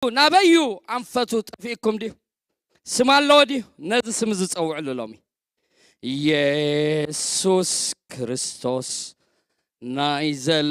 ናበዩ ኣንፈቱ ጠፊእኩም ድዩ? ስም ኣለዎ ድዩ? ነዚ ስም ዝጸውዕሉ ሎሚ ኢየሱስ ክርስቶስ ናይ ዘለ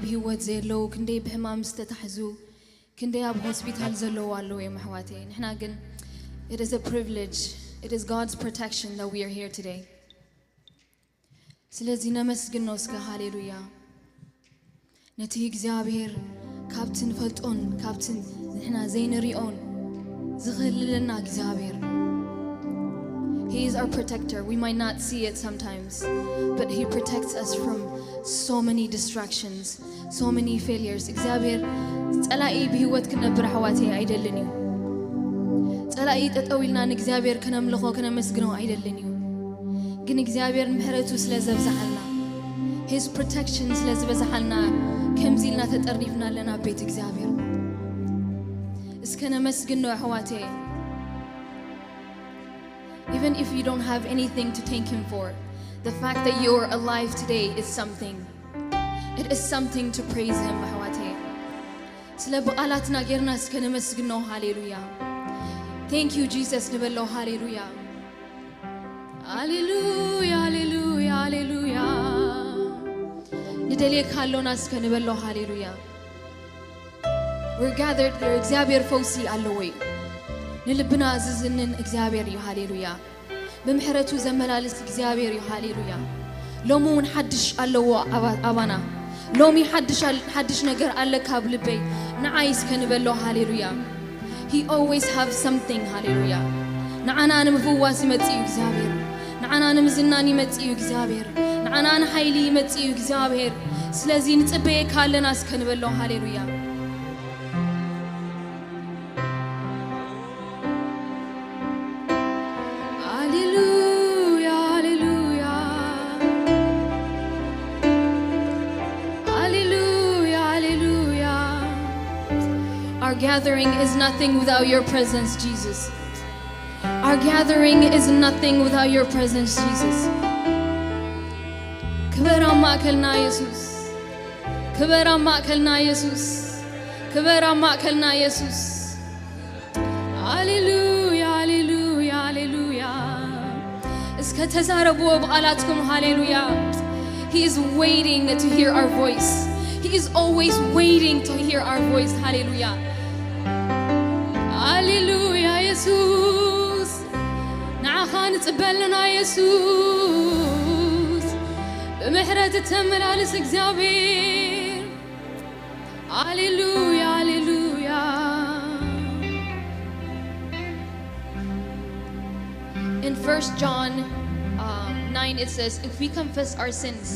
ብህይወት ዘየለዉ፣ ክንደይ ብሕማም ዝተታሕዙ፣ ክንደይ ኣብ ሆስፒታል ዘለዉ ኣለዉ እዮም ኣሕዋተይ። ንሕና ግን it is a privilege, it is God's protection that we are here today. ስለዚ ነመስግኖ እስከ። ሃሌሉያ። ነቲ እግዚኣብሔር ካብቲ ንፈልጦን ካብቲ ንሕና ዘይንሪኦን ዝኸልለና እግዚኣብሔር። He is our protector. We might not see it sometimes, but he protects us from so many distractions, so many failures. እግዚኣብሔር ጸላኢ ብህይወት ክነብር ኣሕዋተይ ኣይደልን እዩ። ጸላኢ ጠጠው ኢልና ንእግዚኣብሔር ክነምልኾ ክነመስግኖ ኣይደልን እዩ። ግን እግዚኣብሔር ምሕረቱ ስለ ዘብዝሓልና፣ his protection ስለ ዝበዝሓልና፣ ከምዚ ኢልና ተጠርኒፍና ኣለና ኣብ ቤት እግዚኣብሔር። እስከ ነመስግኖ ኣሕዋተይ። Even if you don't have anything to thank him for, the fact that you're alive today is something. It is something to praise him ኣሕዋተይ። ስለ ብቓላትና ጌርና እስከ ነመስግኖ። ሃሌሉያ። Thank you Jesus ንበሎ። ሃሌሉያ። ሃሌሉያ፣ ሃሌሉያ፣ ሃሌሉያ። ንደልየካ ኣሎና እስከ ንበሎ። ሃሌሉያ። We're gathered here. እግዚኣብሔር ፈውሲ ኣለዎ እዩ። ንልብና ዝዝንን እግዚኣብሔር እዩ። ሃሌሉያ። ብምሕረቱ ዘመላልስ እግዚኣብሔር እዩ። ሃሌሉያ። ሎሚ እውን ሓድሽ ኣለዎ ኣባ-፣ ኣባና። ሎሚ ሓድሽ ኣል-፣ ሓድሽ ነገር ኣለካ ኣብ ልበይ። ንዓይ እስከ ንበሎ። ሃሌሉያ። He always have something. ሃሌሉያ። ንዓና ንምፍዋስ ይመጽእ እዩ እግዚኣብሔር። ንዓና ንምዝናን ይመጽእ እዩ እግዚኣብሔር። ንዓና ንሓይሊ ይመጽእ እዩ እግዚኣብሔር። ስለዚ ንጽበየካ ኣለና እስከ ንበሎ። ሃሌሉያ። Hallelujah, hallelujah. Hallelujah, hallelujah. Our gathering is nothing without your presence, Jesus. Our gathering is nothing without your presence, Jesus. ክበር ኣብ ማእከልና የሱስ። ክበር ኣብ ማእከልና የሱስ። ክበር ኣብ ማእከልና የሱስ። ሃሌሉያ፣ ሃሌሉያ፣ ሃሌሉያ። እስከ ተዛረብዎ ብቓላትኩም። ሃሌሉያ። He is waiting to hear our voice. He is always waiting to hear our voice. ሃሌሉያ። ሃሌሉያ የሱስ። ንዓኻ ንጽበ ኣለና የሱስ። ብምሕረት እተመላልስ እግዚኣብሔር። Hallelujah, hallelujah. In First John, um, nine, it says, "If we confess our sins,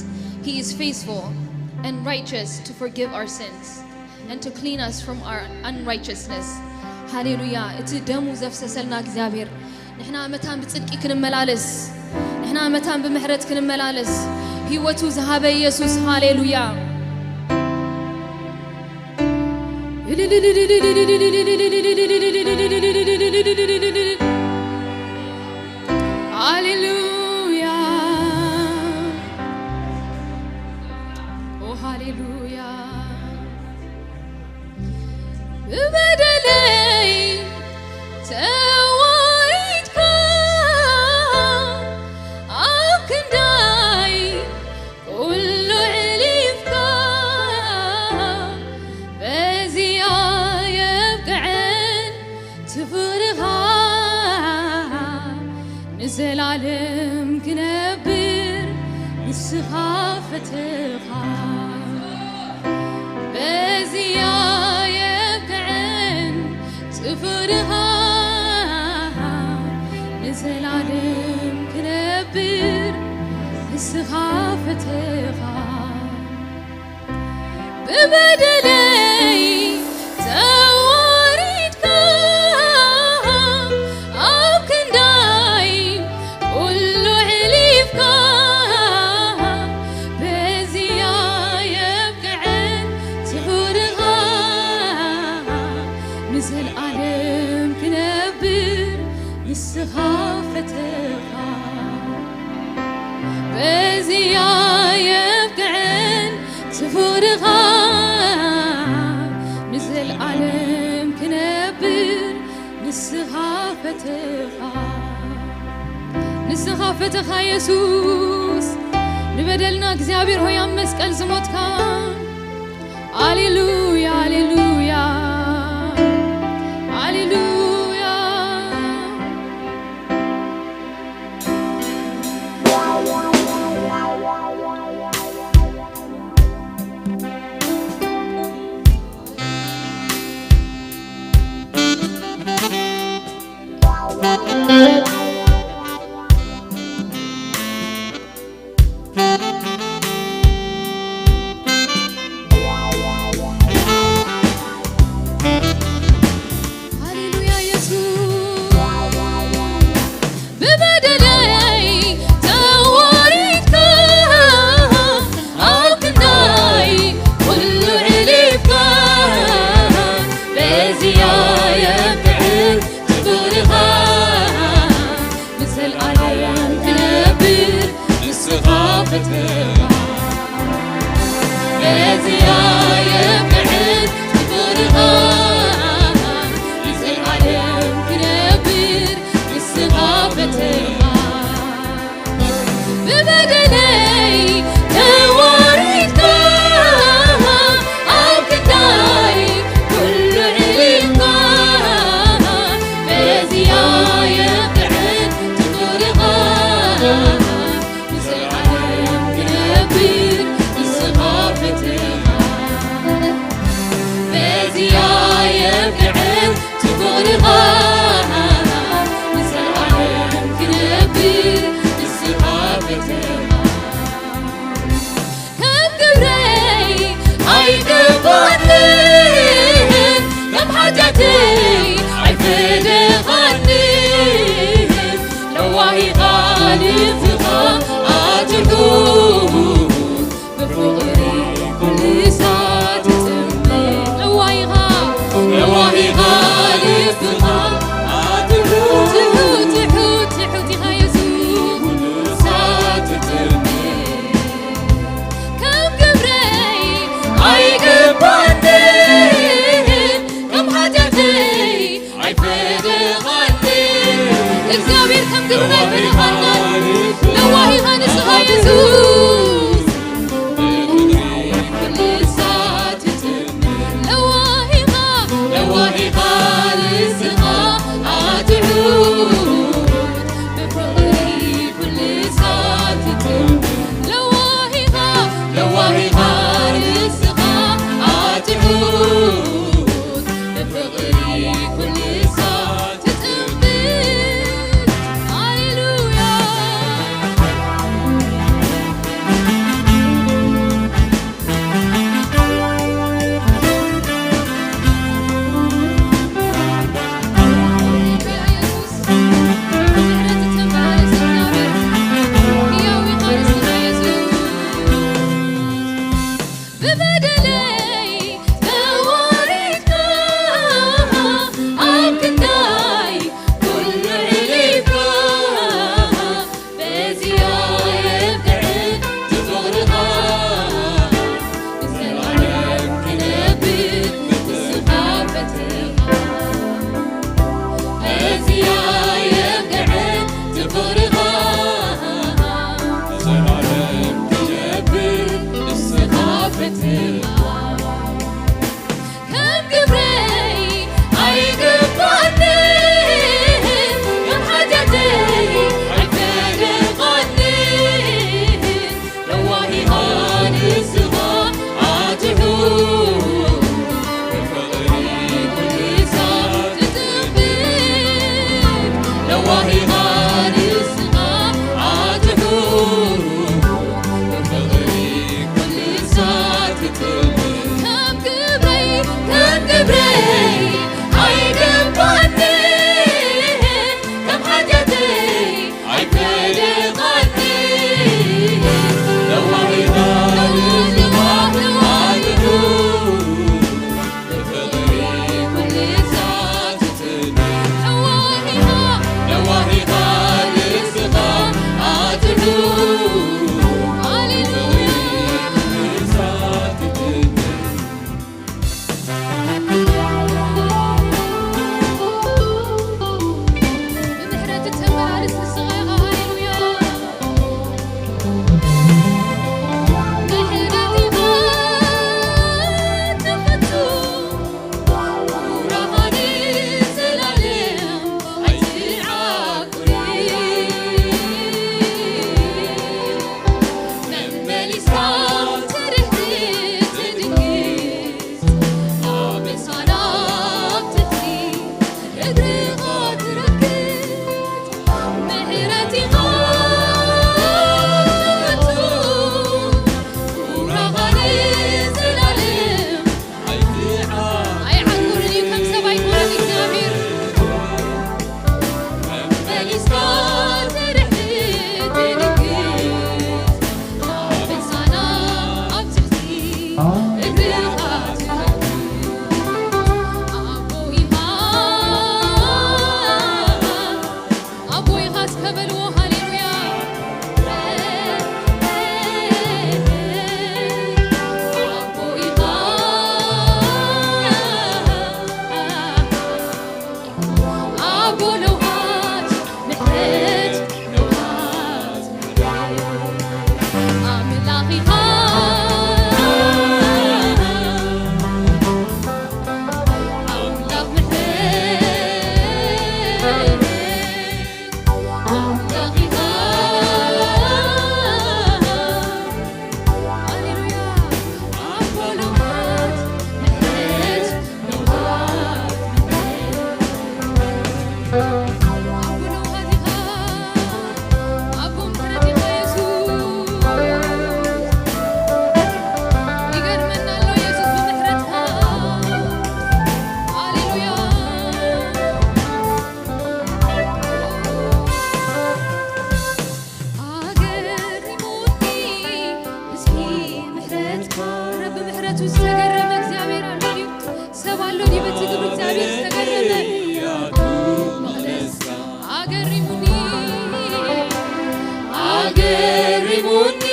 he is faithful and righteous to forgive our sins and to clean us from our unrighteousness." ሃሌሉያ። እቲ ደሙ ዘፍሰሰልና እግዚኣብሔር ንሕና መታን ብጽድቂ ክንመላለስ፣ ንሕና መታን ብምሕረት ክንመላለስ፣ ህይወቱ ዝሃበ ኢየሱስ፣ ሃሌሉያ። ሃሌሉያ። ኦ፣ ሃሌሉያ። ብበደለይ ተዋሪድካ፣ ኣብ ክንዳይ ኩሉ ዕሊፍካ፣ በዚኣ የብቅዐን እቲ ፍቕርኻ፣ ንዘላለም ክነብር ንስኻ ፈተኻ። በዚኣ የብቅዐን እቲ ፍቕርኻ፣ ንዘላለም ክነብር ንስኻ ፈተኻ። ብበደለይ ተዋሪድካ፣ ኣብ ክንዳይ ኩሉ ዕሊፍካ፣ በዚኣ የብቅዐን እቲ ፍቕርኻ፣ ንዘለኣለም ክነብር ንስኻ ፈተኻ። በዚኣ የብቅዐን እቲ ፍቕርኻ፣ ንዘለኣለም ክነብር ንስኻ ፈተኻ። ንስኻ ፈተኻ የሱስ፣ ንበደልና እግዚኣብሔር ሆይ ኣብ መስቀል ዝሞትካ። ሃሌሉያ፣ ሃሌሉያ፣ ሃሌሉያ። ሃሌሉያ ኢየሱስ። ብበደለይ ተዋሪድካ፣ ኣብ ክንዳይ ኩሉ ዕሊፍካ፣ በዚያ የብዕል ፍቕርኻ፣ ንዘለኣለም ክነብር ንስኻ ፈተኻ። በዚያ የብዕል ፍቕርኻ፣ ንዘለኣለም ክነብር ንስኻ ፈተኻ። ብበደለይ ተዋሪድካ፣ ኣብ ክንዳይ ኩሉ ዕሊፍካ፣ በዚያ የብዕል ፍቕርኻ፣ ንዘለኣለም ክነብር ንስኻ ፈተኻ። በዚያ የብዕል ፍቕርኻ፣ ንዘለኣለም ክነብር ንስኻ ፈተኻ። ከም ግብረይ ኣይገባንን፣ ከም ሓጢኣተይ ኣይፈደኻንን። ለዋሂኻ ልብኻ ኣትሑት፣ ብፍቕሪ ኩሉ ሳዕ ትጥምት። ለዋሂኻ፣ ለዋሂኻ ልብኻ ኣትሑት፣ ትሑት፣ ትሑት፣ ትሑት ኢኻ የሱስ። ኩሉ ሳዕ ትጥምት። ከም ግብረይ ኣይገባንን፣ ከም ሓጢኣተይ ኣይፈደኻንን። እግዚኣብሔር ከም ግብርና ኣይፈደኻናን። ለዋሂኻ ንስኻ የሱስ። ኩሉ ሳዕ ትጥምት። ለዋሂኻ፣ ለዋሂኻ ንስኻ ኣትሑት። ብፍቕሪ ኩሉ ሳዕ ትጥምት። ለዋሂኻ፣ ለዋሂኻ ንስኻ ኣትሑት። ብፍቕሪ ኩሉ ሳዕ ትጥምት። ሃሌሉያ። ብበደለይ ተዋሪድካ፣ ኣብ ክንዳይ ኩሉ ዕሊፍካ፣ በዚያ የብዕል ፍቕርኻ፣ ንዘለኣለም ክነብር ንስኻ ፈቲኻ። በዚያ የብዕል ፍቕርኻ፣ ንዘለኣለም ክነብር ንስኻ ፈቲኻ። ከም ግብረይ ኣይገባንን፣ ከም ሓጢኣተይ ኣይፈደኻንን። ለዋሂኻ ንስኻ ኣትሑት፣ ብፍቕሪ ኩሉ ሳዕ ትጥምት። ለዋሂኻ ንስኻ ኣትሑት፣ ብፍቕሪ ኩሉ ሳዕ ትጥምት። ከም ግብረይ፣ ከም ግብረይ ኣይገባንን፣ ከም ሓጢኣተይ ኣይፈደኻንን። ለዋሂኻ ንስኻ ኣትሑት፣ ብፍቕሪ ኩሉ ሳዕ ትጥምት። ለዋሂኻ፣ ለዋሂኻ ንስኻ ኣትሑት፣ ብፍቕሪ ኩሉ ሳዕ ትጥምት። ብምሕረት እተመላለስ ንስኻ ኢኻ። ሃሌሉያ። ምሕረት ኢኻ ተበልዎ። ሃሌሉያ። ኣቦ ኢኻ። ኣቦ ለውሃት ምሕረት ለውሃት ኣምላኽ ኢኻ። ኣምላኽ ምሕረት ኣምላኽ ኢኻ። ሃሌሉያ። ኣቦ ለውሃት ምሕረት ለውሃት ኣቦ ለውሃት ኢኻ። ኣቦ ምሕረት ኢኻ የሱስ። ይገርመና ኣሎ የሱስ ብምሕረትካ። ሃሌሉያ። ኣገሪሙኒ እስኪ ምሕረትካ። ረቢ ምሕረቱ ዝተገረመ እግዚኣብሔር ኣሎ ድዩ? ሰብ ኣሎ ድዩ በቲ ግብሪ እግዚኣብሔር ዝተገረመ? ኣገሪሙኒ፣ ኣገሪሙኒ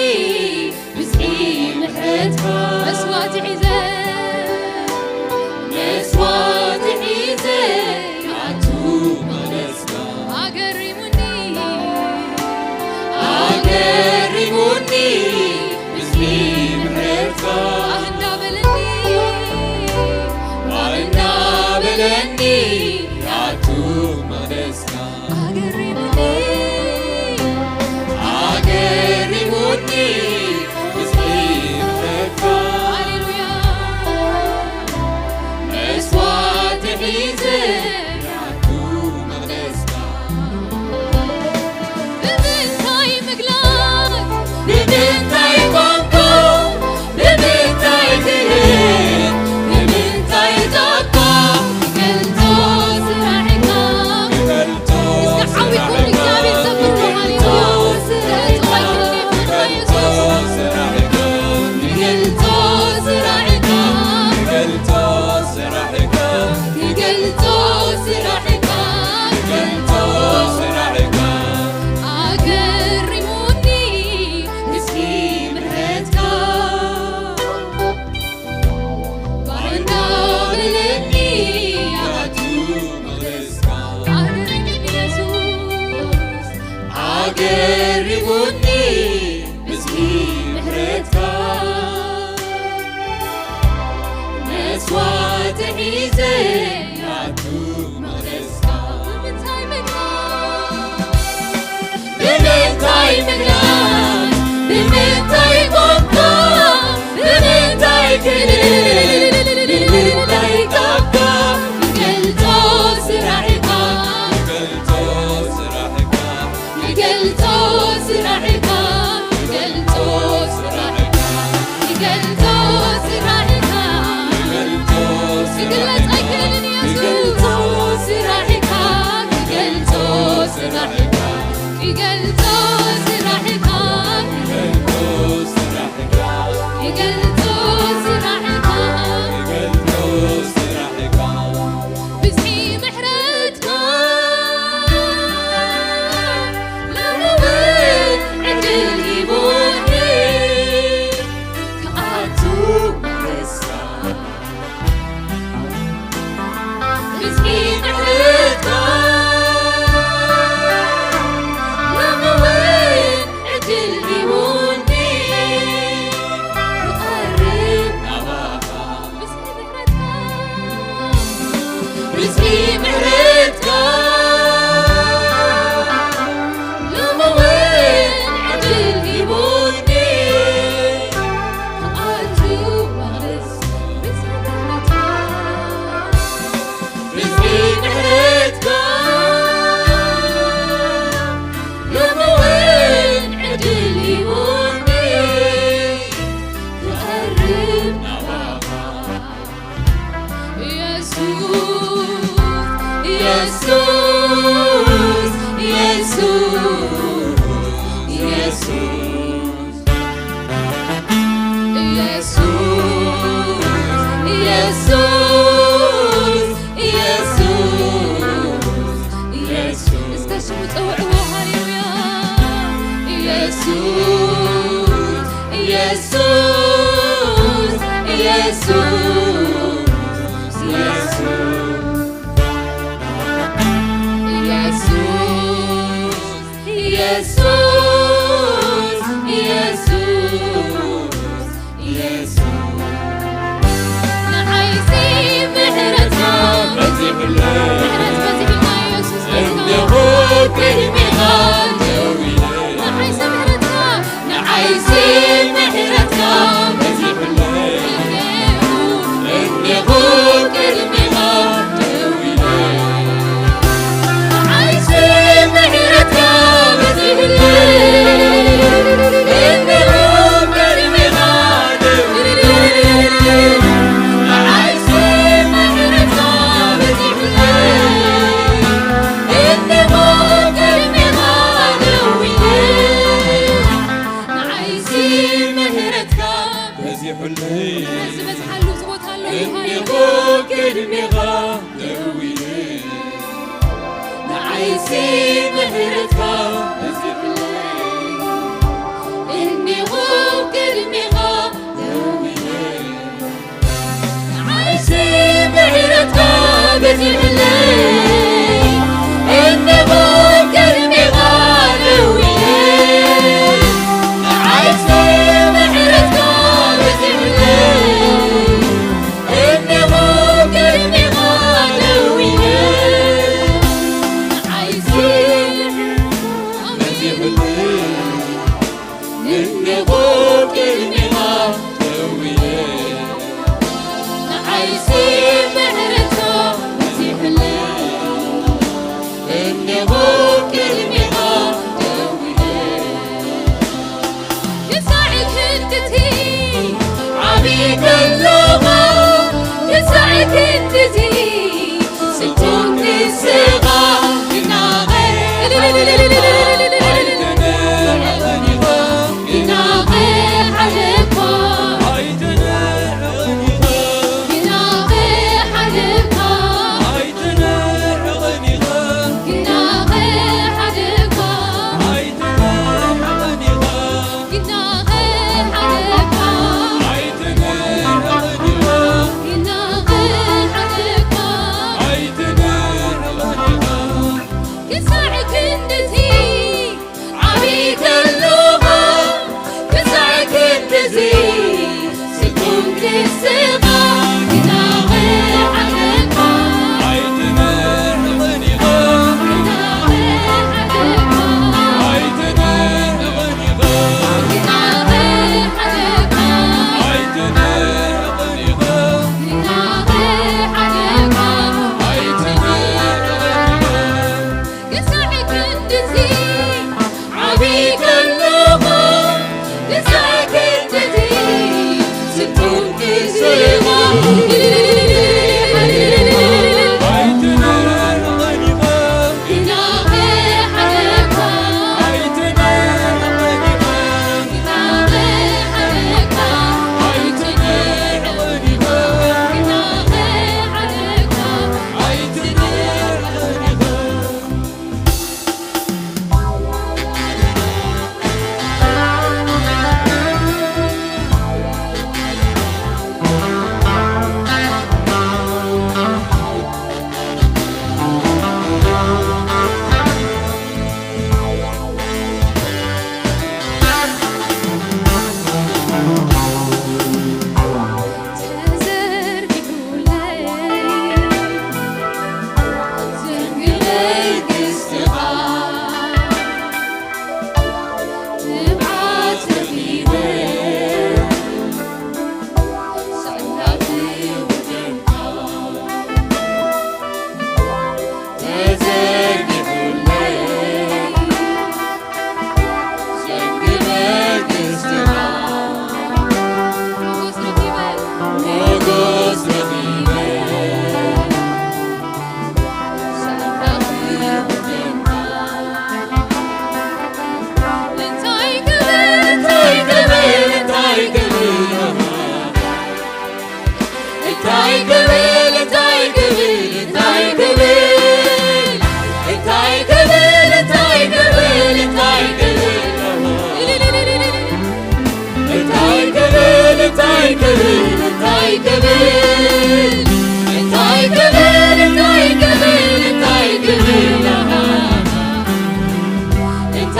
ብዝሒ ምሕረትካ። መስዋእቲ ሒዘ፣ መስዋእቲ ሒዘ ክኣቱ መቕደስካ። ኣገሪሙኒ፣ ኣገሪሙኒ ብዝሒ ምሕረትካ። ኣህ እንዳበለኒ፣ ኣህ እንዳበለኒ ክኣቱ መቕደስካ። ኣገሪሙኒ፣ ኣገሪሙኒ ብዝሒ ምሕረትካ። ሃሌሉያ። መስዋእቲ ሒዘ ክኣቱ መቕደስካ። ብምንታይ ምግላጽ፣ ብምንታይ ቋንቋ፣ ብምንታይ ክህብ፣ ብምንታይ ጸጋ ክገልጾ ስራሕካ። እስከ ዓዊትኩም ንእግዚኣብሔር ዘምሩ። ሃሌሉያ። ስለ ጽባሕ ክንደይ ፍቕርካ የሱስ። ክገልጾ ስራሕካ። ክገልጾ ስራሕካ። ክገልጾ ስራሕካ። ክገልጾ ስራሕካ። ኣገሪሙኒ እስኪ ምሕረትካ። ባንዳ በለኒ ኣቱ መቕደስካ። ኣገሪሙኒ የሱስ። ኣገሪሙኒ ብዝሒ ምሕረትካ። መስዋእቲ ሒዘ ኣቱ መቕደስካ። ብምንታይ ምግላጽ፣ ብምንታይ ምግላጽ፣ ብምንታይ ቋንቋ፣ ብምንታይ ክልል፣ ብምንታይ ጸጋ ክገልጾ ስራሕካ። ክገልጾ ስራሕካ። ክገልጾ ስራሕካ። ክገልጾ ስራሕካ። ክገልጾ ስራሕካ። ክገልጾ ክግለጽ ኣይክእልን እዩ። ክገልጾ ስራሕካ። ክገልጾ ስራሕካ። ክገልጾ ስራሕካ። ክገልጾ ስራሕካ። ክገልጾ ስራሕካ። ክገልጾ ስራሕካ። ብዝሒ ምሕረትካ ሎሚ እውን ዕድል ሂቡኒ ክኣቱ መቕደስካ። ብዝሒ ምሕረትካ ሎሚ ኢየሱስ፣ ኢየሱስ፣ ኢየሱስ፣ ንዓይሲ ምሕረትካ በዚሑለይ። ምሕረት በዚሑልና ኢየሱስ፣ እንዲኹ ቅድሜኻ ደው ኢለ። ንዓይሲ ምሕረትካ፣ ንዓይሲ ምሕረትካ በዚሑለይ። እንዲኹ ቅድሜኻ ደው ኢለ። ዝበዝሓሉ ዝቦታ ኣሎ እዩ። እንዲኹ ቅድሜኻ ደው ኢለ። ንዓይሲ ምሕረትካ በዚሑለይ። እንዲኹ ቅድሜኻ ደው ኢለ። ንዓይሲ ምሕረትካ በዚሑለይ። እንዲኹ ቅድሜኻ ደው ኢለ። ንዓይሲ ምሕረትካ በዚሑለይ። እንዲኹ ቅድሜኻ ደው ኢለ። ንዓይሲ በዚሑለይ። እንዲኹ ቅድሜኻ ደው ኢለ። ንዓይሲ ምሕረትካ በዚሑለይ። እንዲኹ ቅድሜኻ ደው ኢለ። ክሳዕ ክንድቲ ዓቢ ከለኻ፣ ክሳዕ ክንድቲ ስልጡን ንስኻ፣ ግናኸ ግናኸ ሓለካ፣ ግናኸ ሓለካ፣ ግናኸ ሓለካ።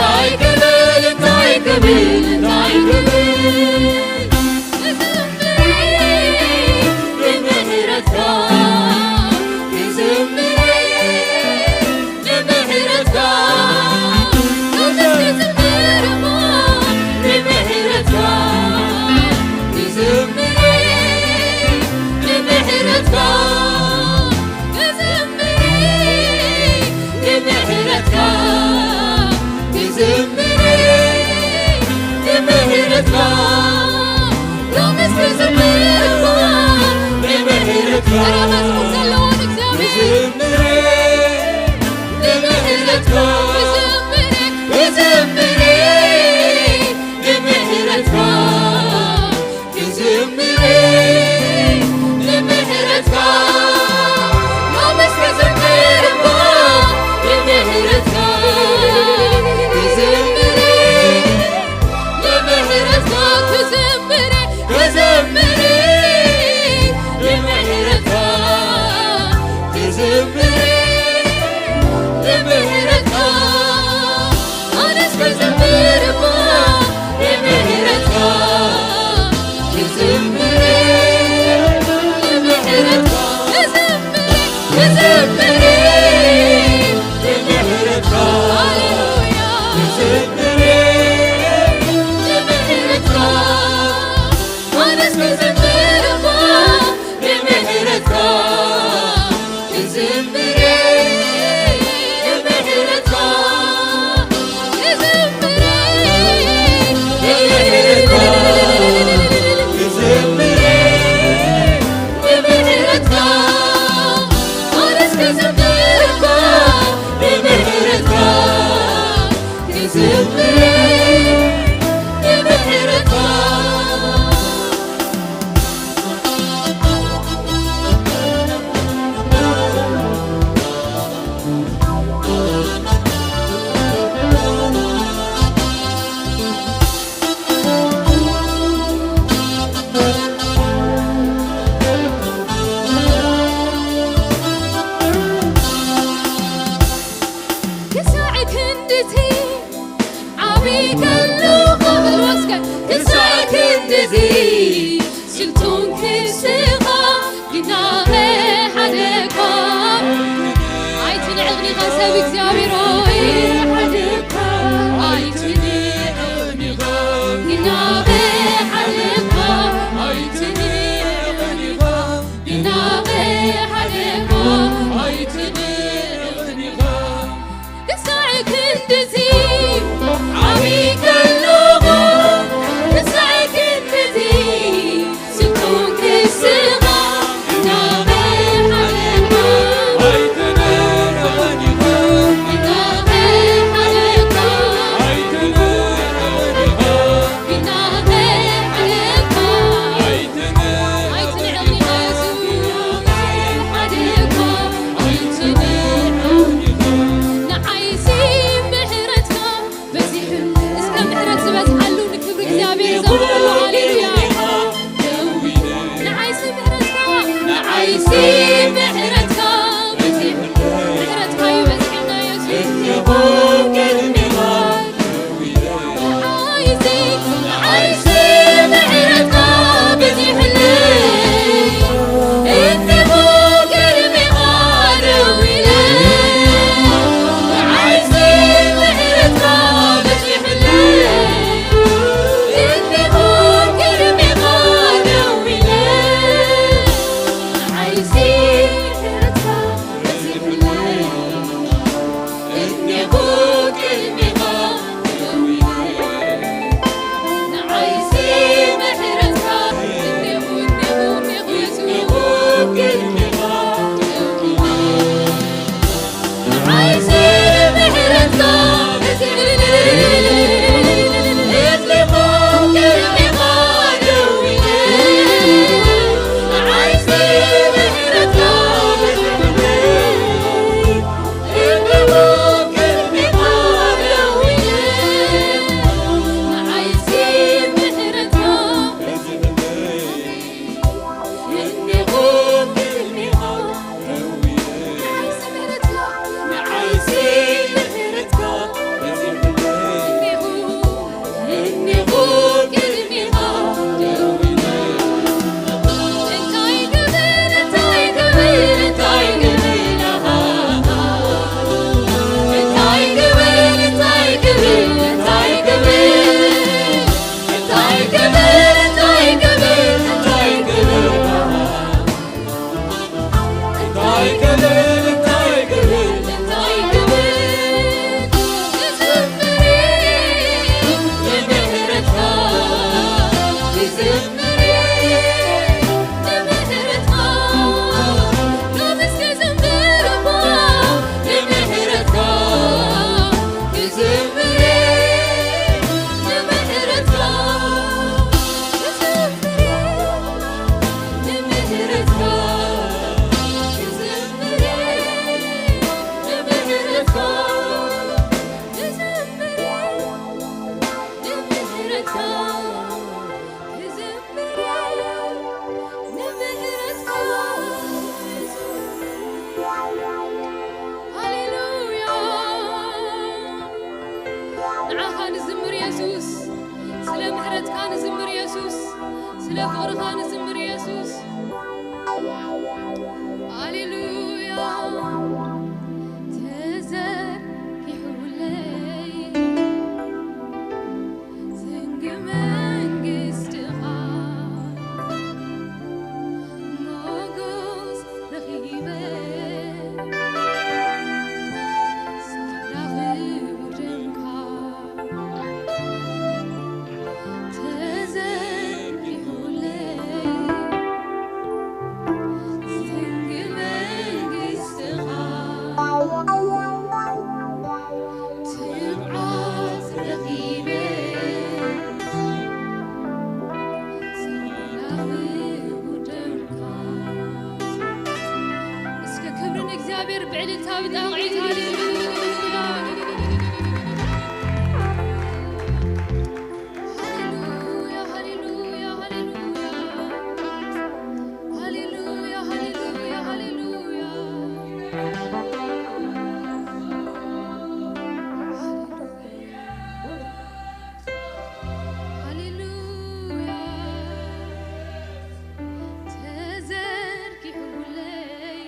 እንታይ ክብል፣ እንታይ ክብል፣ እንታይ ክብል፣ ክዝምር ንምህረትካ፣ ክዝምር ንምህረትካ፣ ክዝምር ንምህረትካ፣ ክዝምር ንምህረትካ፣ ክዝምር ንምህረትካ፣ ክዝምር ንምህረትካ፣ ሎምስ ክዝምር እባ ንምህረትካ። ኧረ መዝሙር ዘለዎ ንእግዚኣብሔር። ክዝምር ንምህረትካ፣ ክዝምር፣ ክዝምር ንምህረትካ። ክዝምር ንምህረትካ፣ ሎምስ ክዝምር እባ ንምህረትካ። ክዝምር ንምህረትካ፣ ክዝምር፣ ክዝምር ንምህረትካ። ክዝምር ንምህረትካ፣ ኣነስ ክዝምር እባ ንምህረትካ። ክዝምር ንምህረትካ፣ ክዝምር፣ ክዝምር ንምህረትካ። ሃሌሉያ። ክዝምር ንምህረትካ፣ ኣነስ ክዝምር እባ ንምህረትካ። ክዝምር ንምህረትካ፣ ክዝምር ንምህረትካ፣ ክዝምር ንምህረትካ፣ ኣነስ ክዝምር እባ ንምህረትካ፣ ክዝምር ንምህረትካ። ክሳዕ ክንድቲ ዓቢ ከሎ ክብል ወስከ ክሳዕ ክንድዚ ስልጡን ክስኻ ግናኸ ሓደካ ኣይትንዕቕኒኻ ሰብ እግዚኣብሔር ሆይ ሓደካ ኣይትንዕቕኒኻ ግናኸ ሓደካ ኣይትንዕቕኒኻ ግናኸ ሓደካ ኣይትንዕቕኒኻ ክሳዕ ክንድዚ ዓቢ ከለኹ፣ ክሳዕ ክንድዚ ስልጡን ክስኻ፣ ግናኸ ሓደካ ኣይትንዕቕኒኻ፣ ግናኸ ሃሌሉያ። ንዓኻ ንዝምር የሱስ፣ ስለ ምሕረትካ ንዝምር የሱስ፣ ስለ ፍቕርኻ ንዝምር የሱስ። ሃሌሉያ። ተዘርጊሑለይ ዘንጊ መንግስትኻ ሞጎስ ረኺበ ሳላ ክቡር ደምካ ተዘርጊሑለይ ዘንጊ መንግስትኻ ትብዓት ረኺበ ሳላ ክቡር ደምካ። እስከ ክብሪ ንእግዚኣብሔር ብዕልልታ ብጣቕዒት። ሃሌሉያ። ሃሌሉያ፣ ሃሌሉያ፣ ሃሌሉያ። ሃሌሉያ፣ ሃሌሉያ፣ ሃሌሉያ። ሃሌሉያ። ተዘርጊሑለይ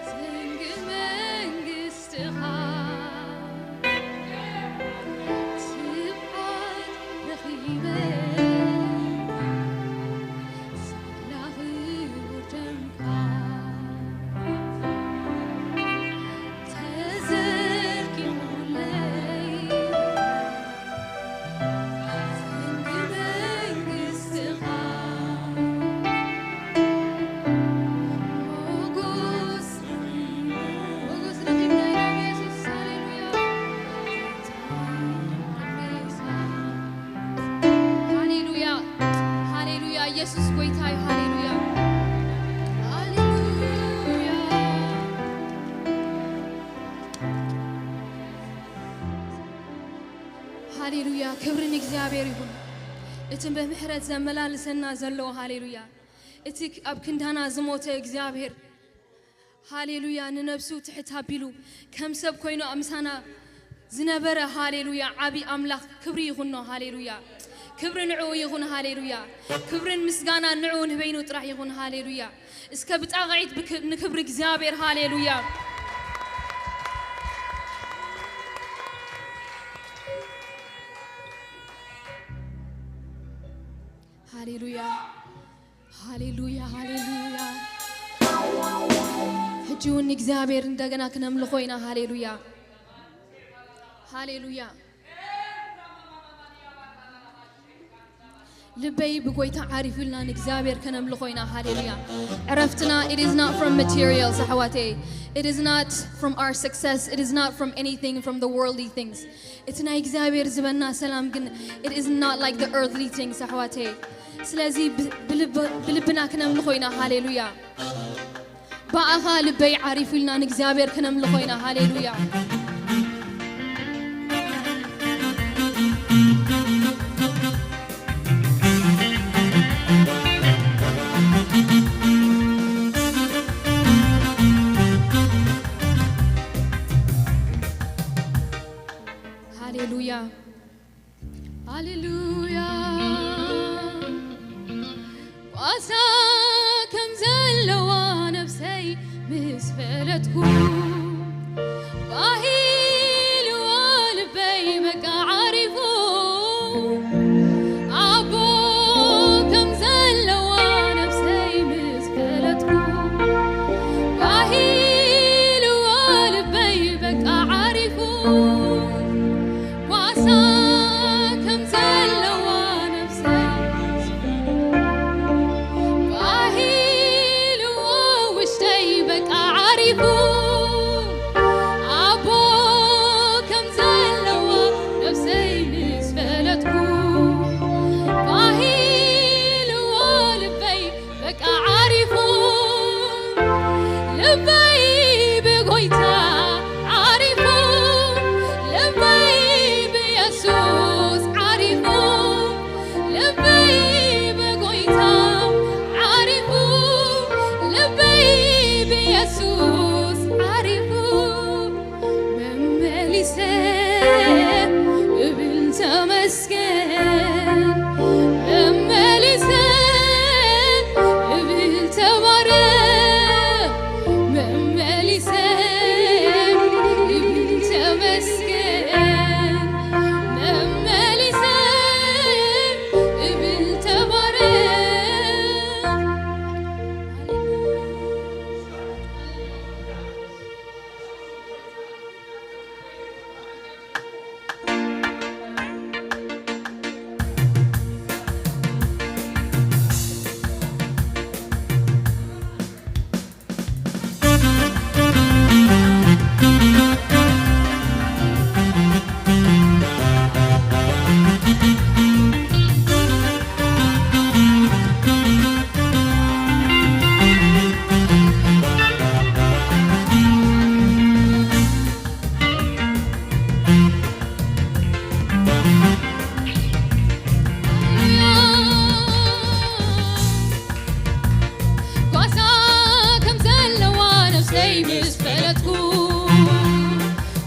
ዘንጊ መንግስትኻ ትብዓት ረኺበ ሳላ ክቡር ደምካ ተዘርጊሑለይ ዘንጊ መንግስትኻ ሞጎስ፣ ሞጎስ ረኺብና ኢና ብየሱስ። ሃሌሉያ። ሃሌሉያ፣ ሃሌሉያ፣ ኢየሱስ ጎይታ እዩ። ሃሌሉያ፣ ሃሌሉያ። ሃሌሉያ፣ ክብሪ ንእግዚኣብሔር ይኹን። እቲ ብምሕረት ዘመላልሰና ዘሎ፣ ሃሌሉያ። እቲ ኣብ ክንዳና ዝሞተ እግዚኣብሔር፣ ሃሌሉያ፣ ንነብሱ ትሕት ኣቢሉ ከም ሰብ ኮይኑ ኣብ ምሳና ዝነበረ፣ ሃሌሉያ፣ ዓቢ ኣምላኽ ክብሪ ይኹኖ። ሃሌሉያ፣ ክብሪ ንዕኡ ይኹን። ሃሌሉያ፣ ክብርን ምስጋናን ንዕኡ ንበይኑ ጥራሕ ይኹን። ሃሌሉያ። እስከ ብጣቕዒት ብክ-፣ ንክብሪ እግዚኣብሔር። ሃሌሉያ። ሃሌሉያ፣ ሃሌሉያ፣ ሃሌሉያ። ሕጂ እውን ንእግዚኣብሔር እንደገና ክነምልኾ ኢና። ሃሌሉያ፣ ሃሌሉያ። ልበይ ብጎይታ ዓሪፉ ኢልና ንእግዚኣብሔር ከነምልኾ ኢና። ሃሌሉያ። ዕረፍትና, it is not from materials ኣሕዋተይ። It is not from our success. It is not from anything from the worldly things. እቲ ናይ እግዚኣብሔር ዝበና ሰላም ግን, it is not like the earthly things ኣሕዋተይ። ስለዚ ብ-፣ ብልብ-፣ ብልብና ክነምልኾ ኢና። ሃሌሉያ። ብኣኻ ልበይ ዓሪፉ ኢልና ንእግዚኣብሔር ክነምልኾ ኢና። ሃሌሉያ። ሃሌሉያ። ሃሌሉያ። ጓሳ ከም ዘለዋ ነፍሰይ ምስ ፈለጥኩ፣ ባህ ኢልዋ ልበይ በቃ ዓሪፉ። ኣቦ ከም ዘለዋ ነፍሰይ ምስ ፈለጥኩ፣ ባህ ኢልዋ ልበይ በቃ ዓሪፉ። ጓሳ ከም ዘለዋ ነፍሰይ፣ ባህ ኢልዎ ውሽጠይ በቃ ዓሪፉ። ኣቦ እብል ተመስገን፣ መመሊሰ እብል ተባረክ፣ መመሊሰ እብል ተመስገን፣ መመሊሰ እብል ተባረክ። ጓሳ ከም ዘለዋ ነፍሰይ ምስ ፈለጥኩ፣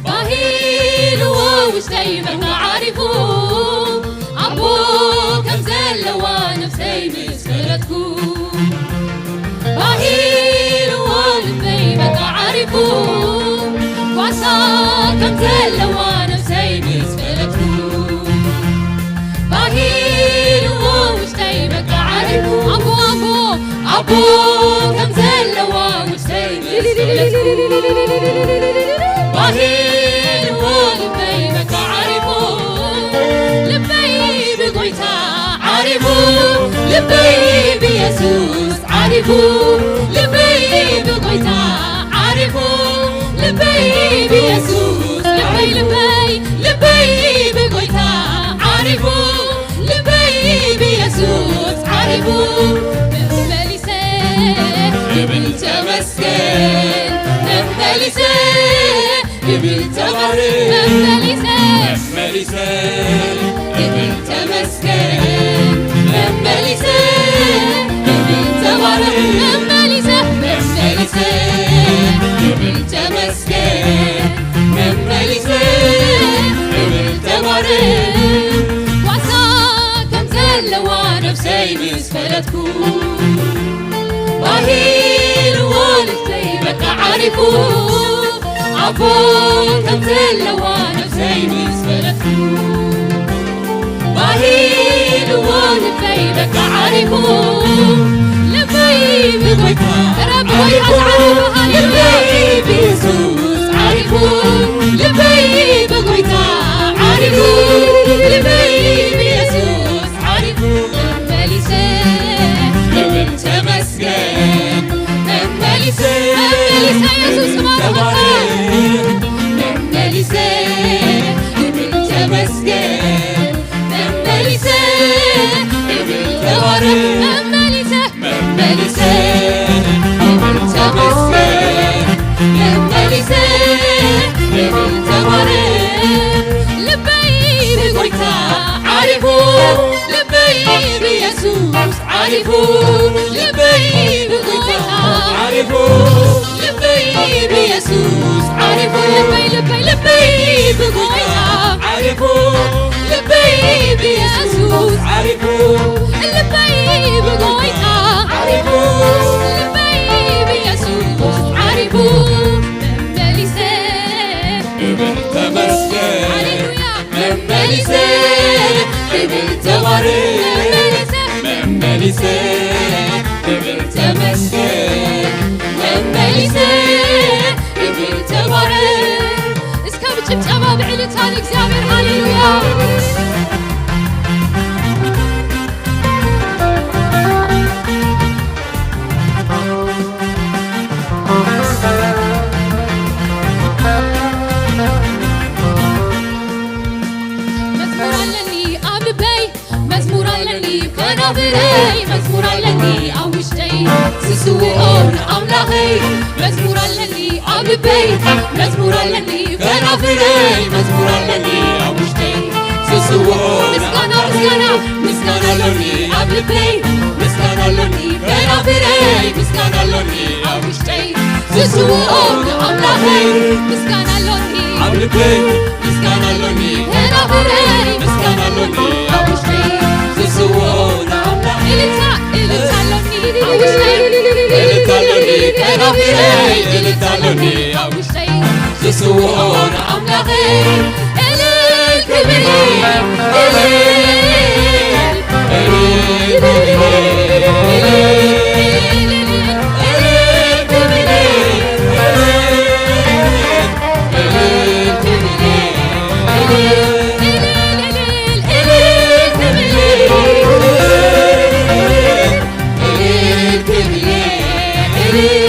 ባሂልዎ ውሽጠይ በቃ ዓሪፉ። ኣቦ ከም ዘለዋ ነፍሰይ ምስ ፈለጥኩ፣ ባሂልዎ ልበይ በቃ ዓሪፉ። ጓሳ ከም ዘለዋ ነፍሰይ ምስ ፈለጥኩ፣ ባሂልዎ ውሽጠይ በቃ ዓሪፉ። ኣቦ፣ ኣቦ፣ ኣቦ ከም ዘለዋ ውሽጠይ ምስ ፈለጥኩ፣ ባሂልዎ ልበይ በቃ ዓሪፉ። ልበይ ብጎይታ ዓሪፉ፣ ልበይ ብየሱስ ዓሪፉ፣ ልበይ ብጎይታ ዓሪፉ፣ ልበይ ብየሱስ፣ ልበይ፣ ልበይ፣ ልበይ ብጎይታ ዓሪፉ፣ ልበይ ብየሱስ ዓሪፉ። መመሊሰ እብል ተመስገን፣ መመሊሰ እብል ተባረክ፣ መመሊሰ መመሊሰ እብል ተመስገን፣ መመሊሰ እብል ተባረክ፣ መመሊሰ፣ መመሊሰ እብል ተመስገን፣ መመሊሰ እብል ተባረክ። ጓሳ ከም ዘለዋ ነፍሰይ ምስ ፈለጥኩ፣ ባሂልዎ ልበይ በቃ ዓሪፉ። ኣቦ ከም ዘለዋ ነፍሰይ ምስ ፈለጥኩ፣ ባሂልዎ ልበይ በቃ ዓሪፉ። ልበይ ብጎይታ፣ ረ ብጎይታ ዓሪፉ። ዓሪፉ፣ ሃሌሉያ። ልበይ ብየሱስ ዓሪፉ። ልበይ ብጎይታ ዓሪፉ። ልበይ ብየሱስ ዓሪፉ። መመሊሰ እብል ተመስገን፣ መመሊሰ መመሊሰ የሱስ እብል ባርኮታ። ተባረክ፣ መመሊሰ እብል ተመስገን፣ መመሊሰ እብል ተባረክ፣ መመሊሰ መመሊሰ እብል ተመስገን፣ መመሊሰ እብል ተባረክ። ልበይ ብጎይታ ዓሪፉ፣ ልበይ ብየሱስ ዓሪፉ፣ ልበይ ብጎይታ ዓሪፉ፣ ልበይ ብየሱስ ዓሪፉ፣ ልበይ፣ ልበይ፣ ልበይ ብጎይታ ዓሪፉ፣ ልበይ ብየሱስ ዓሪፉ፣ ልበይ ብጎይታ ዓሪፉ፣ ልበይ ብየሱስ ዓሪፉ። መመሊሰ እብል ተመስገን። ሃሌሉያ። መመሊሰ እብል ተባረክ። መመሊሰ እብል ተመስገን። መመሊሰ እብል ተባረክ። እስከ ብጭብጨባ ብዕልልታ ንእግዚኣብሔር። ሃሌሉያ። መዝሙር ኣለኒ ኣብ ልበይ፣ መዝሙር ኣለኒ ከናፍረይ፣ መዝሙር ኣለኒ ኣብ ውሽጠይ፣ ዝስውኦ ንኣምላኸይ። መዝሙር ኣለኒ ኣብ ልበይ፣ መዝሙር ኣለኒ ከናፍረይ፣ መዝሙር ኣለኒ ኣብ ውሽጠይ፣ ዝስውኦ ምስጋና፣ ምስጋና፣ ምስጋና ኣሎኒ ኣብ ልበይ፣ ምስጋና ኣሎኒ ከናፍረይ፣ ምስጋና ኣሎኒ ኣብ ውሽጠይ፣ ዝስውኦ ንኣምላኸይ። ምስጋና ኣሎኒ ኣብ ልበይ ምስጋና ኣሎኒ፣ ከናፍረይ ምስጋና ኣሎኒ፣ ኣብ ውሽጠይ ዝስውኦ ንኣምላኽ። እልልታ፣ እልልታ ኣሎኒ፣ ኣብ ውሽጠይ። እልልታ ኣሎኒ፣ ከናፍረይ እልልታ ኣሎኒ፣ ኣብ ውሽጠይ ዝስውኦ ንኣምላኸይ። እልል ክብል እየ፣ እልል፣ እልል ክብል እየ፣ እልል፣ እልል ክብል እየ፣ እልል።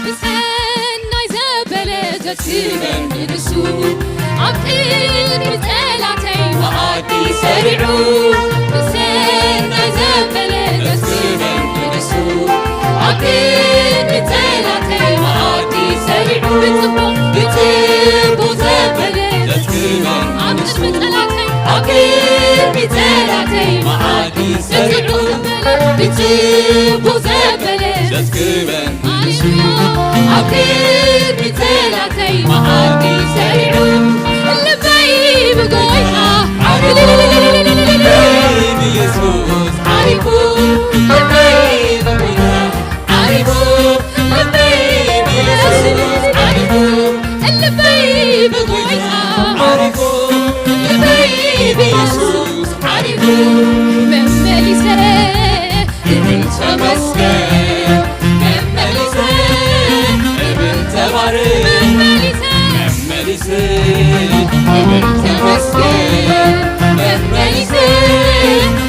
ብሰናይ ዘበለ ዘስክመኒ ንሱ፣ ኣብ ቅድሚ ጸላተይ መኣዲ ሰሪዑ። ብሰናይ ዘበለ ዘስክመኒ ንሱ፣ ኣብ ቅድሚ ጸላተይ መኣዲ ሰሪዑ። ብጽቡቕ፣ ብጽቡቕ ዘበለ ዘስክመኒ ኣብ ንሱ፣ ቅድሚ ጸላተይ፣ ኣብ ቅድሚ ጸላተይ መኣዲ ሰሪዑ። ብጽቡቕ ዘበለ ዘስክመኒ ኣብ ቅድሚ ጸላተይ መኣዲ ሰሪዑ። ልበይ ብጎይታ ዓሪፉ፣ ልበይ ብየሱስ ዓሪፉ፣ ልበይ ብጎይታ ዓሪፉ፣ ልበይ ብየሱስ ዓሪፉ፣ ልበይ ብጎይታ ዓሪፉ፣ ልበይ ብየሱስ ዓሪፉ። መመሊሰ ክብል ተመስገን፣ መመሊሰ ክብል ተባረክ፣ መመሊሰ ክብል ተመስገን፣ መመሊሰ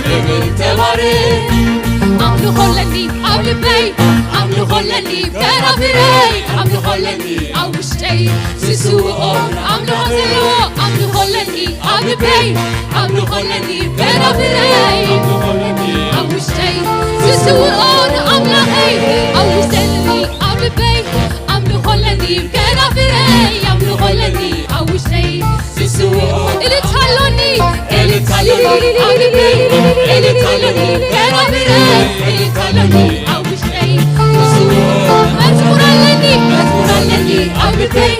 ክብል ተባረክ። ኣምልኾ ኣለኒ ኣብ ልበይ፣ ኣምልኾ ኣለኒ ከናፍረይ፣ ኣምልኾ ኣለኒ ኣብ ውሽጠይ ዝስውኦ ኣምልኾ ዘለዎ ኣምልኾ ኣለኒ ኣብ ልበይ ኣምልኾ ኣለኒ ከናፍረይ ኣብ ውሽጠይ ዝስውኦ ንኣምላኸይ ኣብ ውሽጠይ ኣለኒ ኣብ ልበይ ኣምልኾ ኣለኒ ከናፍረይ ኣምልኾ ኣለኒ ኣብ ውሽጠይ ዝስውኦ እልልታ ኣሎኒ እልልታ ኣሎኒ ኣብ ልበይ እልልታ ኣሎኒ ከናፍረይ እልልታ ኣሎኒ ኣብ ውሽጠይ ዝስውኦ መዝሙር ኣለኒ መዝሙር ኣለኒ ኣብ ልበይ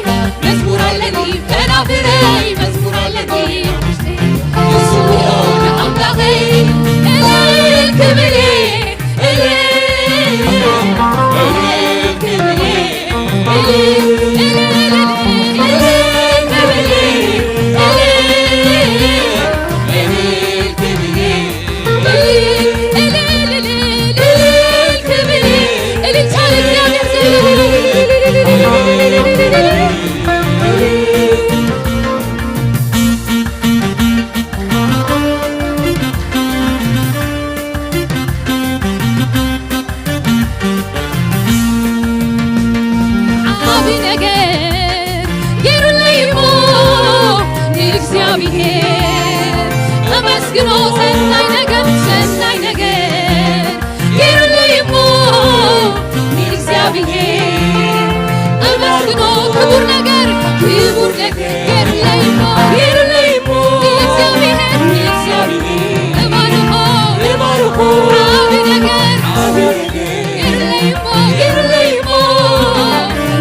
መዝሙር ኣለኒ ከናፍረይ መዝሙር ኣለኒ ዝስውኦ ንኣምላኸይ እልል ክብል እየ እልል እልል ክብል እየ እልል እልል እልል ክብል እየ እልል እልል ክብል እየ እልል እልል እልል ክብል እየ እልልታ ለእግዚኣብሔር ዓቢ ነገር ገይሩለይ እሞ ንእግዚኣብሔር ኣመስግኖ ሰናይ ነገር ሰናይ ነገር ገይሩለይ እሞ ንእግዚኣብሔር ኣመስግኖ ክቡር ነገር ክቡር ነገር ገይሩለይ እሞ ገይሩለይ እሞ ንእግዚኣብሔር ንእግዚኣብሔር እባርኾ እባርኾ ዓቢ ነገር ዓቢ ነገር ገይሩለይ እሞ ገይሩለይ እሞ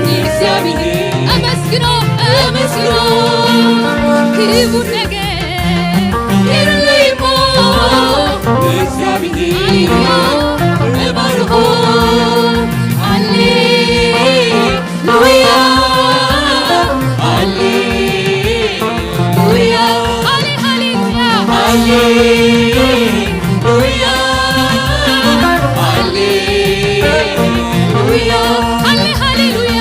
ንእግዚኣብሔር ኣመስግኖ ኣመስግኖ ክቡር ነገር ገይሩለይ እሞ ንእግዚኣብሔር እባርኾ ሃሌሉያ ሃሌሉያ ሃሌ ሃሌሉያ ሃሌ ሃሌሉያ ሃሌ ሃሌሉያ ሃሌ ሃሌሉያ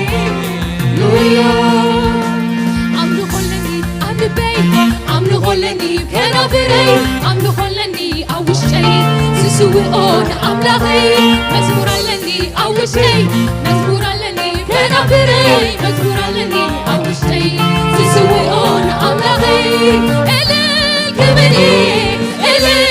ሃሌሉያ ኣምልኾ ኣለኒ ኣብ ልበይ ኣምልኾ ኣለኒ ከናፍረይ ኣምልኾ ኣለኒ ኣብ ውሽጠይ ዝስውኦ ንኣምላኸይ መዝሙር ኣለኒ ኣብ ውሽጠይ መዝሙር ኣለኒ ከናፍረይ መዝሙር ኣለኒ ኣብ ውሽጠይ ዝስውኦ ንኣምላኸይ እልል ክብል እልል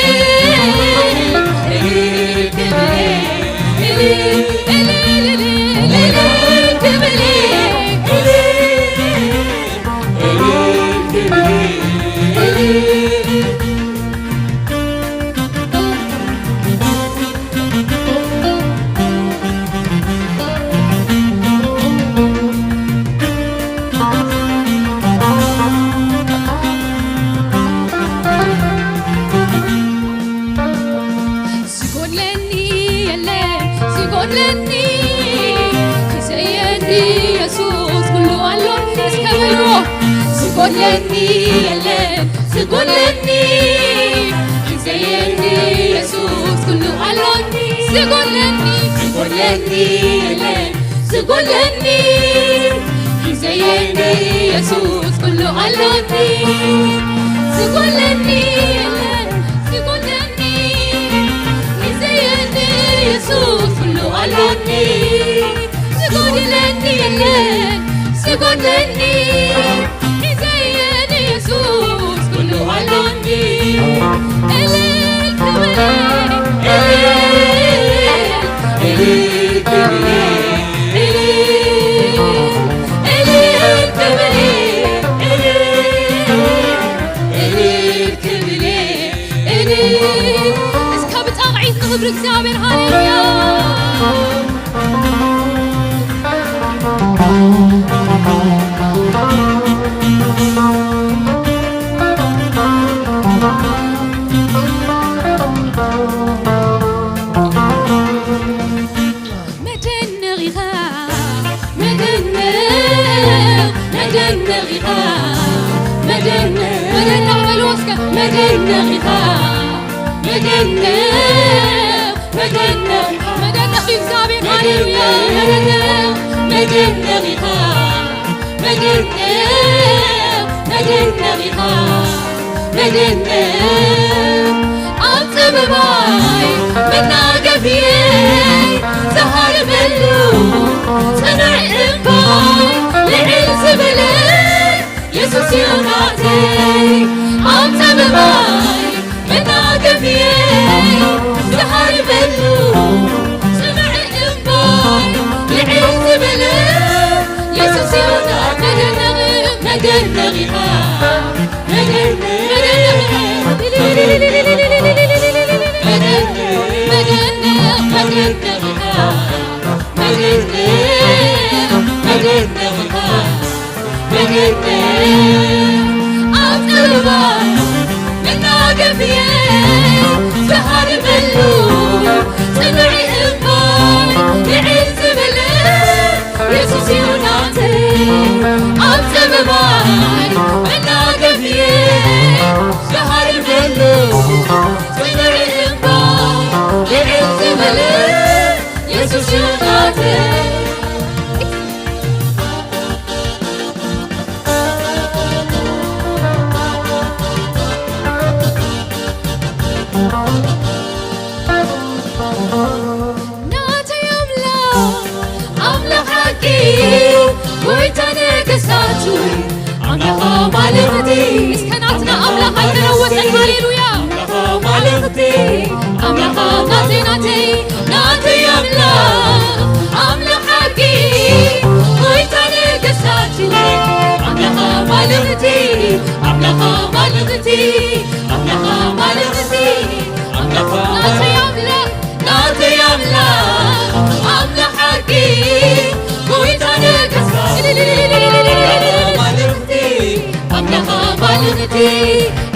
የለን ዝጎድለኒ፣ ሒዘየኒ ኢየሱስ ኩሉ ኣሎኒ። እስከ በልዎ። ዝጎድለኒ የለን፣ ዝጎድለኒ፣ ሒዘየኒ ኢየሱስ ኩሉ ኣሎኒ። ዝጎድለኒ፣ ዝጎድለኒ የለን፣ ዝጎድለኒ፣ ሒዘየኒ ኢየሱስ ኩሉ ኣሎኒ። ዝጎድለኒ የለን፣ ዝጎድለኒ፣ ሒዘየኒ ኢየሱስ ኩሉ ኣሎኒ። ዝጎድለኒ የለን፣ ዝጎድለኒ፣ ሒዘየኒ ኢየሱስ ኩሉ ኣሎኒ። እልል ክብል፣ እልል፣ እልል ክብል፣ እልል፣ እልል ክብል፣ እልል፣ እልል ክብል፣ እልል። እስከ ብጣቕዒት ንኽብሪ እግዚኣብሔር፣ ሃሌሉያ። መደነቕ ኢኻ፣ መደነቕ፣ መደነቕ ኢኻ፣ መደነቕ። መደነቕ በልዎ እስከ። መደነቕ ኢኻ፣ መደነቕ፣ መደነቕ፣ መደነቕ እዩ እግዚኣብሔር። ሃሌሉያ። መደነቕ፣ መደነቕ ኢኻ፣ መደነቕ፣ መደነቕ ኢኻ፣ መደነቕ። ኣብ ጸበባይ መናገፍየይ ዝሃርበሉ ጽኑዕ እምባይ ልዕል ዝበለ የሱስ እዩ ናተይ። ኣብ ጸበባይ መናገፍየይ ዝሃርበሉ ጽኑዕ እምባይ ልዕል ዝበለ የሱስ እዩ ናተይ። መደነቕ፣ መደነቕ ኢኻ፣ መደነቕ፣ መደነቕ፣ መደነቕ፣ መደነቕ ኢኻ፣ መደነቕ፣ መደነቕ ኢኻ። መደነቕ ኣብ ጸበባ መናገፍየ ዝሃርበሉ ጽኑዕ እምባይ ልዕል ዝበለ የሱስ እዩ ናተይ። ኣብ ጸበባይ መናገፍየ ዝሃርበሉ ጽኑዕ እምባይ ልዕል ዝበለ የሱስ እዩ ናተይ። ናተይ ኣምላኽ፣ ኣምላኽ ሓቂ፣ ጎይታ ነገስታቱ፣ ኣምላኽ ኣማልኽቲ። እስከ ናትና ኣምላኽ ኣይተለወጠን። ሃሌሉያ። ኣምላኽ ኣማልኽቲ፣ ኣምላኽ ናተይ፣ ናተይ፣ ናተይ ኣምላኽ፣ ኣምላኽ ሓቂ፣ ጎይታ ነገስታት እዩ። ኣምላኽ ኣማልኽቲ፣ ኣምላኽ ኣማልኽቲ፣ ኣምላኽ ኣማልኽቲ፣ ኣምላኽ ናተይ ኣምላኽ፣ ናተይ ኣምላኽ፣ ኣምላኽ ሓቂ፣ ጎይታ ነገስታት። ኣምላኽ ኣማልኽቲ፣ ኣምላኽ ኣማልኽቲ፣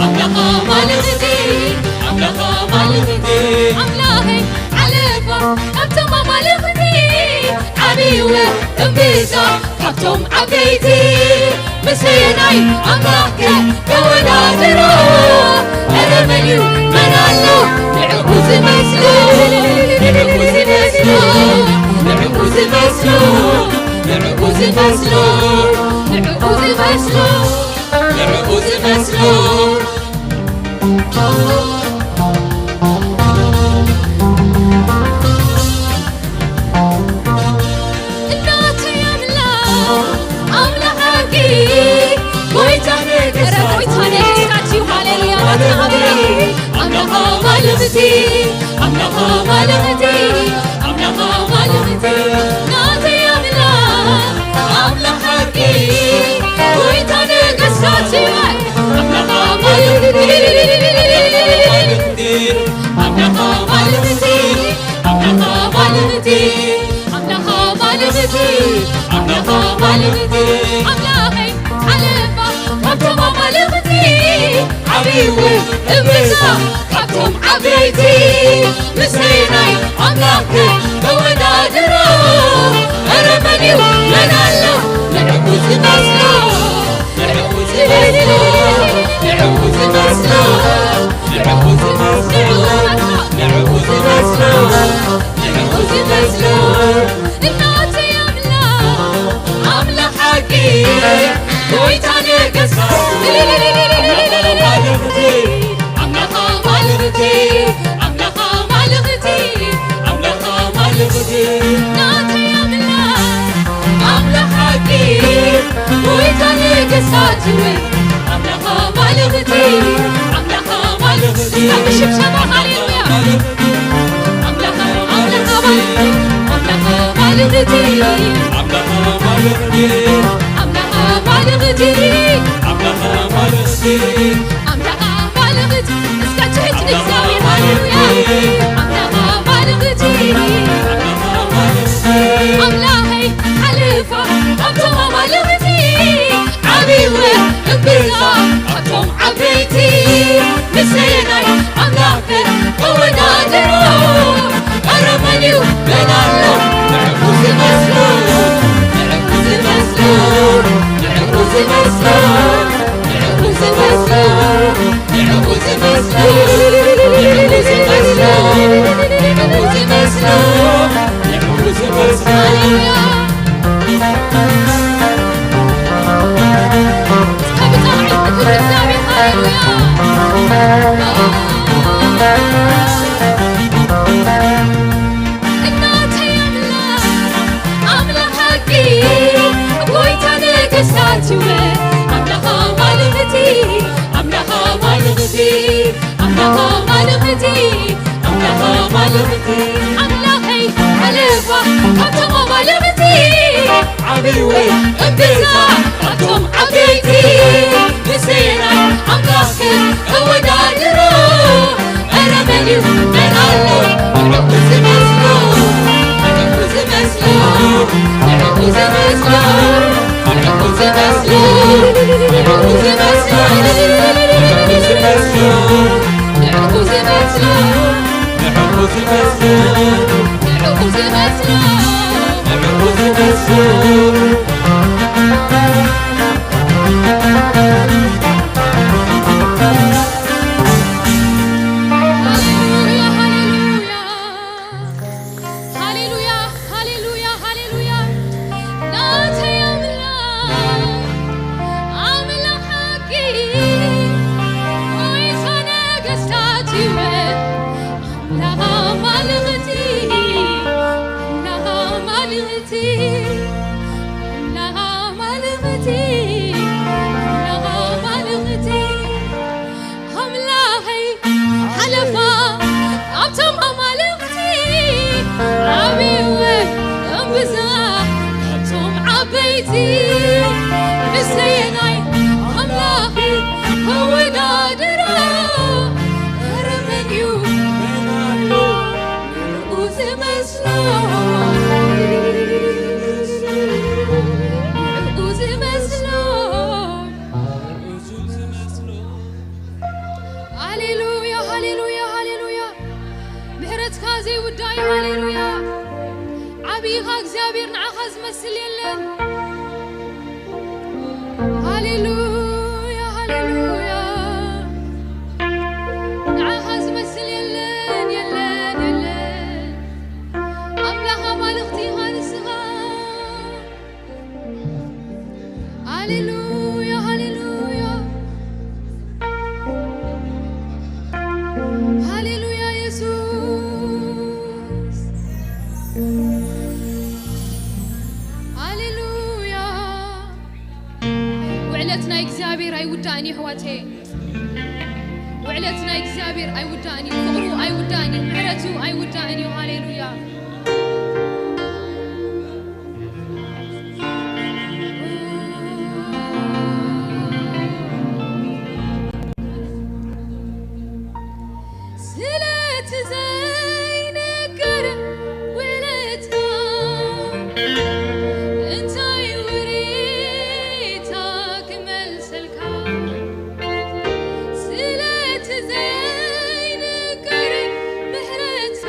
ኣምላኽ ኣማልኽቲ፣ ኣምላኽ ኣማልኽቲ፣ ኣምላኸይ ዓለባ ካብቶም ኣማልኽቲ ዓብይወ እምብዛ ካብቶም ዓበይቲ ምስናይ ኣምላኽከ ተወዳድሮ። ኧረ መን እዩ መን ኣሎ ንዕኡ ዝመስሎ፣ ንዕኡ ዝመስሎ፣ ንዕኡ ዝመስሎ፣ ንዕኡ ዝመስሎ፣ ንዕኡ ዝመስሎ፣ ንዕኡ ዝመስሎ። እናተይ ኣምላኽ፣ ኣምላኽ ሓቂ፣ ጎይታ ነገስታት፣ ኧረ ጎይታ ነገስታት እዩ። ሃሌሉያ። ኣምላኽ ኣማልኽቲ፣ ኣምላኽ ኣማልኽቲ፣ ኣምላኽ ኣማልኽቲ፣ ናተይ ኣምላኽ፣ ኣምላኽ ሓቂ፣ ጎይታ ነገስታት እዩ። ኣምላኽ ኣማልኽቲ፣ ኣምላኽ ኣማልኽቲ፣ ኣምላኽ ኣማልኽቲ፣ ኣምላኽ ኣማልኽቲ፣ ኣምላኽ ኣማልኽቲ፣ ኣምላኸይ ዓለባ ካብቶም ኣማልኽቲ ዓብይወ እምብዛ ካብቶም ዓበይቲ ምስናይ ኣምላኽ ኣምላኽ ኣማልኽቲ፣ ኣምላኽ ኣማልኽቲ፣ ብሽብሸባ ሃሌሉያ። ኣምላኽ፣ ኣምላኽ ኣማልኽቲ፣ ኣምላኽ ኣማልኽቲ፣ ኣምላኽ ኣማልኽቲ፣ ኣምላኽ ኣማልኽቲ፣ ኣምላኽ ኣማልኽቲ፣ ኣምላኽ ኣማልኽቲ። እስከ ትሕት ንእግዚኣብሔር ሃሌሉያ። ኣምላኽ ኣማልኽቲ፣ ኣምላኽ ኣማልኽቲ፣ ኣምላኸይ ሓለፋ ካብቶም ኣማልኽቲ። ዓብይወ እምብዛ ካብቶም ዓበይቲ፣ ምስናይ ኣምላኽ ከወዳድሮ። ኧረ መን እዩ መን ኣሎ ንዕኡ ዝመስሎ? ንዕኡ ዝመስሎ? ንዕኡ ዝመስሎ? ንዕኡ ዝመስሎ? ንዕኡ ዝመስሎ? ንዕኡ ዝመስሎ? ንዕኡ ዝመስሎ? ንዕኡ ዝመስሎ? እስከ ብጣዕሚ ክብሪ እግዚኣብሔር፣ ሃሌሉያ። እናተይ ኣምላኽ፣ ኣምላኽ ሓቂ፣ ጎይታ ነገስታት ይወ፣ ኣምላኽ ኣማልኽቲ፣ ኣምላኽ ኣማልኽቲ፣ ኣምላኽ ኣማልኽቲ፣ ኣምላኽ ኣማልኽቲ፣ ኣምላኸይ ሓለፋ ካብቶም ኣማልኽቲ። ዓብይወ እምብዛ ካብቶም ዓበይቲ፣ ምስናይ ኣምላኽ ከወዳድሮ። ኧረ መን እዩ መን ኣሎ ንዕኡ ዝመስሎ? ንዕኡ ዝመስሎ? ንዕኡ ዝመስሎ? ንዕኡ ዝመስሎ? ንዕኡ ዝመስሎ? ንዕኡ ዝመስሎ? ንዕኡ ዝመስሎ? ንዕኡ ዝመስሎ? ንዕኡ ዝመስሎ? ንዕኡ ዝመስሎ? ሃሌሉያ፣ ሃሌሉያ። ሃሌሉያ፣ ሃሌሉያ፣ ሃሌሉያ። ናተይ ኣምላኽ፣ ኣምላኽ ሓቂ፣ ጎይታ ነገስታት ይወ፣ ኣምላኽ ኣማልኽቲ፣ ኣምላኽ ኣማልኽቲ፣ ኣምላኽ ኣማልኽቲ፣ ኣምላኽ ኣማልኽቲ። ኣምላኸይ ሓለፋ ኣብቶም ኣማልኽቲ፣ ዓብይወ እምብዛ ካብቶም ዓበይቲ፣ ምስናይ ኣምላኽ ከወዳድሮ። ኧረ መን እዩ ንዕኡ ዝመስሎ? ንዕኡ ዝመስሎ? ሃሌሉያ፣ ሃሌሉያ፣ ሃሌሉያ። ምሕረትካ ዘይውዳእ እዩ። ሃሌሉያ። ዓብይኻ እግዚኣብሔር፣ ንዓኻ ዝመስል የለን። ሃሌሉያ፣ ሃሌሉያ። ንዓኻ ዝመስል የለን፣ የለን፣ የለን። ኣምላኽ ኣማልኽቲ ኢኻ ንስኻ። ሃሌሉያ፣ ሃሌሉያ፣ ሃሌሉያ የሱስ። ሃሌሉያ። ውዕለት ናይ እግዚኣብሔር ኣይውዳእን እዩ ኣሕዋተየ። ውዕለት ናይ እግዚኣብሔር ኣይውዳእን እዩ። ፍቕሩ ኣይውዳእን እዩ። ምሕረቱ ኣይውዳእን እዩ። ሃሌሉያ። ስለቲ ዘይነገር ውዕለትካ እንታይ ውሬታ ክመልሰልካ? ስለቲ ዘይነገር ምሕረትካ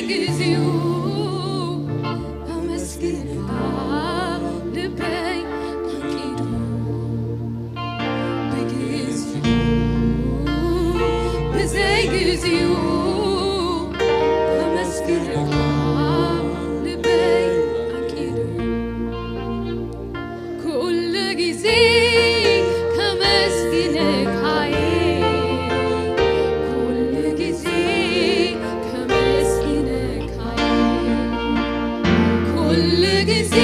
ግዜኡ ኣመስግንካ ልበይ ኣንቂዱ። ብግዜኡ ብዘይ ግዜኡ ኣመስግንካ ልበይ ኣንቂዱ። ኩሉ ግዜ ከመስግነካየ፣ ኩሉ ግዜ ከመስግነካየ፣ ኩሉ ግዜ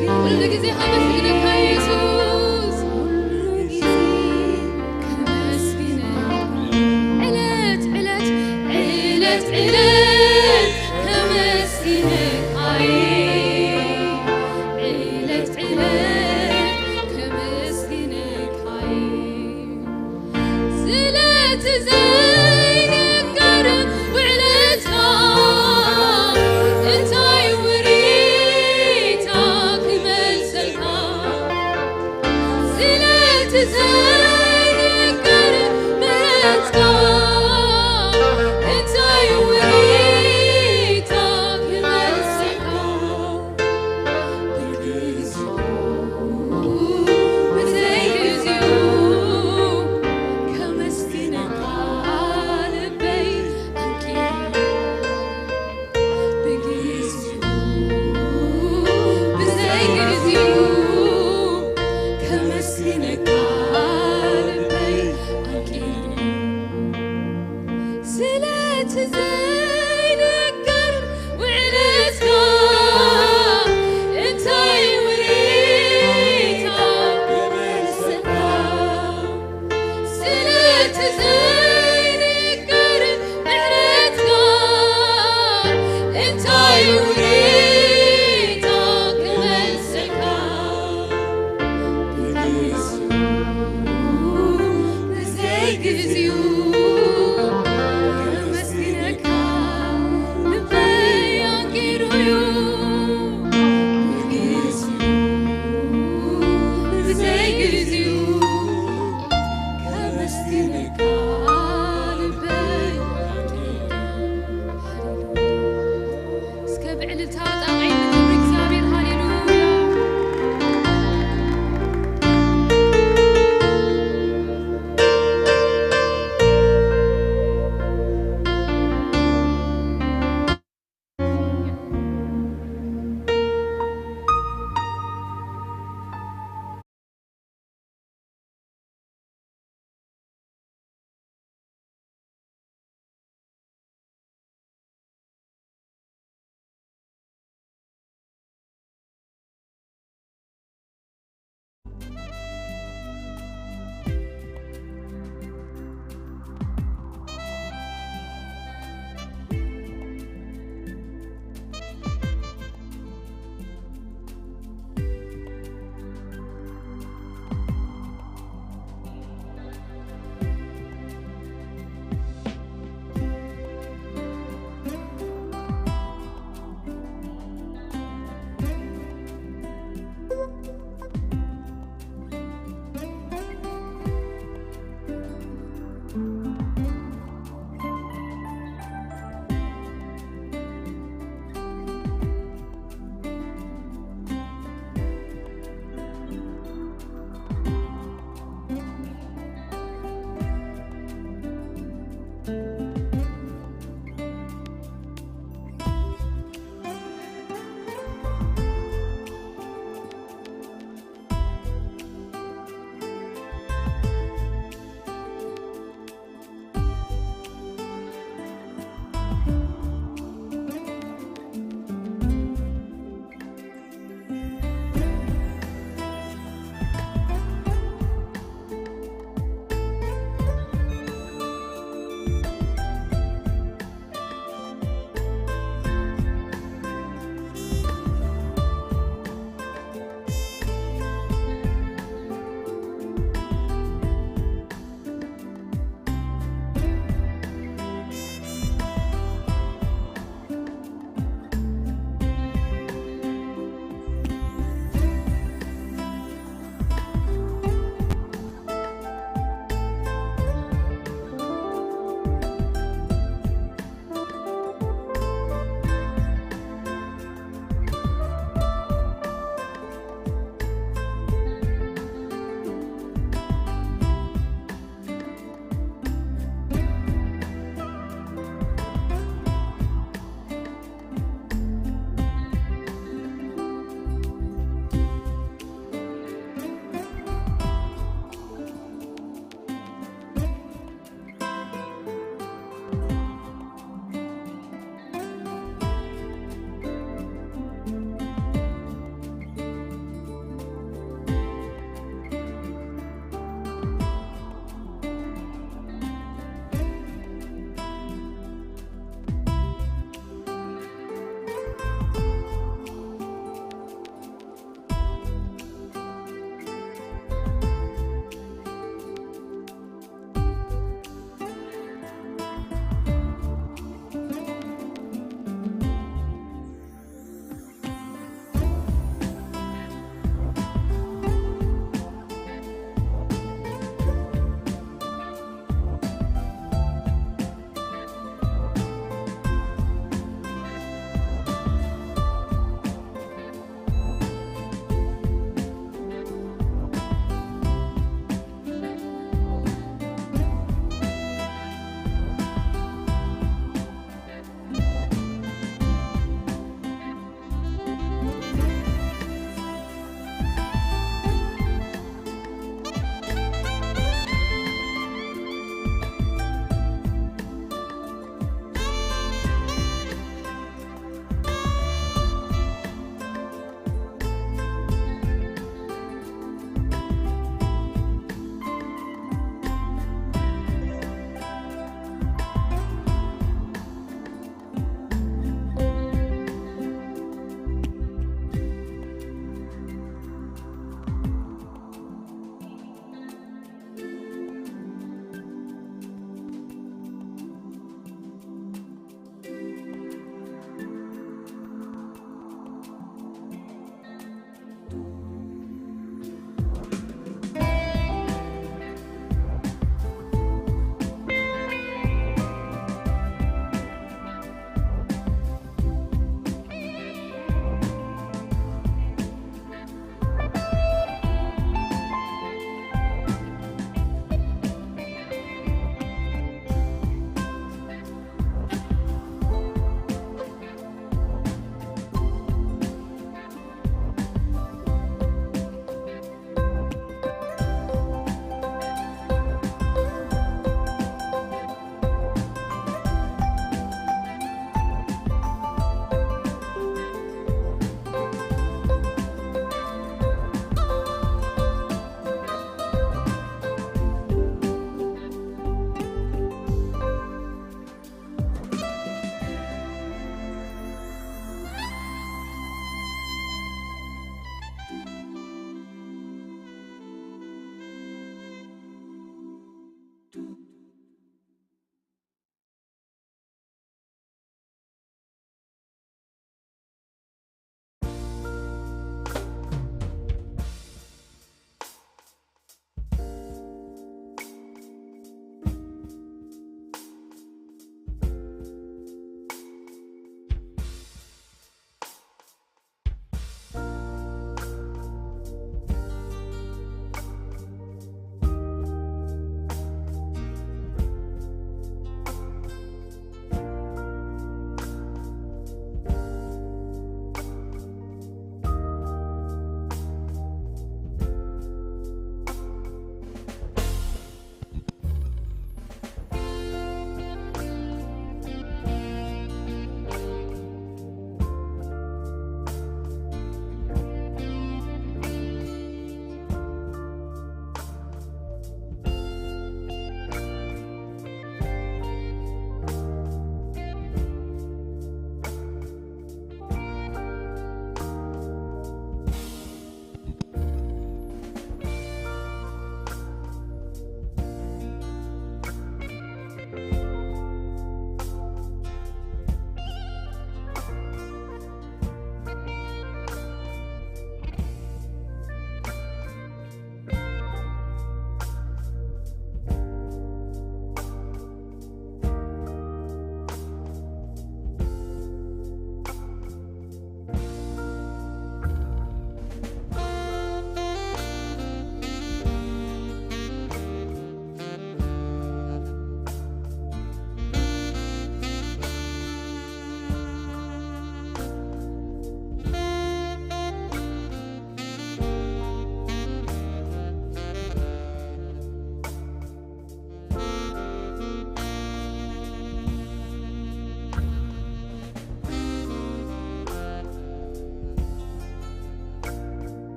ኩሉ ግዜ ከመስግነካ የሱስ፣ ኩሉ ግዜ ከመስግነካ፣ ዕለት ዕለት ዕለት ዕለት ከመስግነካየ፣ ዕለት ዕለት ከመስግነካየ። ስለቲ ዘይንገር ውዕለትካ፣ እንታይ ውሪታ ክመልሰልካ? ስለቲ ዘይንገር ምሕረትካ፣ እንታይ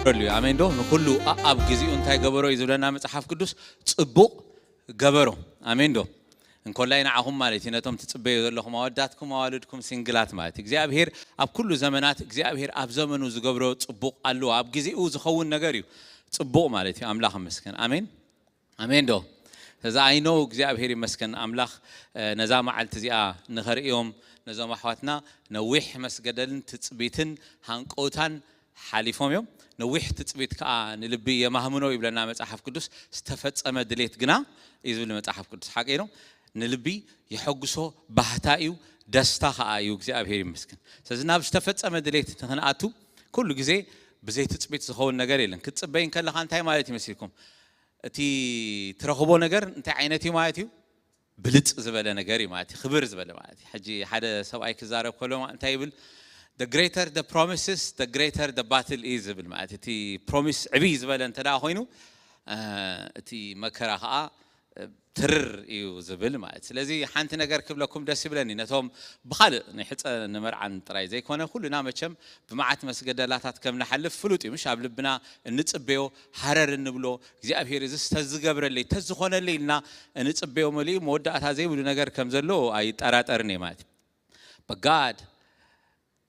ገበረሉ እዩ። ኣሜን ዶ? ንኹሉ ኣኣብ ግዜኡ እንታይ ገበሮ እዩ ዝብለና መጽሓፍ ቅዱስ? ጽቡቕ ገበሮ። ኣሜን ዶ? እንኮላይ ንዓኹም ማለት እዩ፣ ነቶም ትጽበዩ ዘለኹም ኣወዳትኩም፣ ኣዋልድኩም፣ ሲንግላት ማለት እዩ። እግዚኣብሔር ኣብ ኩሉ ዘመናት፣ እግዚኣብሔር ኣብ ዘመኑ ዝገብሮ ጽቡቕ ኣለዎ። ኣብ ግዜኡ ዝኸውን ነገር እዩ ጽቡቕ ማለት እዩ። ኣምላኽ ይመስገን። ኣሜን። ኣሜን ዶ? እዛ ኣይኖ እግዚኣብሔር ይመስገን ኣምላኽ፣ እ፣ ነዛ መዓልቲ እዚኣ ንኸርእዮም ነዞም ኣሕዋትና ነዊሕ መስገደልን ትጽቢትን ሃንቀውታን ሓሊፎም እዮም። ነዊሕ ትጽቢት ከኣ ንልቢ የማህምኖ ይብለና መጽሓፍ ቅዱስ። ዝተፈጸመ ድሌት ግና እዩ ዝብል መጽሓፍ ቅዱስ። ሓቀይ ነው። ንልቢ የሐጉሶ ባህታ እዩ፣ ደስታ ከኣ እዩ። እግዚኣብሔር ይመስገን። ስለዚ ናብ ዝተፈጸመ ድሌት ንኽንኣቱ ኩሉ ግዜ ብዘይ ትጽቢት ዝኸውን ነገር የለን። ክትጽበይ እንከለኻ እንታይ ማለት ይመስልኩም? እቲ ትረኽቦ ነገር እንታይ ዓይነት እዩ ማለት እዩ? ብልጽ ዝበለ ነገር እዩ ማለት እዩ። ክብር ዝበለ ማለት እዩ። ሕጂ ሓደ ሰብኣይ ክዛረብ ከሎ እንታይ ይብል? The greater the promises, the greater the battle is ዝብል ማለት እዩ። እቲ ፕሮሚስ ዕብይ ዝበለ እንተ ደኣ ኮይኑ፣ እ፣ እቲ መከራ ኸኣ፣ እ፣ ትርር እዩ ዝብል ማለት እዩ። ስለዚ ሓንቲ ነገር ክብለኩም ደስ ይብለኒ፣ ነቶም ብኻልእ ንሕጸ ንመርዓን ጥራይ ዘይኮነ፣ ኩልና መቸም ብመዓት መስገደላታት ከም ንሓልፍ ፍሉጥ እዩ። ምሽ ኣብ ልብና እንጽበዮ፣ ሃረር እንብሎ፣ እግዚኣብሔር እዚ ተዝገብረለይ፣ ተዝኾነለይ ኢልና እንጽበዮ መሊኡ መወዳእታ ዘይብሉ ነገር ከም ዘሎ ኣይጠራጠርን እየ ማለት እዩ። But God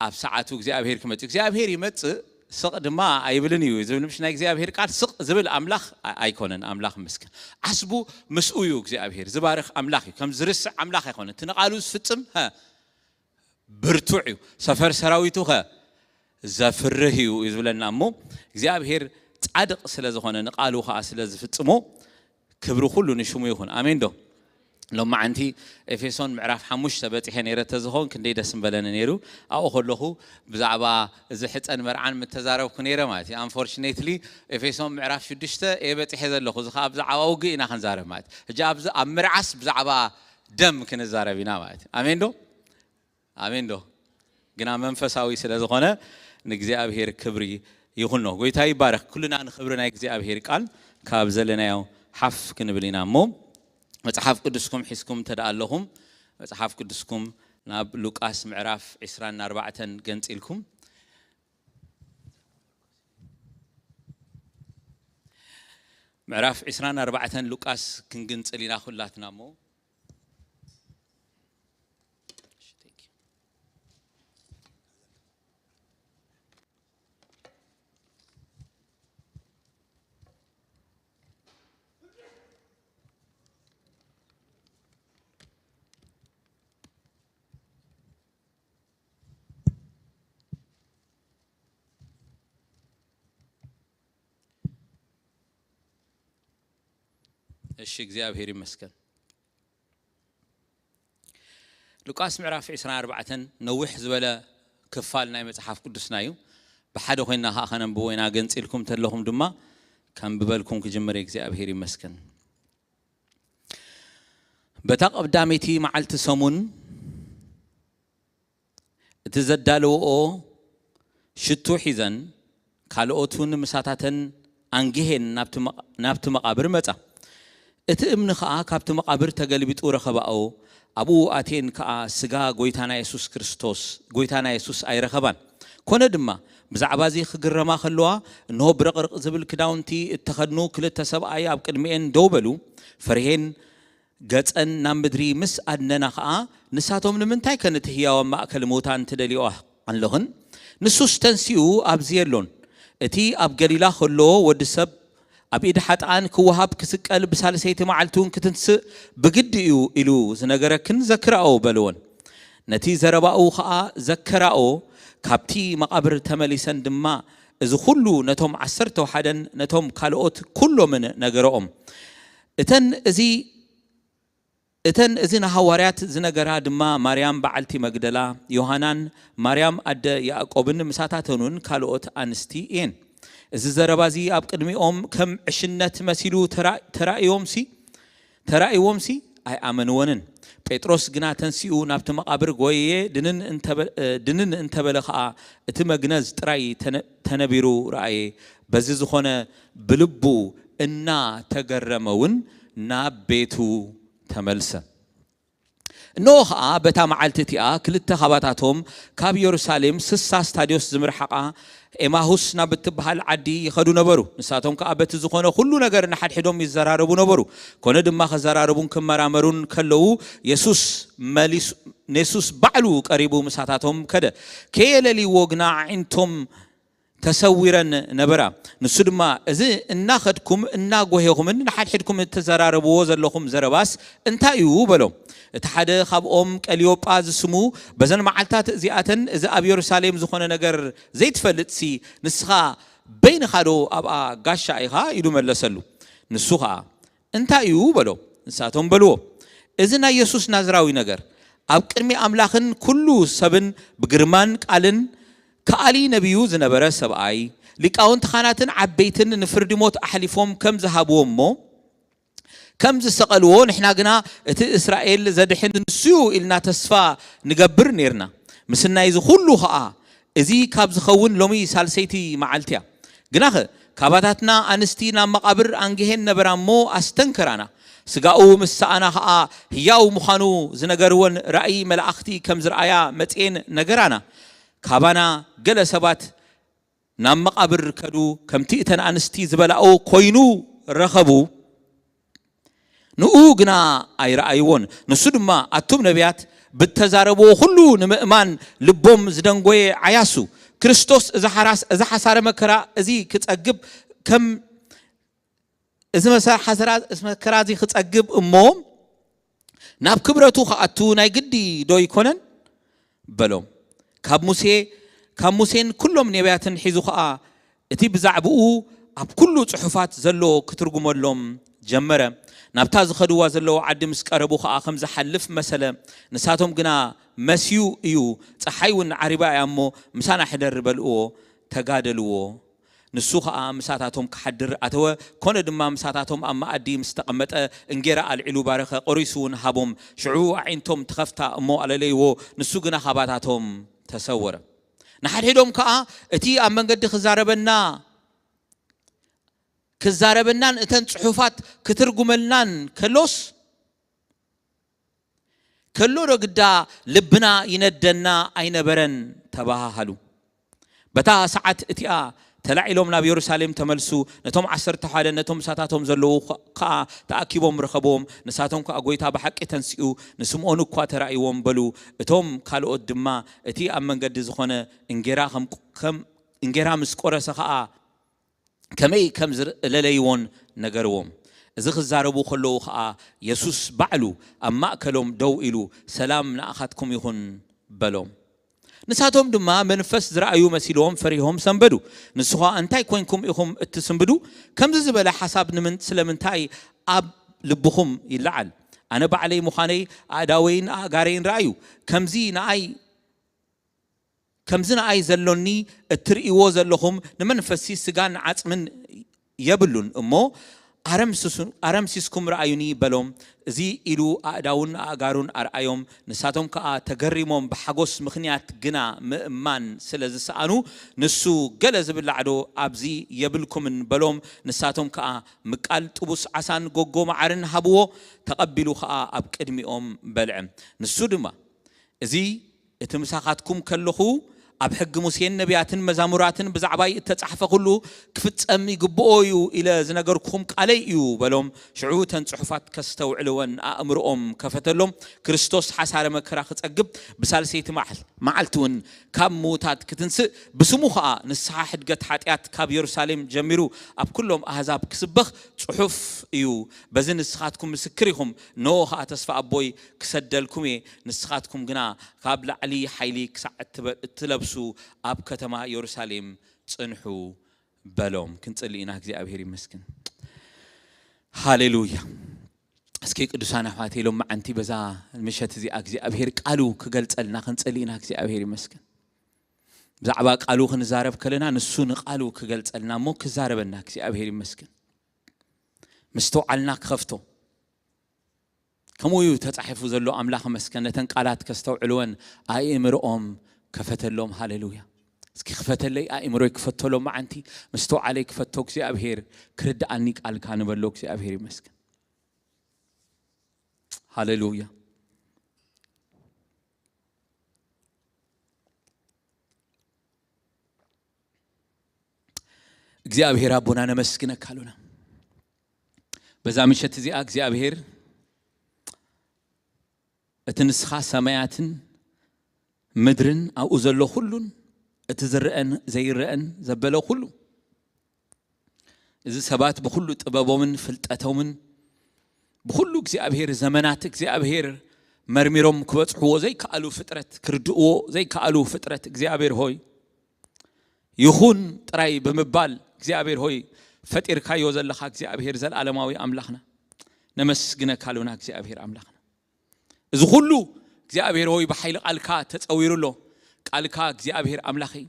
ኣብ ሰዓቱ እግዚኣብሔር ክመጽእ፣ እግዚኣብሔር ይመጽእ፣ ስቕ ድማ ኣይብልን እዩ ዝብል፣ ምሽ ናይ እግዚኣብሔር ቃል ስቕ ዝብል ኣምላኽ ኣ-፣ ኣይኮነን። ኣምላኽ ይመስገን። ዓስቡ ምስኡ እዩ እግዚኣብሔር። ዝባርኽ ኣምላኽ እዩ። ከም ዝርስዕ ኣምላኽ ኣይኮነን። እቲ ንቓሉ ዝፍጽም፣ ሀ፣ ብርቱዕ እዩ። ሰፈር ሰራዊቱ ኸ ዘፍርህ እዩ፣ እዩ ዝብለና። እሞ እግዚኣብሔር ጻድቕ ስለ ዝኾነ፣ ንቓሉ ኸኣ ስለ ዝፍጽሞ፣ ክብሪ ኩሉ ንሽሙ ይኹን። ኣሜን ዶ? ሎማዓንቲ ኤፌሶን ምዕራፍ ሓሙሽተ በጺሐ ነይረ ተዝኾን ክንደይ ደስ ምበለኒ ነይሩ። ኣብኡ ከለኹ ብዛዕባ እዚ ሕጸን መርዓን ምተዛረብኩ ነይረ ማለት እዩ። Unfortunately ኤፌሶን ምዕራፍ ሽዱሽተ እየ በጺሐ ዘለኹ። እዚ ኸኣ ብዛዕባ ውግእ ኢና ክንዛረብ ማለት እዩ። ሕጂ ኣብዚ ኣብ ምርዓስ ብዛዕባ ደም ክንዛረብ ኢና ማለት እዩ። ኣሜን ዶ? ኣሜን ዶ? ግና መንፈሳዊ ስለ ዝኾነ ንእግዚኣብሔር ክብሪ ይኹኖ። ጎይታ ይባረኽ። ኩልና ንኽብሪ ናይ እግዚኣብሔር ቃል ካብ ዘለናዮ ሓፍ ክንብል ኢና። እሞ መጽሓፍ ቅዱስኩም ሒዝኩም እንተ ደኣ ኣለኹም፣ መጽሓፍ ቅዱስኩም ናብ ሉቃስ ምዕራፍ ዕስራን ኣርባዕተን ገንጺልኩም። ምዕራፍ ዕስራን ኣርባዕተን ሉቃስ ክንግንጽል ኢና ኩላትና። እሞ እሺ፣ እግዚኣብሔር ይመስገን። ሉቃስ ምዕራፍ ዕስራን ኣርባዕተን ነዊሕ ዝበለ ክፋል ናይ መጽሓፍ ቅዱስና እዩ። ብሓደ ኮይንና ከኣ ከነንብቦ ኢና። ገንጺልኩም ተለኹም ድማ ከንብበልኩም ክጅምር እየ። እግዚኣብሔር ይመስገን። በታ ቀዳመይቲ መዓልቲ ሰሙን እቲ ዘዳለውኦ ሽቱ ሒዘን፣ ካልኦት እውን ምሳታተን ኣንጊሄን ናብቲ መ-፣ ናብቲ መቓብር መጻ። እቲ እምኒ ኸኣ ካብቲ መቓብር ተገልቢጡ ረኸባኦ። ኣብኡ ኣትየን ከኣ ስጋ ጐይታና የሱስ ክርስቶስ፣ ጐይታና የሱስ ኣይረኸባን። ኮነ ድማ፣ ብዛዕባ እዚ ክግረማ ከለዋ፣ እንሆ ብርቕርቕ ዝብል ክዳውንቲ እተኸድኑ ክልተ ሰብኣይ ኣብ ቅድሚኤን ደው በሉ። ፈሪሄን ገጸን ናብ ምድሪ ምስ ኣድነና ኸኣ፣ ንሳቶም፣ "ንምንታይ ከ ነቲ ህያው ኣብ ማእከል ሙታን ትደልይኦ ኣለኽን? ንሱስ ተንሲኡ ኣብዚ የሎን። እቲ ኣብ ገሊላ ኸሎ ወዲ ሰብ ኣብ ኢድ ሓጥኣን ክወሃብ፣ ክስቀል፣ ብሳልሰይቲ መዓልቲ እውን ክትንስእ ብግዲ እዩ ኢሉ ዝነገረክን ዘክራኦ" በልወን። ነቲ ዘረባኡ ኸኣ ዘከራኦ። ካብቲ መቓብር ተመሊሰን ድማ እዚ ኹሉ ነቶም ዓሰርተ ወሓደን ነቶም ካልኦት ኩሎምን ነገረኦም። እተን እዚ እተን እዚ ንሃዋርያት ዝነገራ ድማ ማርያም በዓልቲ መግደላ፣ ዮሃናን ማርያም ኣደ ያዕቆብን ምሳታተኑን ካልኦት ኣንስቲ እየን። እዚ ዘረባ እዚ ኣብ ቅድሚኦም ከም ዕሽነት መሲሉ ተራ-፣ ተራእዮምሲ፣ ተራእይዎምሲ ኣይኣመንዎንን። ጴጥሮስ ግና ተንሲኡ ናብቲ መቓብር ጐየየ፣ ድንን እንተበ-፣ ድንን እንተበለ ኸኣ እቲ መግነዝ ጥራይ ተነ-፣ ተነቢሩ ረኣየ። በዚ ዝኾነ ብልቡ እናተገረመ እውን ናብ ቤቱ ተመልሰ። እንሆ ኸኣ በታ መዓልቲ እቲኣ ክልተ ኻባታቶም ካብ የሩሳሌም ስሳ ስታድዮስ ዝምርሓቓ ኤማሁስ ናብ እትበሃል ዓዲ ይኸዱ ነበሩ። ንሳቶም ከኣ በቲ ዝኾነ ኹሉ ነገር ንሓድሕዶም ይዘራረቡ ነበሩ። ኮነ ድማ ኸዘራረቡን ክመራመሩን ከለዉ የሱስ መሊሱ፣ የሱስ ባዕሉ ቀሪቡ ምሳታቶም ከደ። ከየለልይዎ ግና ኣዒንቶም ተሰዊረን ነበራ። ንሱ ድማ፣ "እዚ እናኸድኩም እናጎሄኹምን ንሓድሕድኩም እተዘራረብዎ ዘለኹም ዘረባስ እንታይ እዩ?" በሎም። እቲ ሓደ ኻብኦም ቀልዮጳ ዝስሙ፣ "በዘን መዓልታት እዚኣተን እዚ ኣብ የሩሳሌም ዝኾነ ነገር ዘይትፈልጥሲ ንስኻ በይንኻ ዶ ኣብኣ ጋሻ ኢኻ?" ኢሉ መለሰሉ። ንሱ ኸኣ፣ "እንታይ እዩ?" በሎ። ንሳቶም በልዎ፣ "እዚ ናይ የሱስ ናዝራዊ ነገር፣ ኣብ ቅድሚ ኣምላኽን ኩሉ ሰብን ብግርማን ቃልን ከኣሊ ነቢዩ ዝነበረ ሰብኣይ፣ ሊቃውንቲ ኻህናትን ዓበይትን ንፍርዲ ሞት ኣሕሊፎም ከም ዝሃብዎ እሞ፣ ከም ዝሰቐልዎ፣ ንሕና ግና እቲ እስራኤል ዘድሕን ንሱ እዩ ኢልና ተስፋ ንገብር ኔርና። ምስናይ እዚ ኹሉ ኸኣ፣ እዚ ካብ ዝኸውን ሎሚ ሳልሰይቲ መዓልቲ እያ። ግናኸ፣ ካባታትና ኣንስቲ ናብ መቓብር ኣንጊሄን ነበራ እሞ ኣስተንከራና። ስጋኡ ምስ ሰኣና ኸኣ ህያው ምዃኑ ዝነገርወን ራእይ መላእኽቲ ከም ዝረኣያ መጺኤን ነገራና። ካባና ገለ ሰባት ናብ መቓብር ከዱ፣ ከምቲ እተን ኣንስቲ ዝበላኦ ኮይኑ ረኸቡ። ንኡ ግና ኣይረኣይዎን። ንሱ ድማ፣ ኣቱም ነቢያት፣ ብተዛረብዎ ኩሉ ንምእማን ልቦም ዝደንጎየ ዓያሱ፣ ክርስቶስ እዛ ሓራስ-፣ እዛ ሓሳረ መከራ እዚ ክጸግብ ከም፣ እዚ መሳ-፣ ሓሰራ-፣ መከራ እዚ ክጸግብ እሞ ናብ ክብረቱ ክኣቱ ናይ ግዲ ዶ ይኮነን? በሎም። ካብ ሙሴ፣ ካብ ሙሴን ኩሎም ነቢያትን ሒዙ ኸኣ እቲ ብዛዕባኡ ኣብ ኩሉ ጽሑፋት ዘሎ ክትርጉመሎም ጀመረ። ናብታ ዝኸድዋ ዘለዉ ዓዲ ምስ ቀረቡ ኸኣ ከም ዝሓልፍ መሰለ። ንሳቶም ግና፣ "መስዩ እዩ፣ ጸሓይ እውን ዓሪባ እያ እሞ፣ ምሳና ሕደር" በልዎ፣ ተጋደልዎ። ንሱ ኸኣ ምሳታቶም ክሓድር ኣተወ። ኮነ ድማ ምሳታቶም ኣብ መኣዲ ምስ ተቐመጠ፣ እንጌራ ኣልዒሉ ባረኸ፣ ቆሪሱ እውን ሃቦም። ሽዑ ኣዒንቶም ተኸፍታ እሞ ኣለለይዎ፣ ንሱ ግና ኻባታቶም ተሰወረ። ንሓድሕዶም ከኣ፣ "እቲ ኣብ መንገዲ ክዛረበና፣ ክዛረበናን እተን ጽሑፋት ክትርጉመልናን ከሎስ፣ ከሎ ዶ ግዳ ልብና ይነደና ኣይነበረን?" ተባሃሃሉ። በታ ሰዓት እቲኣ ተላዒሎም ናብ የሩሳሌም ተመልሱ። ነቶም ዓሰርተ ሓደ፣ ነቶም ምሳታቶም ዘለዉ ኸ-፣ ከኣ ተኣኪቦም ረኸብዎም። ንሳቶም ከኣ፣ "ጐይታ ብሓቂ ተንሲኡ፣ ንስምዖን እኳ ተራእይዎም" በሉ። እቶም ካልኦት ድማ፣ "እቲ ኣብ መንገዲ ዝኾነ እንጌራ ከም፣ ከም እንጌራ ምስ ቆረሰ ኸኣ ከመይ ከም ዝለለይዎን ነገርዎም። እዚ ክዛረቡ ከለዉ ኸኣ የሱስ ባዕሉ ኣብ ማእከሎም ደው ኢሉ፣ "ሰላም ንኣኻትኩም ይኹን" በሎም። ንሳቶም ድማ መንፈስ ዝረኣዩ መሲልዎም ፈሪሆም ሰንበዱ። ንሱ ኸኣ፣ "እንታይ ኮይንኩም ኢኹም እትስንብዱ? ከምዚ ዝበለ ሓሳብ ንምን-፣ ስለምንታይ ኣብ ልብኹም ይለዓል? ኣነ ባዕለይ ምዃነይ ኣእዳወይን ኣእጋረይን ረኣዩ። ከምዚ ንኣይ ከምዚ ንኣይ ዘሎኒ እትርእይዎ ዘለኹም ንመንፈስሲ ስጋን ዓጽምን የብሉን እሞ፣ ኣረምስሱ-፣ ኣረምሲስኩም ረኣዩኒ" በሎም። እዚ ኢሉ ኣእዳዉን ኣእጋሩን ኣርኣዮም። ንሳቶም ከኣ ተገሪሞም ብሓጎስ ምኽንያት ግና ምእማን ስለ ዝሰኣኑ፣ ንሱ፣ "ገለ ዝብላዕ ዶ ኣብዚ የብልኩምን?" በሎም። ንሳቶም ከኣ፣ ምቃል ጥቡስ ዓሳን ጎጎ መዓርን ሃብዎ። ተቐቢሉ ከኣ ኣብ ቅድሚኦም በልዐ። ንሱ ድማ፣ እዚ እቲ ምሳኻትኩም ከለኹ ኣብ ሕጊ ሙሴን ነቢያትን መዛሙራትን ብዛዕባይ እተጻሕፈ ኩሉ ክፍጸም ይግብኦ እዩ ኢለ ዝነገርኩኹም ቃለይ እዩ በሎም። ሽዑ እተን ጽሑፋት ከስተውዕልወን ኣእምሮኦም ከፈተሎም። ክርስቶስ ሓሳረ መከራ ክጸግብ ብሳልሰይቲ መዓል-፣ መዓልቲ እውን ካብ ምዉታት ክትንስእ ብስሙ ኸኣ ንስሓ ሕድገት ሓጢኣት ካብ የሩሳሌም ጀሚሩ ኣብ ኩሎም ኣህዛብ ክስበኽ ጽሑፍ እዩ። በዚ ንስኻትኩም ምስክር ኢኹም። እንሆ ኸኣ ተስፋ ኣቦይ ክሰደልኩም እየ። ንስኻትኩም ግና ካብ ላዕሊ ሓይሊ ክሳዕ እትበ-፣ እትለብሱ ኣብ ከተማ የሩሳሌም ጽንሑ በሎም። ክንጽሊ ኢና። እግዚኣብሔር ይመስገን። ሃሌሉያ። እስኪ ቅዱሳን ኣሕዋተይ፣ ሎም መዓንቲ በዛ ምሸት እዚኣ እግዚኣብሔር ቃሉ ክገልጸልና ክንጽሊ ኢና። እግዚኣብሔር ይመስገን። ብዛዕባ ቃሉ ክንዛረብ ከለና ንሱ ንቃሉ ክገልጸልና እሞ ክዛረበና እግዚኣብሔር ይመስገን። ምስትውዓልና ክኸፍቶ። ከምኡ እዩ ተጻሒፉ ዘሎ። ኣምላኽ መስከን ነተን ቃላት ከስተውዕልወን ኣእምርኦም ከፈተሎም። ሃሌሉያ። እስኪ ክፈተለይ ኣእምሮይ ክፈቶ ሎም መዓንቲ፣ ምስትውዓለይ ክፈቶ እግዚኣብሔር፣ ክርድኣኒ ቃልካ ንበሎ እግዚኣብሔር ይመስገን። ሃሌሉያ። እግዚኣብሔር ኣቦና ነመስግነካ ኣሉና። በዛ ምሸት እዚኣ እግዚኣብሔር እቲ ንስኻ ሰማያትን ምድርን ኣብኡ ዘሎ ኩሉን እቲ ዝረአን ዘይረአን ዘበለ ኩሉ እዚ ሰባት ብኹሉ ጥበቦምን ፍልጠቶምን ብኹሉ እግዚኣብሔር ዘመናት እግዚኣብሔር መርሚሮም ክበጽሕዎ ዘይከኣሉ ፍጥረት ክርድእዎ ዘይከኣሉ ፍጥረት እግዚኣብሔር ሆይ ይኹን ጥራይ ብምባል እግዚኣብሔር ሆይ ፈጢርካዮ ዘለኻ እግዚኣብሔር ዘለዓለማዊ ኣምላኽና ነመስግነካ ኣሉና እግዚኣብሔር ኣምላኽና። እዚ ኩሉ እግዚኣብሔር ሆይ ብሓይሊ ቃልካ ተጸዊሩ ኣሎ። ቃልካ እግዚኣብሔር ኣምላኸይ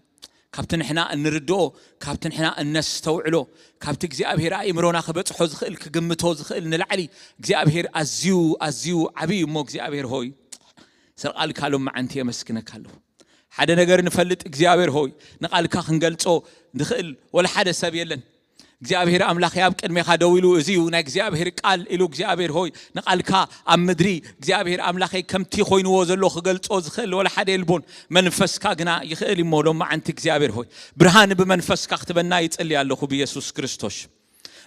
ካብቲ ንሕና እንርድኦ ካብቲ ንሕና እነስተውዕሎ ካብቲ እግዚኣብሔር ኣእምሮና ክበጽሖ ዝኽእል ክግምቶ ዝኽእል ንላዕሊ እግዚኣብሔር ኣዝዩ ኣዝዩ ዓብዩ እሞ እግዚኣብሔር ሆይ ስለ ቃልካ ሎም መዓንቲ የመስግነካ ኣለኹ። ሓደ ነገር ንፈልጥ እግዚኣብሔር ሆይ ንቃልካ ክንገልጾ ንኽእል ወላ ሓደ ሰብ የለን። እግዚኣብሔር ኣምላኸይ ኣብ ቅድሜኻ ደው ኢሉ እዚ እዩ ናይ እግዚኣብሔር ቃል ኢሉ እግዚኣብሔር ሆይ ንቃልካ ኣብ ምድሪ እግዚኣብሔር ኣምላኸይ ከምቲ ኮይንዎ ዘሎ ክገልጾ ዝኽእል ወላ ሓደ የልቦን። መንፈስካ ግና ይኽእል እሞ ሎም መዓንቲ እግዚኣብሔር ሆይ ብርሃን ብመንፈስካ ክትበና ይጽሊ ኣለኹ ብየሱስ ክርስቶስ።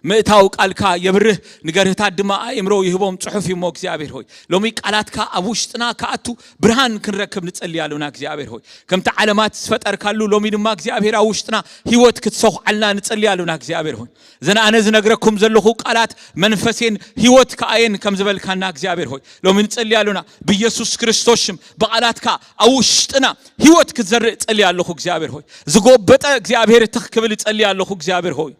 ምእታው ቃልካ የብርህ ንገርህታት ድማ ኣእምሮ ይህቦም ጽሑፍ እሞ እግዚኣብሔር ሆይ ሎሚ ቃላትካ ኣብ ውሽጥና ክኣቱ ብርሃን ክንረክብ ንጸሊ ኣሉና እግዚኣብሔር ሆይ ከምቲ ዓለማት ዝፈጠርካሉ ሎሚ ድማ እግዚኣብሔር ኣብ ውሽጥና ህይወት ክትሰኹዓልና ንጸሊ ኣሉና እግዚኣብሔር ሆይ ዘን ኣነ ዝነግረኩም ዘለኹ ቃላት መንፈሴን ህይወት ከኣየን ከም ዝበልካና እግዚኣብሔር ሆይ ሎሚ ንጸሊ ኣሉና ብኢየሱስ ክርስቶስ ሽም ብቓላትካ ኣብ ውሽጥና ህይወት ክትዘርእ ጸሊ ኣለኹ እግዚኣብሔር ሆይ ዝጎበጠ እግዚኣብሔር ትኽ ክብል ይጸሊ ኣለኹ እግዚኣብሔር ሆይ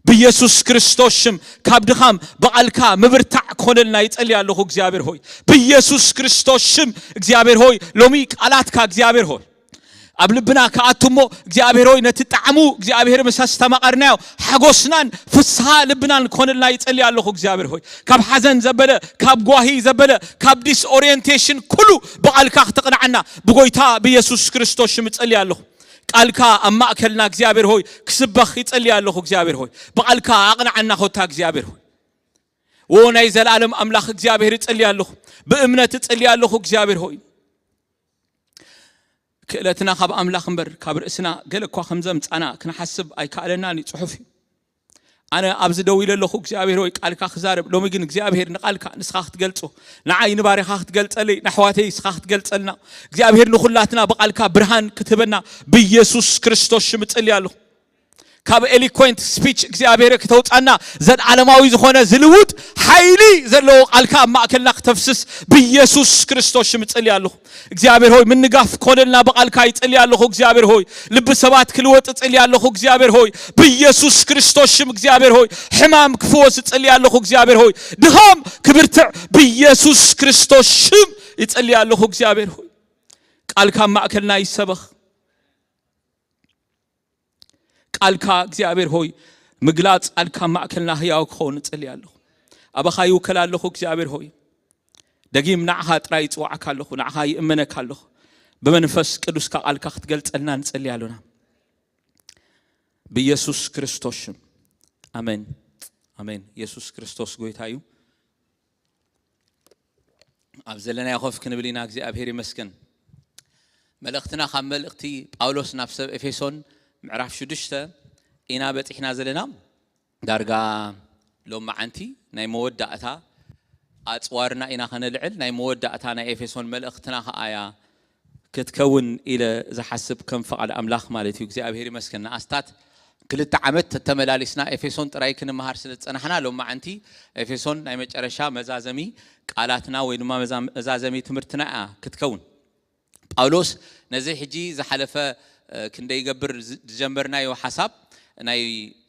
ብኢየሱስ ክርስቶስ ሽም ካብ ድኻም ብቓልካ ምብርታዕ ክኾነልና ይጸሊ ኣለኹ እግዚኣብሔር ሆይ ብኢየሱስ ክርስቶስ ሽም እግዚኣብሔር ሆይ ሎሚ ቃላትካ እግዚኣብሔር ሆይ ኣብ ልብና ክኣቱ እሞ እግዚኣብሔር ሆይ ነቲ ጣዕሙ እግዚኣብሔር ምስ ኣስተማቐርናዮ ሓጎስናን ፍስሃ ልብናን ክኾነልና ይጸሊ ኣለኹ እግዚኣብሔር ሆይ ካብ ሓዘን ዘበለ ካብ ጓሂ ዘበለ ካብ ዲስኦሪየንቴሽን ኩሉ ብቓልካ ክትቕንዓና ብጎይታ ብኢየሱስ ክርስቶስ ሽም እጸሊ ኣለኹ ቃልካ ኣብ ማእከልና እግዚኣብሔር ሆይ ክስበኽ ይጸሊ ኣለኹ እግዚኣብሔር ሆይ ብቓልካ ኣቕንዓና ኮታ እግዚኣብሔር ሆይ ዎ ናይ ዘለኣለም ኣምላኽ እግዚኣብሔር እጸሊ ኣለኹ ብእምነት እጸሊ ኣለኹ እግዚኣብሔር ሆይ ክእለትና ካብ ኣምላኽ እምበር ካብ ርእስና ገለ እኳ ከም ዘምጻና ክንሓስብ ኣይከኣለናን እዩ ጽሑፍ እዩ ኣነ ኣብዚ ደው ኢለ ኣለኹ እግዚኣብሔር ወይ ቃልካ ክዛረብ ሎሚ ግን እግዚኣብሔር ንቃልካ ንስኻ ክትገልጾ ንዓይ ንባሪኻ ክትገልጸለይ ንኣሕዋተይ ንስኻ ክትገልጸልና እግዚኣብሔር ንኹላትና ብቃልካ ብርሃን ክትህበና ብኢየሱስ ክርስቶስ ሽም እጽሊ ኣለኹ ካብ eloquent speech እግዚኣብሔር ክተውጻና ዘለዓለማዊ ዝኾነ ዝልውጥ ሓይሊ ዘለዎ ቃልካ ኣብ ማእከልና ክተፍስስ ብኢየሱስ ክርስቶስ ሽም እጽሊ ኣለኹ እግዚኣብሔር ሆይ ምንጋፍ ክኾነልና ብቓልካ ይጽሊ ኣለኹ እግዚኣብሔር ሆይ ልቢ ሰባት ክልወጥ እጽሊ ኣለኹ እግዚኣብሔር ሆይ ብኢየሱስ ክርስቶስ ሽም እግዚኣብሔር ሆይ ሕማም ክፍወስ እጽሊ ኣለኹ እግዚኣብሔር ሆይ ድኻም ክብርትዕ ብኢየሱስ ክርስቶስ ሽም ይጽሊ ኣለኹ እግዚኣብሔር ሆይ ቃልካ ኣብ ማእከልና ይሰበኽ ቃልካ እግዚኣብሔር ሆይ ምግላጽ ቃልካ ኣብ ማእከልና ህያው ክኸውን እጽሊ ኣለኹ ኣባኻ ይውከል ኣለኹ እግዚኣብሔር ሆይ ደጊም ንዓኻ ጥራይ ይጽዋዓካ ኣለኹ ንዓኻ ይእመነካ ኣለኹ ብመንፈስ ቅዱስካ ቃልካ ክትገልጸልና ንጸሊ ኣሎና ብኢየሱስ ክርስቶስ ሽም ኣሜን ኣሜን ኢየሱስ ክርስቶስ ጎይታ እዩ ኣብ ዘለናዮ ኮፍ ክንብል ኢና እግዚኣብሔር ይመስገን መልእኽትና ካብ መልእኽቲ ጳውሎስ ናብ ሰብ ኤፌሶን ምዕራፍ ሽዱሽተ ኢና በጺሕና ዘለና ዳርጋ ሎም መዓንቲ ናይ መወዳእታ ኣጽዋርና ኢና ከነልዕል ናይ መወዳእታ ናይ ኤፌሶን መልእኽትና ከኣያ ክትከውን ኢለ ዝሓስብ ከም ፍቓድ ኣምላኽ ማለት እዩ እግዚኣብሔር ይመስገን ንኣስታት ክልተ ዓመት ተተመላሊስና ኤፌሶን ጥራይ ክንመሃር ስለ ዝጸናሕና ሎም መዓንቲ ኤፌሶን ናይ መጨረሻ መዛዘሚ ቃላትና ወይ ድማ መዛዘሚ ትምህርትና እያ ክትከውን ጳውሎስ ነዚ ሕጂ ዝሓለፈ ክንደይ ይገብር ዝጀመርናዮ ሓሳብ ናይ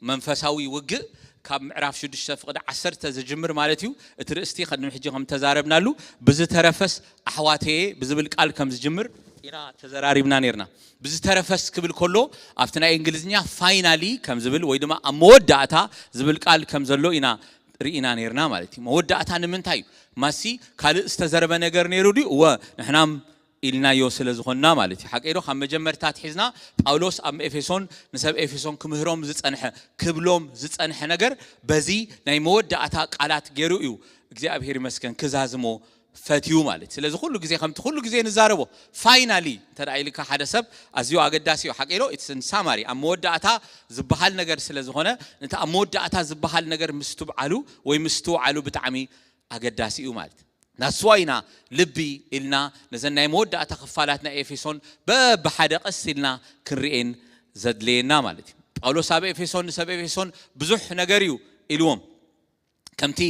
መንፈሳዊ ውግእ ካብ ምዕራፍ ሽዱሽተ ፍቕዲ ዓሰርተ ዝጅምር ማለት እዩ እቲ ርእስቲ ከድሚ ሕጂ ከም ተዛረብናሉ ብዝተረፈስ ኣሕዋተየ ብዝብል ቃል ከም ዝጅምር ኢና ተዘራሪብና ነርና ብዝተረፈስ ክብል ከሎ ኣብቲ ናይ እንግሊዝኛ ፋይናሊ ከም ዝብል ወይ ድማ ኣብ መወዳእታ ዝብል ቃል ከም ዘሎ ኢና ርኢና ነርና ማለት እዩ መወዳእታ ንምንታይ እዩ ማሲ ካልእ ዝተዘረበ ነገር ነይሩ ድዩ እወ ንሕናም ኢልናዮ ስለ ዝኾንና ማለት እዩ ሓቀይዶ ካብ መጀመርታ ትሒዝና ጳውሎስ ኣብ ኤፌሶን ንሰብ ኤፌሶን ክምህሮም ዝጸንሐ ክብሎም ዝጸንሐ ነገር በዚ ናይ መወዳእታ ቃላት ገይሩ እዩ እግዚኣብሔር ይመስገን ክዛዝሞ ፈትዩ ማለት። ስለዚ ኩሉ ግዜ ከምቲ ኩሉ ግዜ ንዛረቦ፣ ፋይናሊ እንተ ኢልካ ሓደ ሰብ ኣዝዩ ኣገዳሲ እዩ፣ ሓቂ ዶ? ኢትስ ሳማሪ ኣብ መወዳእታ ዝበሃል ነገር ስለ ዝኾነ፣ ነቲ ኣብ መወዳእታ ዝበሃል ነገር ምስትብዓሉ ወይ ምስትውዓሉ ብጣዕሚ ኣገዳሲ እዩ ማለት። ናስዋ ኢና ልቢ ኢልና ነዘን ናይ መወዳእታ ክፋላት ናይ ኤፌሶን በብሓደ ቀስ ኢልና ክንርእየን ዘድለየና ማለት እዩ። ጳውሎስ ኣብ ኤፌሶን ንሰብ ኤፌሶን ብዙሕ ነገር እዩ ኢልዎም። ከምቲ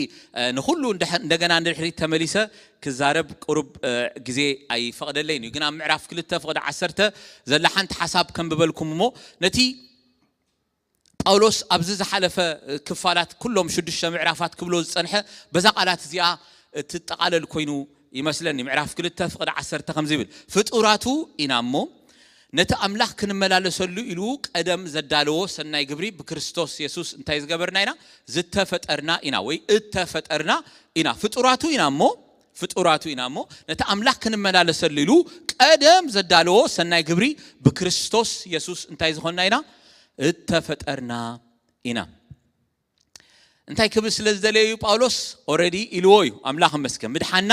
ንኩሉ እንደገና ንድሕሪት ተመሊሰ ክዛረብ ቅሩብ ግዜ ኣይፈቕደለይን እዩ። ግን ኣብ ምዕራፍ ክልተ ፍቕዲ ዓሰርተ ዘላ ሓንቲ ሓሳብ ከንብበልኩም እሞ፣ ነቲ ጳውሎስ ኣብዚ ዝሓለፈ ክፋላት ኩሎም ሽዱሽተ ምዕራፋት ክብሎ ዝጸንሐ በዛ ቃላት እዚኣ እትጠቓለል ኮይኑ ይመስለኒ። ምዕራፍ ክልተ ፍቕዲ ዓሰርተ ከምዚ ይብል፣ ፍጡራቱ ኢና እሞ ነቲ ኣምላኽ ክንመላለሰሉ ኢሉ ቀደም ዘዳለዎ ሰናይ ግብሪ ብክርስቶስ የሱስ እንታይ ዝገበርና ኢና? ዝተፈጠርና ኢና ወይ እተፈጠርና ኢና። ፍጡራቱ ኢና እሞ ፍጡራቱ ኢና እሞ ነቲ ኣምላኽ ክንመላለሰሉ ኢሉ ቀደም ዘዳለዎ ሰናይ ግብሪ ብክርስቶስ የሱስ እንታይ ዝኾንና ኢና? እተፈጠርና ኢና። እንታይ ክብል ስለ ዝደለየ እዩ ጳውሎስ? ኦረዲ ኢልዎ እዩ። ኣምላኽ መስከ ምድሓና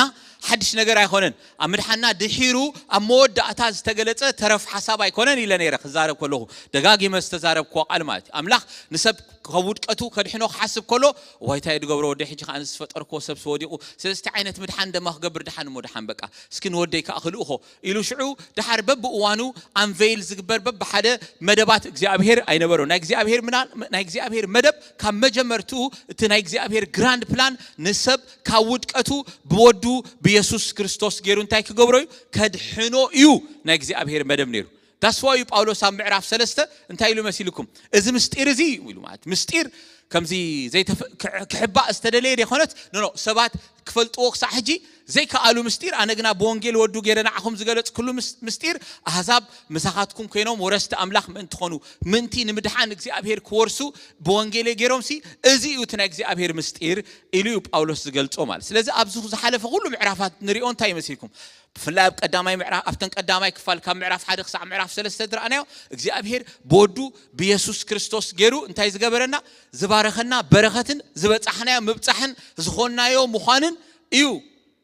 ሓድሽ ነገር ኣይኮነን። ኣብ ምድሓና ድሒሩ ኣብ መወዳእታ ዝተገለጸ ተረፍ ሓሳብ ኣይኮነን ኢለ ነይረ ክዛረብ ከለኹ፣ ደጋጊመ ዝተዛረብክዎ ቃል ማለት እዩ። ኣምላኽ ንሰብ ካብ ውድቀቱ ከድሕኖ ክሓስብ ከሎ፣ ዋይታ ድገብሮ ወደ ሕጂ ከኣ ዝፈጠርክዎ ሰብ ስወዲቑ፣ ስለዚ እንታይ ዓይነት ምድሓን ደማ ክገብር ድሓን እሞ ድሓን በቃ እስኪ ንወደይ ከኣ ክልእኾ ኢሉ ሽዑ ድሓር በብእዋኑ ኣንቬይል ዝግበር በብሓደ መደባት እግዚኣብሔር ኣይነበሮ። ናይ እግዚኣብሔር ምና-፣ ናይ እግዚኣብሔር መደብ ካብ መጀመርትኡ እቲ ናይ እግዚኣብሔር ግራንድ ፕላን ንሰብ ካብ ውድቀቱ ብወዱ ብየሱስ ክርስቶስ ገይሩ እንታይ ክገብሮ እዩ? ከድሕኖ እዩ ናይ እግዚኣብሔር መደብ ነይሩ። ዳስዋ እዩ ጳውሎስ ኣብ ምዕራፍ ሰለስተ እንታይ ኢሉ መሲልኩም? እዚ ምስጢር እዚ ኢሉ ማለት ምስጢር ከምዚ ዘይተፈ-፣ ክሕ-፣ ክሕባእ ዝተደለየ ዘይኮነት፣ ኖ፣ ኖ፣ ሰባት ክፈልጥዎ ክሳዕ ሕጂ ዘይከኣሉ ምስጢር፣ ኣነ ግና ብወንጌል ወዱ ገይረ ንዓኹም ዝገለጽኩሉ ምስ-፣ ምስጢር፣ ኣህዛብ ምሳኻትኩም ኮይኖም ወረስቲ ኣምላኽ ምእንቲ ኾኑ፣ ምእንቲ ንምድሓን እግዚኣብሔር ክወርሱ ብወንጌለይ ገይሮምሲ፣ እዚ እዩ እቲ ናይ እግዚኣብሔር ምስጢር ኢሉ እዩ ጳውሎስ ዝገልጾ ማለት። ስለዚ ኣብዚ ዝሓለፈ ኩሉ ምዕራፋት ንሪኦ እንታይ ይመስልኩም? ብፍላይ ኣብ ቀዳማይ ምዕራፍ፣ ኣብተን ቀዳማይ ክፋል ካብ ምዕራፍ ሓደ ክሳዕ ምዕራፍ ሰለስተ ዝረኣናዮ፣ እግዚኣብሔር ብወዱ ብየሱስ ክርስቶስ ገይሩ እንታይ ዝገበረና? ዝባረኸና በረኸትን ዝበጻሕናዮ ምብጻሕን ዝኾንናዮ ምዃንን እዩ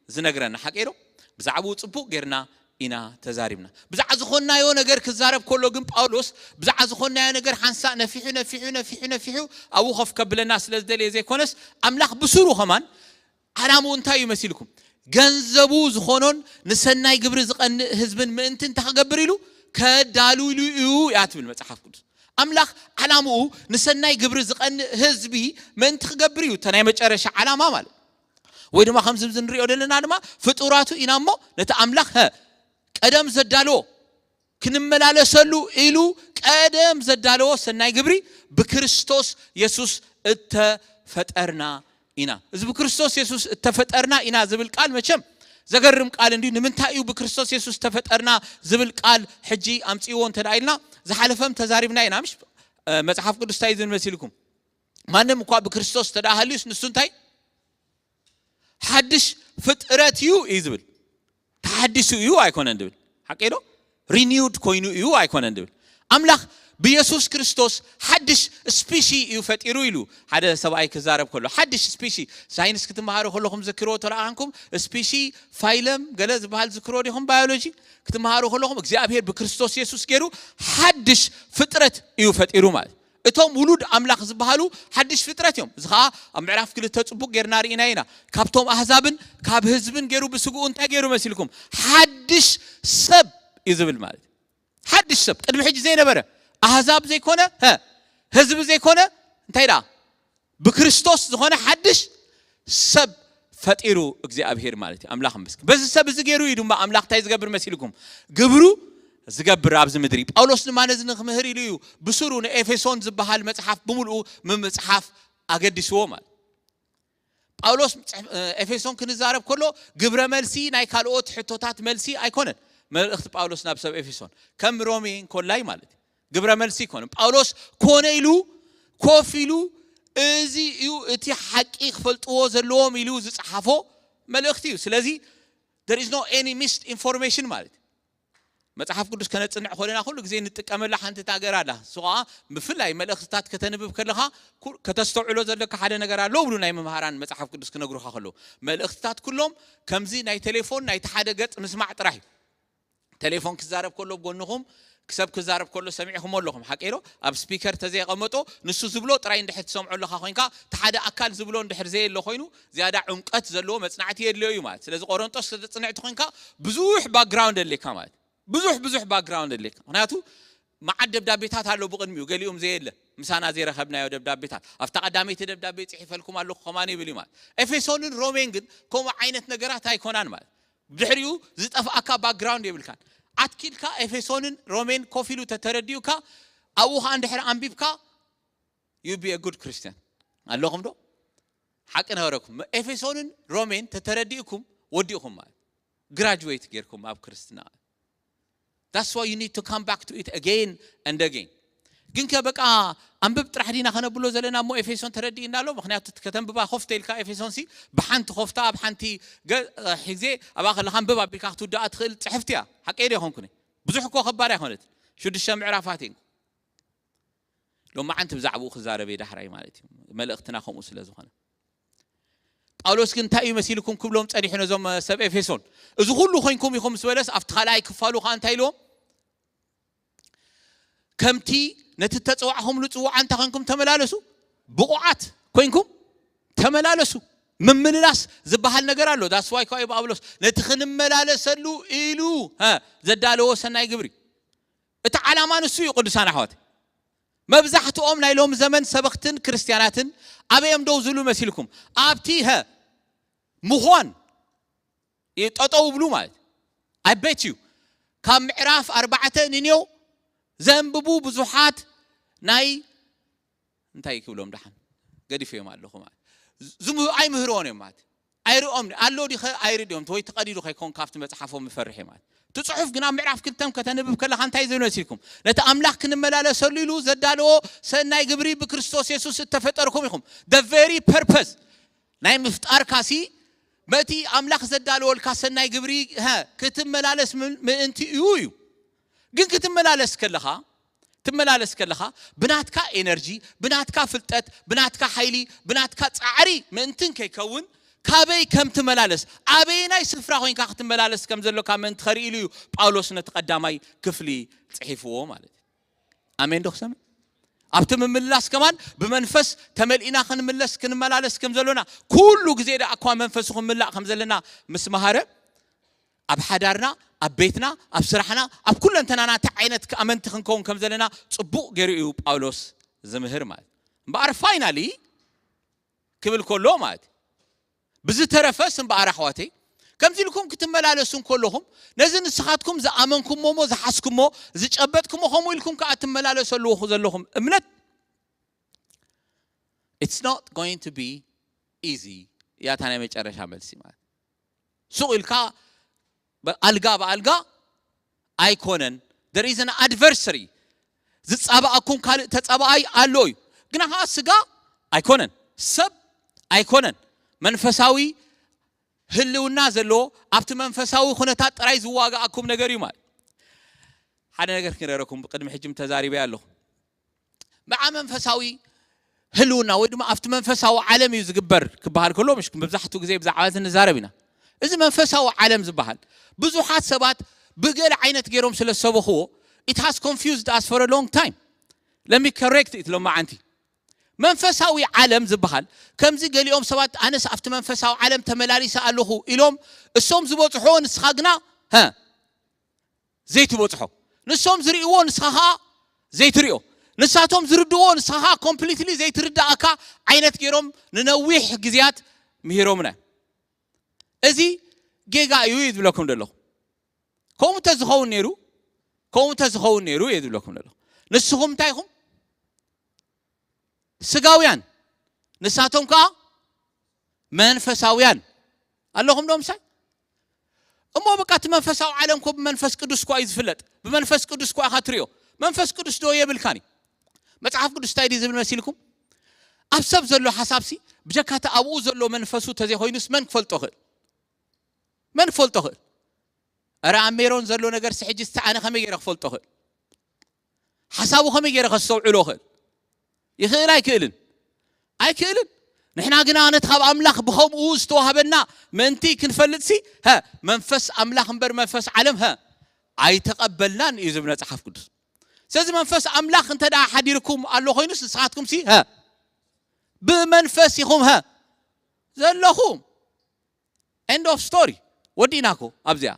ዝነግረና። ሓቂ ዶ? ብዛዕባኡ ጽቡቕ ጌርና ኢና ተዛሪብና። ብዛዕባ ዝኾንናዮ ነገር ክዛረብ ከሎ ግን ጳውሎስ ብዛዕባ ዝኾንናዮ ነገር ሓንሳእ ነፊሑ፣ ነፊሑ፣ ነፊሑ፣ ነፊሑ ኣብኡ ኮፍ ከብለና ስለ ዝደለየ ዘይኮነስ፣ ኣምላኽ ብስሩ ኸማን ዓላምኡ እንታይ እዩ መሲልኩም? ገንዘቡ ዝኾኖን ንሰናይ ግብሪ ዝቐንእ ህዝብን ምእንቲ እንታይ ክገብር ኢሉ? ከዳሉ ኢሉ እዩ እያ ትብል መጽሓፍ ቅዱስ። ኣምላኽ ዓላምኡ ንሰናይ ግብሪ ዝቐንእ ህዝቢ ምእንቲ ክገብር እዩ፣ እተ ናይ መጨረሻ ዓላማ ማለት። ወይ ድማ ከምዚ ንሪኦ ዘለና ድማ ፍጡራቱ ኢና እሞ ነቲ ኣምላኽ፣ ሀ፣ ቀደም ዘዳለዎ ክንመላለሰሉ ኢሉ ቀደም ዘዳለዎ ሰናይ ግብሪ ብክርስቶስ የሱስ እተፈጠርና ኢና። እዚ ብክርስቶስ የሱስ እተፈጠርና ኢና ዝብል ቃል መቸም ዘገርም ቃል እንዲ። ንምንታይ እዩ ብክርስቶስ የሱስ ተፈጠርና ዝብል ቃል ሕጂ ኣምጽእዎ እንተ ደኣ ኢልና፣ ዝሓለፈም ተዛሪብና ኢና። ምሽ፣ እ፣ መጽሓፍ ቅዱስ እንታይ ዝብል መሲልኩም? ማንም እኳ ብክርስቶስ ተደኣ ሃልዩስ ንሱ እንታይ? ሓድሽ ፍጥረት እዩ እዩ ዝብል። ተሓዲሱ እዩ ኣይኮነን ድብል። ሓቂ ዶ? ሪኒውድ ኮይኑ እዩ ኣይኮነን ድብል። ኣምላኽ ብየሱስ ክርስቶስ ሓድሽ ስፒሺ እዩ ፈጢሩ ኢሉ ሓደ ሰብኣይ ክዛረብ ከሎ፣ ሓድሽ ስፒሺ። ሳይንስ ክትመሃሩ ከለኹም ዘክርዎ ተለኣንኩም፣ ስፒሺ፣ ፋይለም፣ ገለ ዝበሃል ዝክርዎ ዲኹም? ባዮሎጂ ክትመሃሩ ከለኹም እግዚኣብሔር ብክርስቶስ የሱስ ገይሩ ሓድሽ ፍጥረት እዩ ፈጢሩ ማለት። እቶም ውሉድ ኣምላኽ ዝበሃሉ ሓድሽ ፍጥረት እዮም። እዚ ኸዓ ኣብ ምዕራፍ ክልተ ጽቡቕ ጌርና ርኢና ኢና። ካብቶም ኣህዛብን ካብ ህዝብን ገይሩ ብስግኡ እንታይ ገይሩ መሲልኩም? ሓድሽ ሰብ እዩ ዝብል ማለት እዩ። ሓድሽ ሰብ፣ ቅድሚ ሕጂ ዘይነበረ፣ ኣህዛብ ዘይኮነ፣ ሀ፣ ህዝቢ ዘይኮነ፣ እንታይ ደኣ? ብክርስቶስ ዝኾነ ሓድሽ ሰብ ፈጢሩ እግዚኣብሔር ማለት እዩ። ኣምላኽ ይመስገን። በዚ ሰብ እዚ ገይሩ እዩ ድማ ኣምላኽ እንታይ ዝገብር መሲልኩም? ግብሩ ዝገብር ኣብዚ ምድሪ። ጳውሎስ ድማ ነዚ ንክምህር ኢሉ እዩ ብስሩ ንኤፌሶን ዝበሃል መጽሓፍ ብምልኡ ምምጽሓፍ ኣገዲስዎ ማለት። ጳውሎስ ጽሕ-፣ ኤፌሶን ክንዛረብ ከሎ ግብረ መልሲ ናይ ካልኦት ሕቶታት መልሲ ኣይኮነን። መልእኽቲ ጳውሎስ ናብ ሰብ ኤፌሶን ከም ሮሜ እንኮላይ ማለት እዩ። ግብረ መልሲ ኣይኮነን። ጳውሎስ ኮነ ኢሉ ኮፍ ኢሉ እዚ እዩ እቲ ሓቂ ክፈልጥዎ ዘለዎም ኢሉ ዝጸሓፎ መልእኽቲ እዩ። ስለዚ there is no any misinformation ማለት እዩ። መጽሓፍ ቅዱስ ከነጽንዕ ኮለና ኩሉ ግዜ ንጥቀመላ ሓንቲ ታገር ኣላ። እሱ ኸዓ ብፍላይ መልእኽትታት ከተንብብ ከለኻ ኩ- ከተስተውዕሎ ዘለካ ሓደ ነገር ኣሎ ብሉ ናይ መምሃራን መጽሓፍ ቅዱስ ክነግሩኻ ከለዉ፣ መልእኽትታት ኩሎም ከምዚ ናይ ቴሌፎን ናይቲ ሓደ ገጽ ምስማዕ ጥራሕ እዩ። ቴሌፎን ክዛረብ ከሎ ብጎንኹም ክሰብ ክዛረብ ከሎ ሰሚዕኹም ኣለኹም፣ ሓቂ ዶ? ኣብ ስፒከር ተዘይቀመጦ ንሱ ዝብሎ ጥራይ እንድሕር ትሰምዖ ኣለኻ ኮይንካ፣ እቲ ሓደ ኣካል ዝብሎ እንድሕር ዘየለ ኮይኑ ዝያዳ ዕምቀት ዘለዎ መጽናዕቲ የድልዮ እዩ ማለት። ስለዚ ቆሮንጦስ ከተጽንዕቲ ኮይንካ ብዙሕ ባክግራውንድ ኣድልየካ ማለት፣ ብዙሕ ብዙሕ ባክግራውንድ ኣድልየካ። ምክንያቱ መዓት ደብዳቤታት ኣሎ ብቕድሚኡ፣ ገሊኡም ዘየለ ምሳና ዘይረኸብናዮ ደብዳቤታት። ኣብታ ቀዳመይቲ ደብዳቤ ጽሒፈልኩም ኣለኹ ከማን ይብል እዩ ማለት። ኤፌሶንን ሮሜን ግን ከምኡ ዓይነት ነገራት ኣይኮናን ማለት። ብድሕሪኡ ዝጠፍኣካ ባክግራውንድ የብልካን። ኣትኪልካ ኤፌሶንን ሮሜን ኮፍ ኢሉ ተተረዲኡካ፣ ኣብኡ ኸዓ እንድሕር ኣንቢብካ you be a good Christian። ኣለኹም ዶ? ሓቂ ነበረኩም። ኤፌሶንን ሮሜን ተተረዲእኩም ወዲእኩም ማለት፣ ግራጅዌት ጌርኩም ኣብ ክርስትና። That's why you need to come back to it again and again። ግን ከ በቃ ኣንብብ ጥራሕ ዲና ከነብሎ ዘለና እሞ ኤፌሶን ተረዲእና ኣሎ? ምክንያቱ እቲ ከተንብባ ኮፍተ ኢልካ ኤፌሶን ሲ ብሓንቲ ኮፍታ ኣብ ሓንቲ ገ- ግዜ ኣብኣ ከለካ ኣንብብ ኣቢልካ ክትውድኣ ትኽእል ጽሕፍቲ እያ። ሓቀይ ዶ ይኾንኩኒ? ብዙሕ እኮ ከባድ ኣይኮነት፣ ሽዱሽተ ምዕራፋት እየን። ሎማዓንቲ ብዛዕባኡ ክዛረብ እየ ዳሕራይ ማለት እዩ፣ መልእኽትና ከምኡ ስለ ዝኾነ። ጳውሎስ ግን እንታይ እዩ መሲልኩም ክብሎም ጸኒሑ ነዞም ሰብ ኤፌሶን? እዚ ኩሉ ኮይንኩም ኢኹም ምስ በለስ ኣብቲ ካልኣይ ክፋሉ ከዓ እንታይ ኢልዎም? ከምቲ ነቲ ተጸዋዕኹምሉ ጽዋዓ እንታይ ኮይንኩም ተመላለሱ፣ ብቑዓት ኮይንኩም ተመላለሱ። ምምልላስ ዝበሃል ነገር ኣሎ። That's why ከኣ ጳውሎስ ነቲ ክንመላለሰሉ ኢሉ ሀ፣ ዘዳለዎ ሰናይ ግብሪ፣ እቲ ዓላማ ንሱ እዩ። ቅዱሳን ኣሕዋት፣ መብዛሕትኦም ናይ ሎም ዘመን ሰበኽትን ክርስትያናትን ኣበይ እዮም ደው ዝብሉ መሲልኩም? ኣብቲ ሀ ምዃን ጠጠው ብሉ ማለት። I bet you ካብ ምዕራፍ ኣርባዕተ ንኔው ዘንብቡ ብዙሓት ናይ እንታይ ክብሎም ደሓን ገዲፈዮም ኣለኹ ማለት ዝም- ኣይምህርዎን እዮም ማለት፣ ኣይርኦም ኣሎ ዲኸ ኣይርድኦም ወይ ተቐዲዱ ከይኮን ካብቲ መጽሓፎም ምፈርሕ ማለት። እቲ ጽሑፍ ግን ኣብ ምዕራፍ ክልተም ከተንብብ ከለኻ እንታይ ዝብል መሲልኩም? ነቲ ኣምላኽ ክንመላለሰሉ ኢሉ ዘዳለዎ ሰናይ ግብሪ ብክርስቶስ የሱስ እተፈጠርኩም ኢኹም። The very purpose ናይ ምፍጣርካ ሲ በቲ ኣምላኽ ዘዳለወልካ ሰናይ ግብሪ ሀ ክትመላለስ ምን- ምእንቲ እዩ እዩ። ግን ክትመላለስ ከለኻ ትመላለስ ከለኻ ብናትካ ኤነርጂ፣ ብናትካ ፍልጠት፣ ብናትካ ሓይሊ፣ ብናትካ ጻዕሪ ምእንትን ከይከውን ካበይ ከም ትመላለስ፣ ኣበየናይ ስፍራ ኮይንካ ክትመላለስ ከም ዘሎካ ምእንቲ ኸርኢ ኢሉ እዩ ጳውሎስ ነቲ ቀዳማይ ክፍሊ ጽሒፍዎ ማለት እዩ። ኣሜን ዶ ክሰምዕ? ኣብቲ ምምልላስ ከማን ብመንፈስ ተመሊእና ክንምለስ ክንመላለስ ከም ዘሎና፣ ኩሉ ግዜ ደኣ እኳ መንፈሱ ክንምላእ ከም ዘለና ምስ መሃረ፣ ኣብ ሓዳርና፣ ኣብ ቤትና፣ ኣብ ስራሕና፣ ኣብ ኩለንተናና እንታይ ዓይነት ኣመንቲ ክንከውን ከም ዘለና ጽቡቕ ገይሩ እዩ ጳውሎስ ዝምህር ማለት። እምበኣር ፋይናሊ ክብል ከሎ ማለት እዩ። ብዝተረፈስ እምበኣር ኣሕዋተይ፣ ከምዚ ኢልኩም ክትመላለሱ እንከለኹም፣ ነዚ ንስኻትኩም ዝኣመንኩሞ እሞ ዝሓዝኩሞ ዝጨበጥኩሞ ከምኡ ኢልኩም ከኣ ትመላለሱ ኣለኹ ዘለኹም እምነት it's not going to be easy እያ እታ ናይ መጨረሻ መልሲ ማለት። ሱቕ ኢልካ ብ- ኣልጋ ብኣልጋ ኣይኮነን። There is an adversary። ዝጻባኣኩም ካልእ ተጻባኣይ ኣሎ እዩ። ግና ከዓ ስጋ ኣይኮነን፣ ሰብ ኣይኮነን፣ መንፈሳዊ ህልውና ዘለዎ ኣብቲ መንፈሳዊ ኩነታት ጥራይ ዝዋጋኣኩም ነገር እዩ ማለት። ሓደ ነገር ክነረኩም ብቅድሚ ሕጂ ተዛሪበ ኣለኹ። መዓ መንፈሳዊ ህልውና ወይ ድማ ኣብቲ መንፈሳዊ ዓለም እዩ ዝግበር ክበሃል ከሎ፣ ምሽ መብዛሕትኡ ግዜ ብዛዕባ እዚ ንዛረብ ኢና። እዚ መንፈሳዊ ዓለም ዝበሃል ብዙሓት ሰባት ብገለ ዓይነት ገይሮም ስለ ዝሰበኽዎ it has confused us for a long time። Let me correct it። ሎማዓንቲ መንፈሳዊ ዓለም ዝበሃል ከምዚ ገሊኦም ሰባት ኣነስ ኣብቲ መንፈሳዊ ዓለም ተመላሊሰ ኣለኹ ኢሎም እሶም ዝበፅሖ ንስኻ ግና ሀ ዘይትበፅሖ፣ ንሶም ዝርእይዎ ንስኻ ኸዓ ዘይትርእዮ፣ ንሳቶም ዝርድዎ ንስኻ ኸዓ ኮምፕሊትሊ ዘይትርዳእካ ዓይነት ገይሮም ንነዊሕ ግዜያት ምሂሮምና። እዚ ጌጋ እዩ እዩ ዝብለኩም ዘለኹ። ከምኡ እንተዝኸውን ነይሩ፣ ከምኡ እንተዝኸውን ነይሩ እየ ዝብለኩም ዘለኹ። ንስኹም እንታይ ኢኹም? ስጋውያን፣ ንሳቶም ከኣ መንፈሳውያን። ኣለኹም ዶ ምሳይ? እሞ በቃ እቲ መንፈሳዊ ዓለም ኮ ብመንፈስ ቅዱስ እኳ እዩ ዝፍለጥ። ብመንፈስ ቅዱስ እኳ ኢኻ ትሪኦ። መንፈስ ቅዱስ ዶ የብልካን እዩ? መጽሓፍ ቅዱስ እንታይ ድዩ ዝብል መሲልኩም? ኣብ ሰብ ዘሎ ሓሳብሲ ብጀካ እቲ ኣብኡ ዘሎ መንፈሱ ተዘይኮይኑስ መን ክፈልጦ ይኽእል? መን ክፈልጦ ይኽእል? እረ ኣብ ሜሮን ዘሎ ነገር ስሕጂ እስቲ ኣነ ከመይ ገይረ ክፈልጦ ክእል? ሓሳቡ ከመይ ገይረ ከስተውዕሎ ክእል? ይኽእል ኣይክእልን? ኣይክእልን። ንሕና ግና ነቲ ካብ ኣምላኽ ብኸምኡ ዝተዋህበና ምእንቲ ክንፈልጥሲ፣ ሀ፣ መንፈስ ኣምላኽ እምበር መንፈስ ዓለም፣ ሀ፣ ኣይተቐበልናን እዩ ዝብል መጽሓፍ ቅዱስ። ስለዚ መንፈስ ኣምላኽ እንተ ደኣ ሓዲርኩም ኣሎ ኮይኑስ ንስኻትኩም ሲ፣ ሀ፣ ብመንፈስ ኢኹም፣ ሀ፣ ዘለኹም። End of story። ወዲእና እኮ ኣብዚኣ።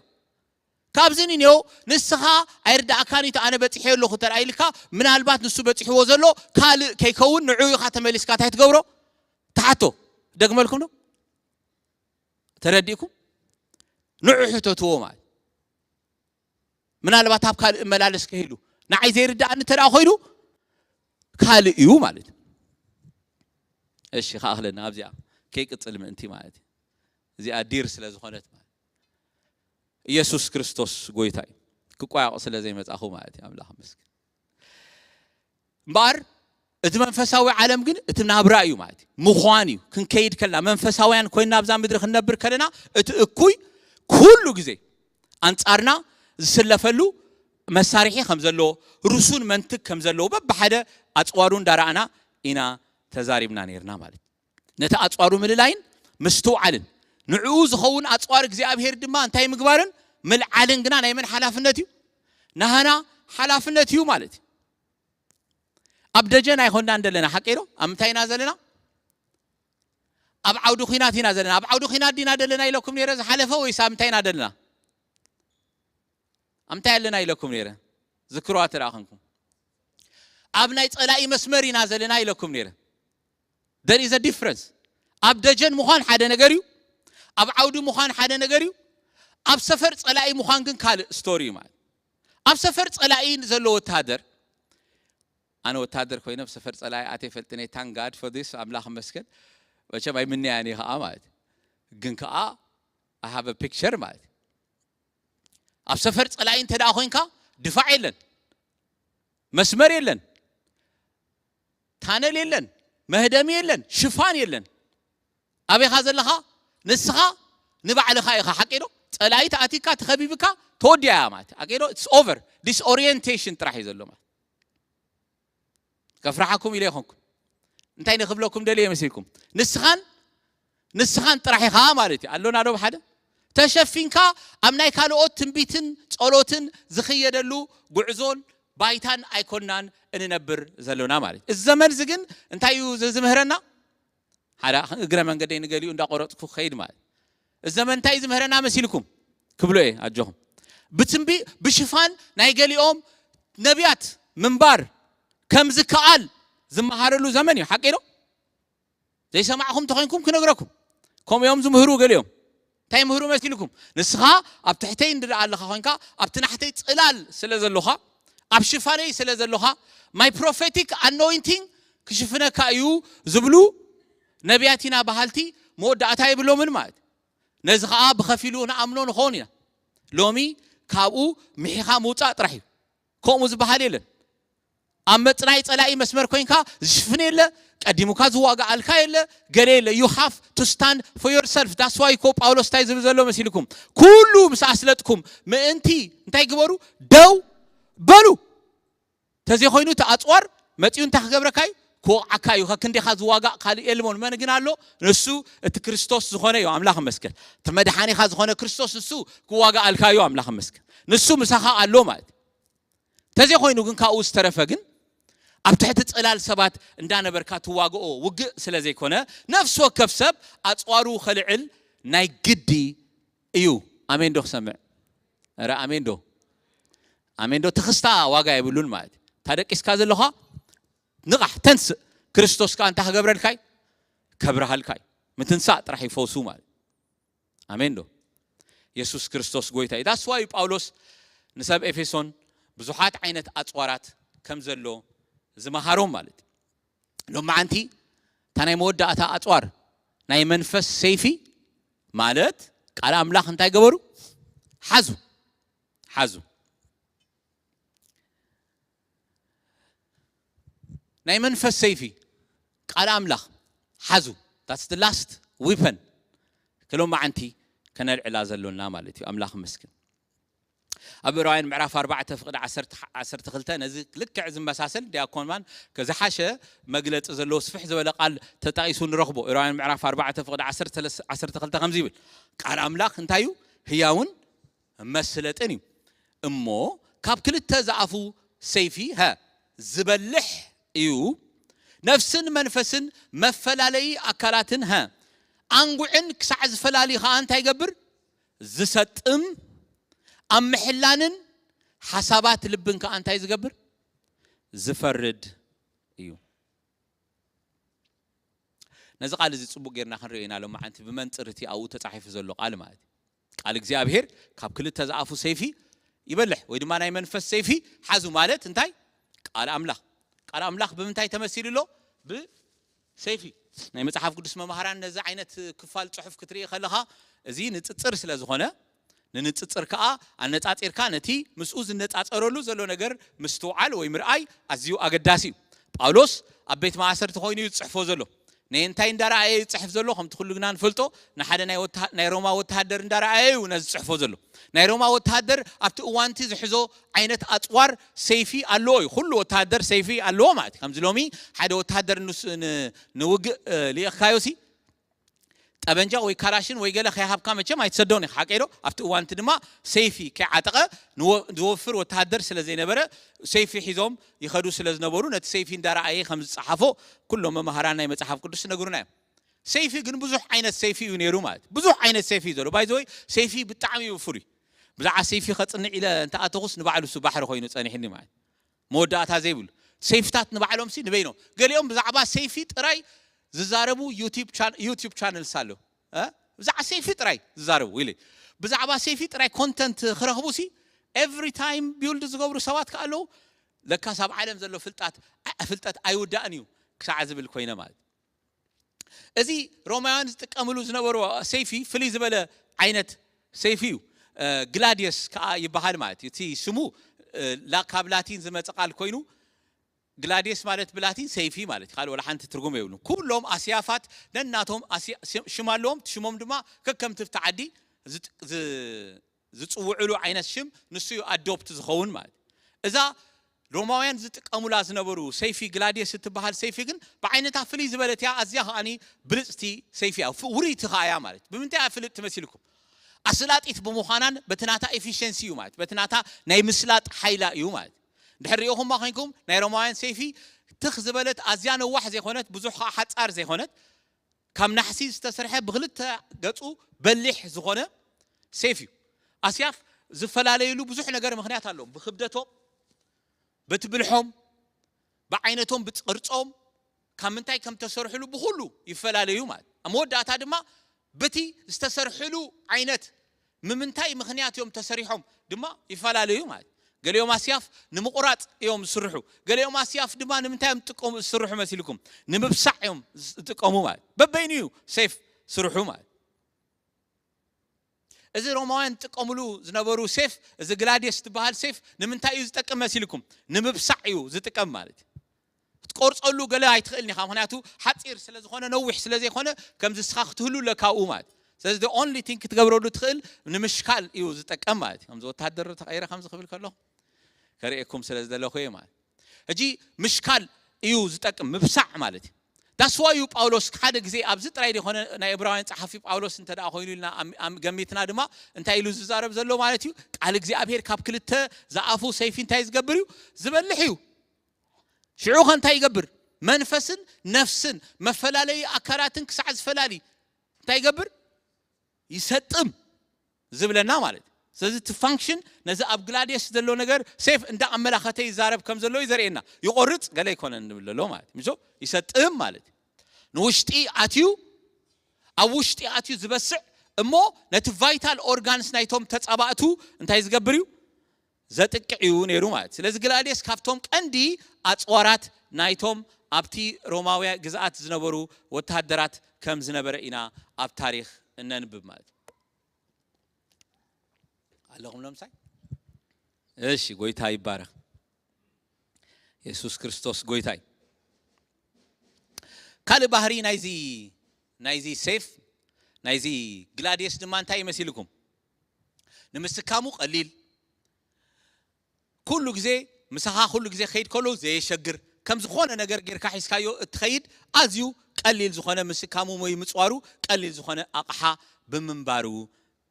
ካብዚ ንኔው ንስኻ ኣይርዳእካን እዩ፣ ኣነ በጺሐ ኣለኹ እንተ ደኣ ኢልካ፣ ምናልባት ንሱ በጺሕዎ ዘሎ ካልእ ከይከውን ንዑ ኢኻ ተመሊስካ እንታይ ትገብሮ? ትሓቶ። ደግመልኩም ዶ? ተረዲእኩም? ንዑ ሕተትዎ ማለት። ምናልባት ኣብ ካልእ እመላለስ ከሂሉ ንዓይ ዘይርዳእኒ እንተ ደኣ ኮይኑ ካልእ እዩ ማለት እዩ። እሺ፣ ከኣኽለና ኣብዚኣ ከይቅጽል ምእንቲ ማለት እዩ። እዚኣ ዲር ስለ ዝኾነት ማለት ኢየሱስ ክርስቶስ ጎይታ እዩ። ክቋያቑ ስለ ዘይመጻኹ ማለት እዩ። ኣምላኽ መስገን። እምበኣር እቲ መንፈሳዊ ዓለም ግን እቲ ናብራ እዩ ማለት እዩ። ምዃን እዩ። ክንከይድ ከለና፣ መንፈሳውያን ኮይንና ኣብዛ ምድሪ ክንነብር ከለና፣ እቲ እኩይ ኩሉ ግዜ ኣንጻርና ዝስለፈሉ መሳርሒ ከም ዘለዎ፣ ርሱን መንትግ ከም ዘለዎ በብሓደ ኣጽዋሩ እንዳረኣና ኢና ተዛሪብና ነይርና ማለት እዩ። ነቲ ኣጽዋሩ ምልላይን ምስትውዓልን፣ ንዕኡ ዝኸውን ኣጽዋር እግዚኣብሔር ድማ እንታይ ምግባርን ምልዓልን ግና ናይ መን ሓላፍነት እዩ? ናህና ሓላፍነት እዩ ማለት እዩ። ኣብ ደጀን ኣይኮንናን ዘለና፣ ሓቂ ዶ? ኣብ ምንታይ ኢና ዘለና? ኣብ ዓውዲ ኲናት ኢና ዘለና። ኣብ ዓውዲ ኲናት ዲና ዘለና ኢለኩም ነይረ ዝሓለፈ፣ ወይስ ኣብ ምንታይ ኢና ዘለና? ኣብ ምንታይ ኣለና ኢለኩም ነይረ? ዝክርዋ ተደኣ ኾንኩም። ኣብ ናይ ጸላኢ መስመር ኢና ዘለና ኢለኩም ነይረ። There is a difference። ኣብ ደጀን ምዃን ሓደ ነገር እዩ። ኣብ ዓውዲ ምዃን ሓደ ነገር እዩ። ኣብ ሰፈር ጸላኢ ምዃን ግን ካልእ ስቶሪ እዩ ማለት። ኣብ ሰፈር ጸላኢ ዘሎ ወታደር፣ ኣነ ወታደር ኮይነ ኣብ ሰፈር ጸላኢ ኣትየ ፈልጥነ፣ thank God for this፣ ኣምላኽ ይመስገን። መቸም ኣይምነያን እየ ከኣ ማለት እዩ። ግን ከኣ I have a picture ማለት እዩ። ኣብ ሰፈር ጸላኢ እንተ ደኣ ኮይንካ ድፋዕ የለን፣ መስመር የለን፣ ታነል የለን፣ መህደሚ የለን፣ ሽፋን የለን። ኣበይኻ ዘለኻ? ንስኻ ንባዕልኻ ኢኻ። ሓቂ ዶ? ጸላኢ ተኣቲካ ተኸቢብካ ተወዲያ እያ ማለት እዩ። ሓቂ ዶ? It's over። ዲስኦሪየንቴሽን ጥራሕ እዩ ዘሎ ማለት። ከፍርሓኩም ኢለ ይኾንኩን። እንታይ ንክብለኩም ደልየ መሲልኩም? ንስኻን ንስኻን ጥራሕ ኢኻ ማለት እዩ። ኣሎና ዶ ብሓደ? ተሸፊንካ ኣብ ናይ ካልኦት ትንቢትን ጸሎትን ዝኽየደሉ ጉዕዞን ባይታን ኣይኮናን እንነብር ዘሎና ማለት እዩ። እዚ ዘመን እዚ ግን እንታይ እዩ ዝ-፣ ዝምህረና? ሓደ እግረ መንገደይ ንገሊኡ እንዳቆረጥኩ ክኸይድ ማለት። እዚ ዘመን እንታይ እዩ ዝምህረና መሲልኩም? ክብሎ እየ ኣጆኹም። ብትንቢ-፣ ብሽፋን ናይ ገሊኦም ነቢያት ምንባር ከም ዝከኣል ዝመሃረሉ ዘመን እዩ። ሓቂ ዶ? ዘይሰማዕኹም ተኾይንኩም ክነግረኩም። ከምኡ እዮም ዝምህሩ ገሊኦም። እንታይ ምህሩ መሲልኩም? ንስኻ ኣብ ትሕተይ እንድኣ ኣለኻ ኮይንካ፣ ኣብቲ ናሕተይ ጽላል ስለ ዘሎኻ፣ ኣብ ሽፋነይ ስለ ዘሎኻ፣ my prophetic anointing ክሽፍነካ እዩ ዝብሉ ነቢያት ኢና በሃልቲ መወዳእታ የብሎምን ማለት እዩ። ነዚ ኸኣ ብኸፊሉ ንኣምኖ ንኸውን ኢና። ሎሚ ካብኡ ምሒኻ ምውጻእ ጥራሕ እዩ። ከምኡ ዝበሃል የለን። ኣብ መጽናይ ጸላኢ መስመር ኮይንካ ዝሽፍን የለ፣ ቀዲሙካ ዝዋጋኣልካ የለ፣ ገለ የለ። You have to stand for yourself። That's why እኮ ጳውሎስ እንታይ ዝብል ዘሎ መሲልኩም? ኩሉ ምስ ኣስለጥኩም ምእንቲ እንታይ ግበሩ? ደው በሉ። ተዘይኮይኑ እቲ ኣጽዋር መጺኡ እንታይ ክገብረካ እዩ? ክወቕዓካ እዩ። ከክንዴኻ ዝዋጋእ ካልእ የልቦን። መን ግን ኣሎ? ንሱ እቲ ክርስቶስ ዝኾነ እዩ። ኣምላኽ ይመስገን። እቲ መድሓኒኻ ዝኾነ ክርስቶስ ንሱ ክዋጋኣልካ እዩ። ኣምላኽ ይመስገን። ንሱ ምሳኻ ኣሎ ማለት እዩ። ተዘይኮይኑ ግን ካብኡ ዝተረፈ ግን ኣብ ትሕቲ ጽላል ሰባት እንዳነበርካ ትዋግኦ ውግእ ስለ ዘይኮነ፣ ነፍሲ ወከፍ ሰብ ኣጽዋሩ ከልዕል ናይ ግዲ እዩ። ኣሜን ዶ ክሰምዕ? ኧረ ኣሜን ዶ? ኣሜን ዶ? ትኽስታ ዋጋ የብሉን ማለት እዩ። እታ ደቂስካ ዘለኻ ንቓሕ፣ ተንስእ። ክርስቶስ ከኣ እንታይ ክገብረልካ እዩ? ከብርሃልካ እዩ። ምትንሳእ ጥራሕ እዩ ፈውሱ ማለት እዩ። ኣሜን ዶ? የሱስ ክርስቶስ ጎይታ እዩ። That's why ጳውሎስ ንሰብ ኤፌሶን ብዙሓት ዓይነት ኣጽዋራት ከም ዘሎ ዝመሃሮም ማለት እዩ። ሎማዓንቲ እታ ናይ መወዳእታ ኣጽዋር ናይ መንፈስ ሰይፊ ማለት ቃል ኣምላኽ እንታይ ገበሩ? ሓዙ። ሓዙ። ናይ መንፈስ ሰይፊ ቃል ኣምላኽ ሓዙ። That's the last weapon። ክሎም መዓንቲ ከነልዕላ ዘሎና ማለት እዩ። ኣምላኽ ይመስገን። ኣብ ዕብራውያን ምዕራፍ ኣርባዕተ ፍቕዲ ዓሰርተ ክልተ ነዚ ልክዕ ዝመሳሰል ዲያኮን ማን ከዝሓሸ መግለጺ ዘለዎ ስፍሕ ዝበለ ቃል ተጣቂሱ ንረኽቦ። ዕብራውያን ምዕራፍ ኣርባዕተ ፍቕዲ ዓሰርተ ክልተ ከምዚ ይብል፣ ቃል ኣምላኽ እንታይ እዩ? ህያውን መስለጥን እዩ። እሞ ካብ ክልተ ዝኣፉ ሰይፊ ሀ ዝበልሕ እዩ፣ ነፍስን መንፈስን መፈላለዪ ኣካላትን ሀ ኣንጉዕን ክሳዕ ዝፈላሊ ኸዓ እንታይ ይገብር? ዝሰጥም፣ ኣብ ምሕላንን ሓሳባት ልብን ከኣ እንታይ ዝገብር? ዝፈርድ እዩ። ነዚ ቃል እዚ ጽቡቕ ጌርና ክንሪኦ ኢና ሎማዓንቲ ብመንጽር እቲ ኣብኡ ተጻሒፉ ዘሎ ቃል ማለት እዩ። ቃል እግዚኣብሔር ካብ ክልተ ዝኣፉ ሰይፊ ይበልሕ ወይ ድማ ናይ መንፈስ ሰይፊ ሓዙ ማለት እንታይ? ቃል ኣምላኽ። ቃል ኣምላኽ ብምንታይ ተመሲሉ ኣሎ? ብሰይፊ። ናይ መጽሓፍ ቅዱስ መምሃራን ነዚ ዓይነት ክፋል ጽሑፍ ክትርኢ ከለኻ እዚ ንጽጽር ስለ ዝኾነ ንንጽጽር ከኣ ኣነጻጺርካ ነቲ ምስኡ ዝነጻጸረሉ ዘሎ ነገር ምስትውዓል ወይ ምርኣይ ኣዝዩ ኣገዳሲ እዩ። ጳውሎስ ኣብ ቤት ማእሰርቲ ኮይኑ እዩ ዝጽሕፎ ዘሎ። ነየንታይ እንዳረኣየ እዩ ዝጽሕፍ ዘሎ? ከምቲ ኩሉ ግና ንፈልጦ ንሓደ ናይ ወተሃ- ናይ ሮማ ወተሃደር እንዳረኣየ እዩ ነዚ ዝጽሕፎ ዘሎ። ናይ ሮማ ወተሃደር ኣብቲ እዋንቲ ዝሕዞ ዓይነት ኣጽዋር ሰይፊ ኣለዎ እዩ። ኩሉ ወተሃደር ሰይፊ ኣለዎ ማለት እዩ። ከምዚ ሎሚ ሓደ ወተሃደር ንስ- ን- ንውግእ እ፣ ልኢኽካዮሲ ጠበንጃ ወይ ካላሽን ወይ ገለ ከይሃብካ መቸም ኣይትሰዶን ኢኻ፣ ሓቀይ ዶ? ኣብቲ እዋንቲ ድማ ሰይፊ ከይዓጠቐ ንወ- ዝወፍር ወተሃደር ስለ ዘይነበረ ሰይፊ ሒዞም ይኸዱ ስለ ዝነበሩ ነቲ ሰይፊ እንዳረኣየ ከም ዝጸሓፎ ኩሎም መምሃራን ናይ መጽሓፍ ቅዱስ ነግሩና እዮም። ሰይፊ ግን ብዙሕ ዓይነት ሰይፊ እዩ ነይሩ ማለት ብዙሕ ዓይነት ሰይፊ እዩ ዘሎ ባይዘወይ ሰይፊ ብጣዕሚ እዩ ፍሉይ። ብዛዕባ ሰይፊ ከጽንዕ ኢለ እንተኣተኹስ ንባዕሉ እሱ ባሕሪ ኮይኑ ጸኒሕኒ ማለት መወዳእታ ዘይብሉ ሰይፍታት ንባዕሎም ሲ ንበይኖም ገሊኦም ብዛዕባ ሰይፊ ጥራይ ዝዛረቡ ዩቲዩብ ቻነልስ ኣሎ። ብዛዕባ ሰይፊ ጥራይ ዝዛረቡ ኢለ ብዛዕባ ሰይፊ ጥራይ ኮንተንት ክረኽቡ ሲ ኤቭሪ ታይም ቢውልድ ዝገብሩ ሰባት ከ ኣለዉ። ለካስ ኣብ ዓለም ዘሎ ፍልጣት ፍልጠት ኣይውዳእን እዩ ክሳዕ ዝብል ኮይነ ማለት እዚ ሮማውያን ዝጥቀምሉ ዝነበሩ ሰይፊ ፍልይ ዝበለ ዓይነት ሰይፊ እዩ። ግላዲየስ ከዓ ይበሃል ማለት እዩ። እቲ ስሙ ካብ ላቲን ዝመፀ ቃል ኮይኑ ግላዲየስ ማለት ብላቲን ሰይፊ ማለት እዩ። ካልእ ወላ ሓንቲ ትርጉም የብሉን። ኩሎም ኣስያፋት ነናቶም ሽም ኣለዎም። ሽሞም ድማ ከከምቲ ኣብቲ ዓዲ ዝፅውዕሉ ዓይነት ሽም ንሱ እዩ ኣዶፕት ዝኸውን ማለት እዩ። እዛ ሮማውያን ዝጥቀሙላ ዝነበሩ ሰይፊ ግላዲየስ እትበሃል ሰይፊ ግን ብዓይነታ ፍልይ ዝበለት እያ። ኣዝያ ከዓኒ ብልፅቲ ሰይፊ እያ። ውርይቲ ከኣ እያ ማለት ብምንታይ እያ ፍልጥቲ መሲልኩም? ኣስላጢት ብምዃናን በቲ ናታ ኤፊሽንሲ እዩ ማለት በቲ ናታ ናይ ምስላጥ ሓይላ እዩ ማለት። እንድሕር ሪኦኹማ ኮይንኩም ናይ ሮማውያን ሰይፊ ትኽ ዝበለት ኣዝያ ነዋሕ ዘይኮነት ብዙሕ ከዓ ሓፃር ዘይኮነት ካብ ናሕሲ ዝተሰርሐ ብክልተ ገፁ በሊሕ ዝኾነ ሴፍ እዩ። ኣስያፍ ዝፈላለዩሉ ብዙሕ ነገር ምክንያት ኣለዎም። ብክብደቶም፣ በቲ ብልሖም፣ ብዓይነቶም፣ ብቅርፆም፣ ካብ ምንታይ ከም ተሰርሕሉ ብኩሉ ይፈላለዩ ማለት ኣብ መወዳእታ ድማ በቲ ዝተሰርሕሉ ዓይነት ምምንታይ ምክንያት እዮም ተሰሪሖም ድማ ይፈላለዩ ማለት ገሊኦም ኣስያፍ ንምቁራፅ እዮም ዝስርሑ። ገሊኦም ኣስያፍ ድማ ንምንታይ እዮም ዝጥቀሙ ዝስርሑ መሲልኩም? ንምብሳዕ እዮም ዝጥቀሙ ማለት በበይኑ እዩ ሴፍ ስርሑ ማለት እዚ ሮማውያን ዝጥቀምሉ ዝነበሩ ሴፍ እዚ ግላዲየስ ዝበሃል ሴፍ ንምንታይ እዩ ዝጠቅም መሲልኩም? ንምብሳዕ እዩ ዝጥቀም ማለት እዩ። ክትቆርፀሉ ገለ ኣይትኽእልን ኢኻ ምክንያቱ ሓፂር ስለ ዝኾነ ነዊሕ ስለ ዘይኮነ ከምዚ እስኻ ክትህሉ ኣለካ ኣብኡ ማለት ስለዚ the only thing ክትገብረሉ ትኽእል ንምሽካል እዩ ዝጠቀም ማለት እዩ። ከምዚ ወታደር ተቐይረ ከምዚ ክብል ከለኹ ከርእየኩም ስለ ዝደለኹ እየ ማለት ሕጂ ምሽካል እዩ ዝጠቅም ምብሳዕ ማለት እዩ። ዳስዋ እዩ ጳውሎስ ሓደ ግዜ ኣብዚ ጥራይ ዘይኮነ ናይ ዕብራውያን ጸሓፊ ጳውሎስ እንተ ደኣ ኮይኑ ኢልና ገሚትና ድማ እንታይ ኢሉ ዝዛረብ ዘሎ ማለት እዩ ቃል እግዚኣብሔር ካብ ክልተ ዝኣፉ ሰይፊ እንታይ ዝገብር እዩ ዝበልሕ እዩ። ሽዑ ከ እንታይ ይገብር መንፈስን ነፍስን መፈላለዪ ኣካላትን ክሳዕ ዝፈላሊ እንታይ ይገብር ይሰጥም ዝብለና ማለት እዩ። ስለዚ እቲ ፋንክሽን ነዚ ኣብ ግላዲየስ ዘሎ ነገር ሴፍ እንዳ ኣመላኸተ ይዛረብ ከም ዘሎ እዩ ዘርእየና። ይቆርፅ ገለ ኣይኮነን ንብል ዘሎ ማለት እዩ። ይሰጥም ማለት እዩ። ንውሽጢ ኣትዩ ኣብ ውሽጢ ኣትዩ ዝበስዕ እሞ ነቲ ቫይታል ኦርጋንስ ናይቶም ተፃባእቱ እንታይ ዝገብር እዩ ዘጥቅዕ እዩ ነይሩ ማለት ስለዚ ግላድየስ ካብቶም ቀንዲ ኣፅዋራት ናይቶም ኣብቲ ሮማውያ ግዝኣት ዝነበሩ ወተሃደራት ከም ዝነበረ ኢና ኣብ ታሪክ እነንብብ ማለት ኣለኹም ለምሳይ እሺ ጎይታ ይባረክ የሱስ ክርስቶስ ጎይታይ ካልእ ባህሪ ናይዚ ናይዚ ሴፍ ናይዚ ግላድየስ ድማ እንታይ ይመሲልኩም ንምስካሙ ቀሊል ኩሉ ግዜ ምሳኻ ኩሉ ግዜ ክኸይድ ከሎ ዘየሸግር፣ ከም ዝኾነ ነገር ጌርካ ሒዝካዮ እትኸይድ፣ ኣዝዩ ቀሊል ዝኾነ ምስካሙ ወይ ምጽዋሩ ቀሊል ዝኾነ ኣቕሓ ብምንባሩ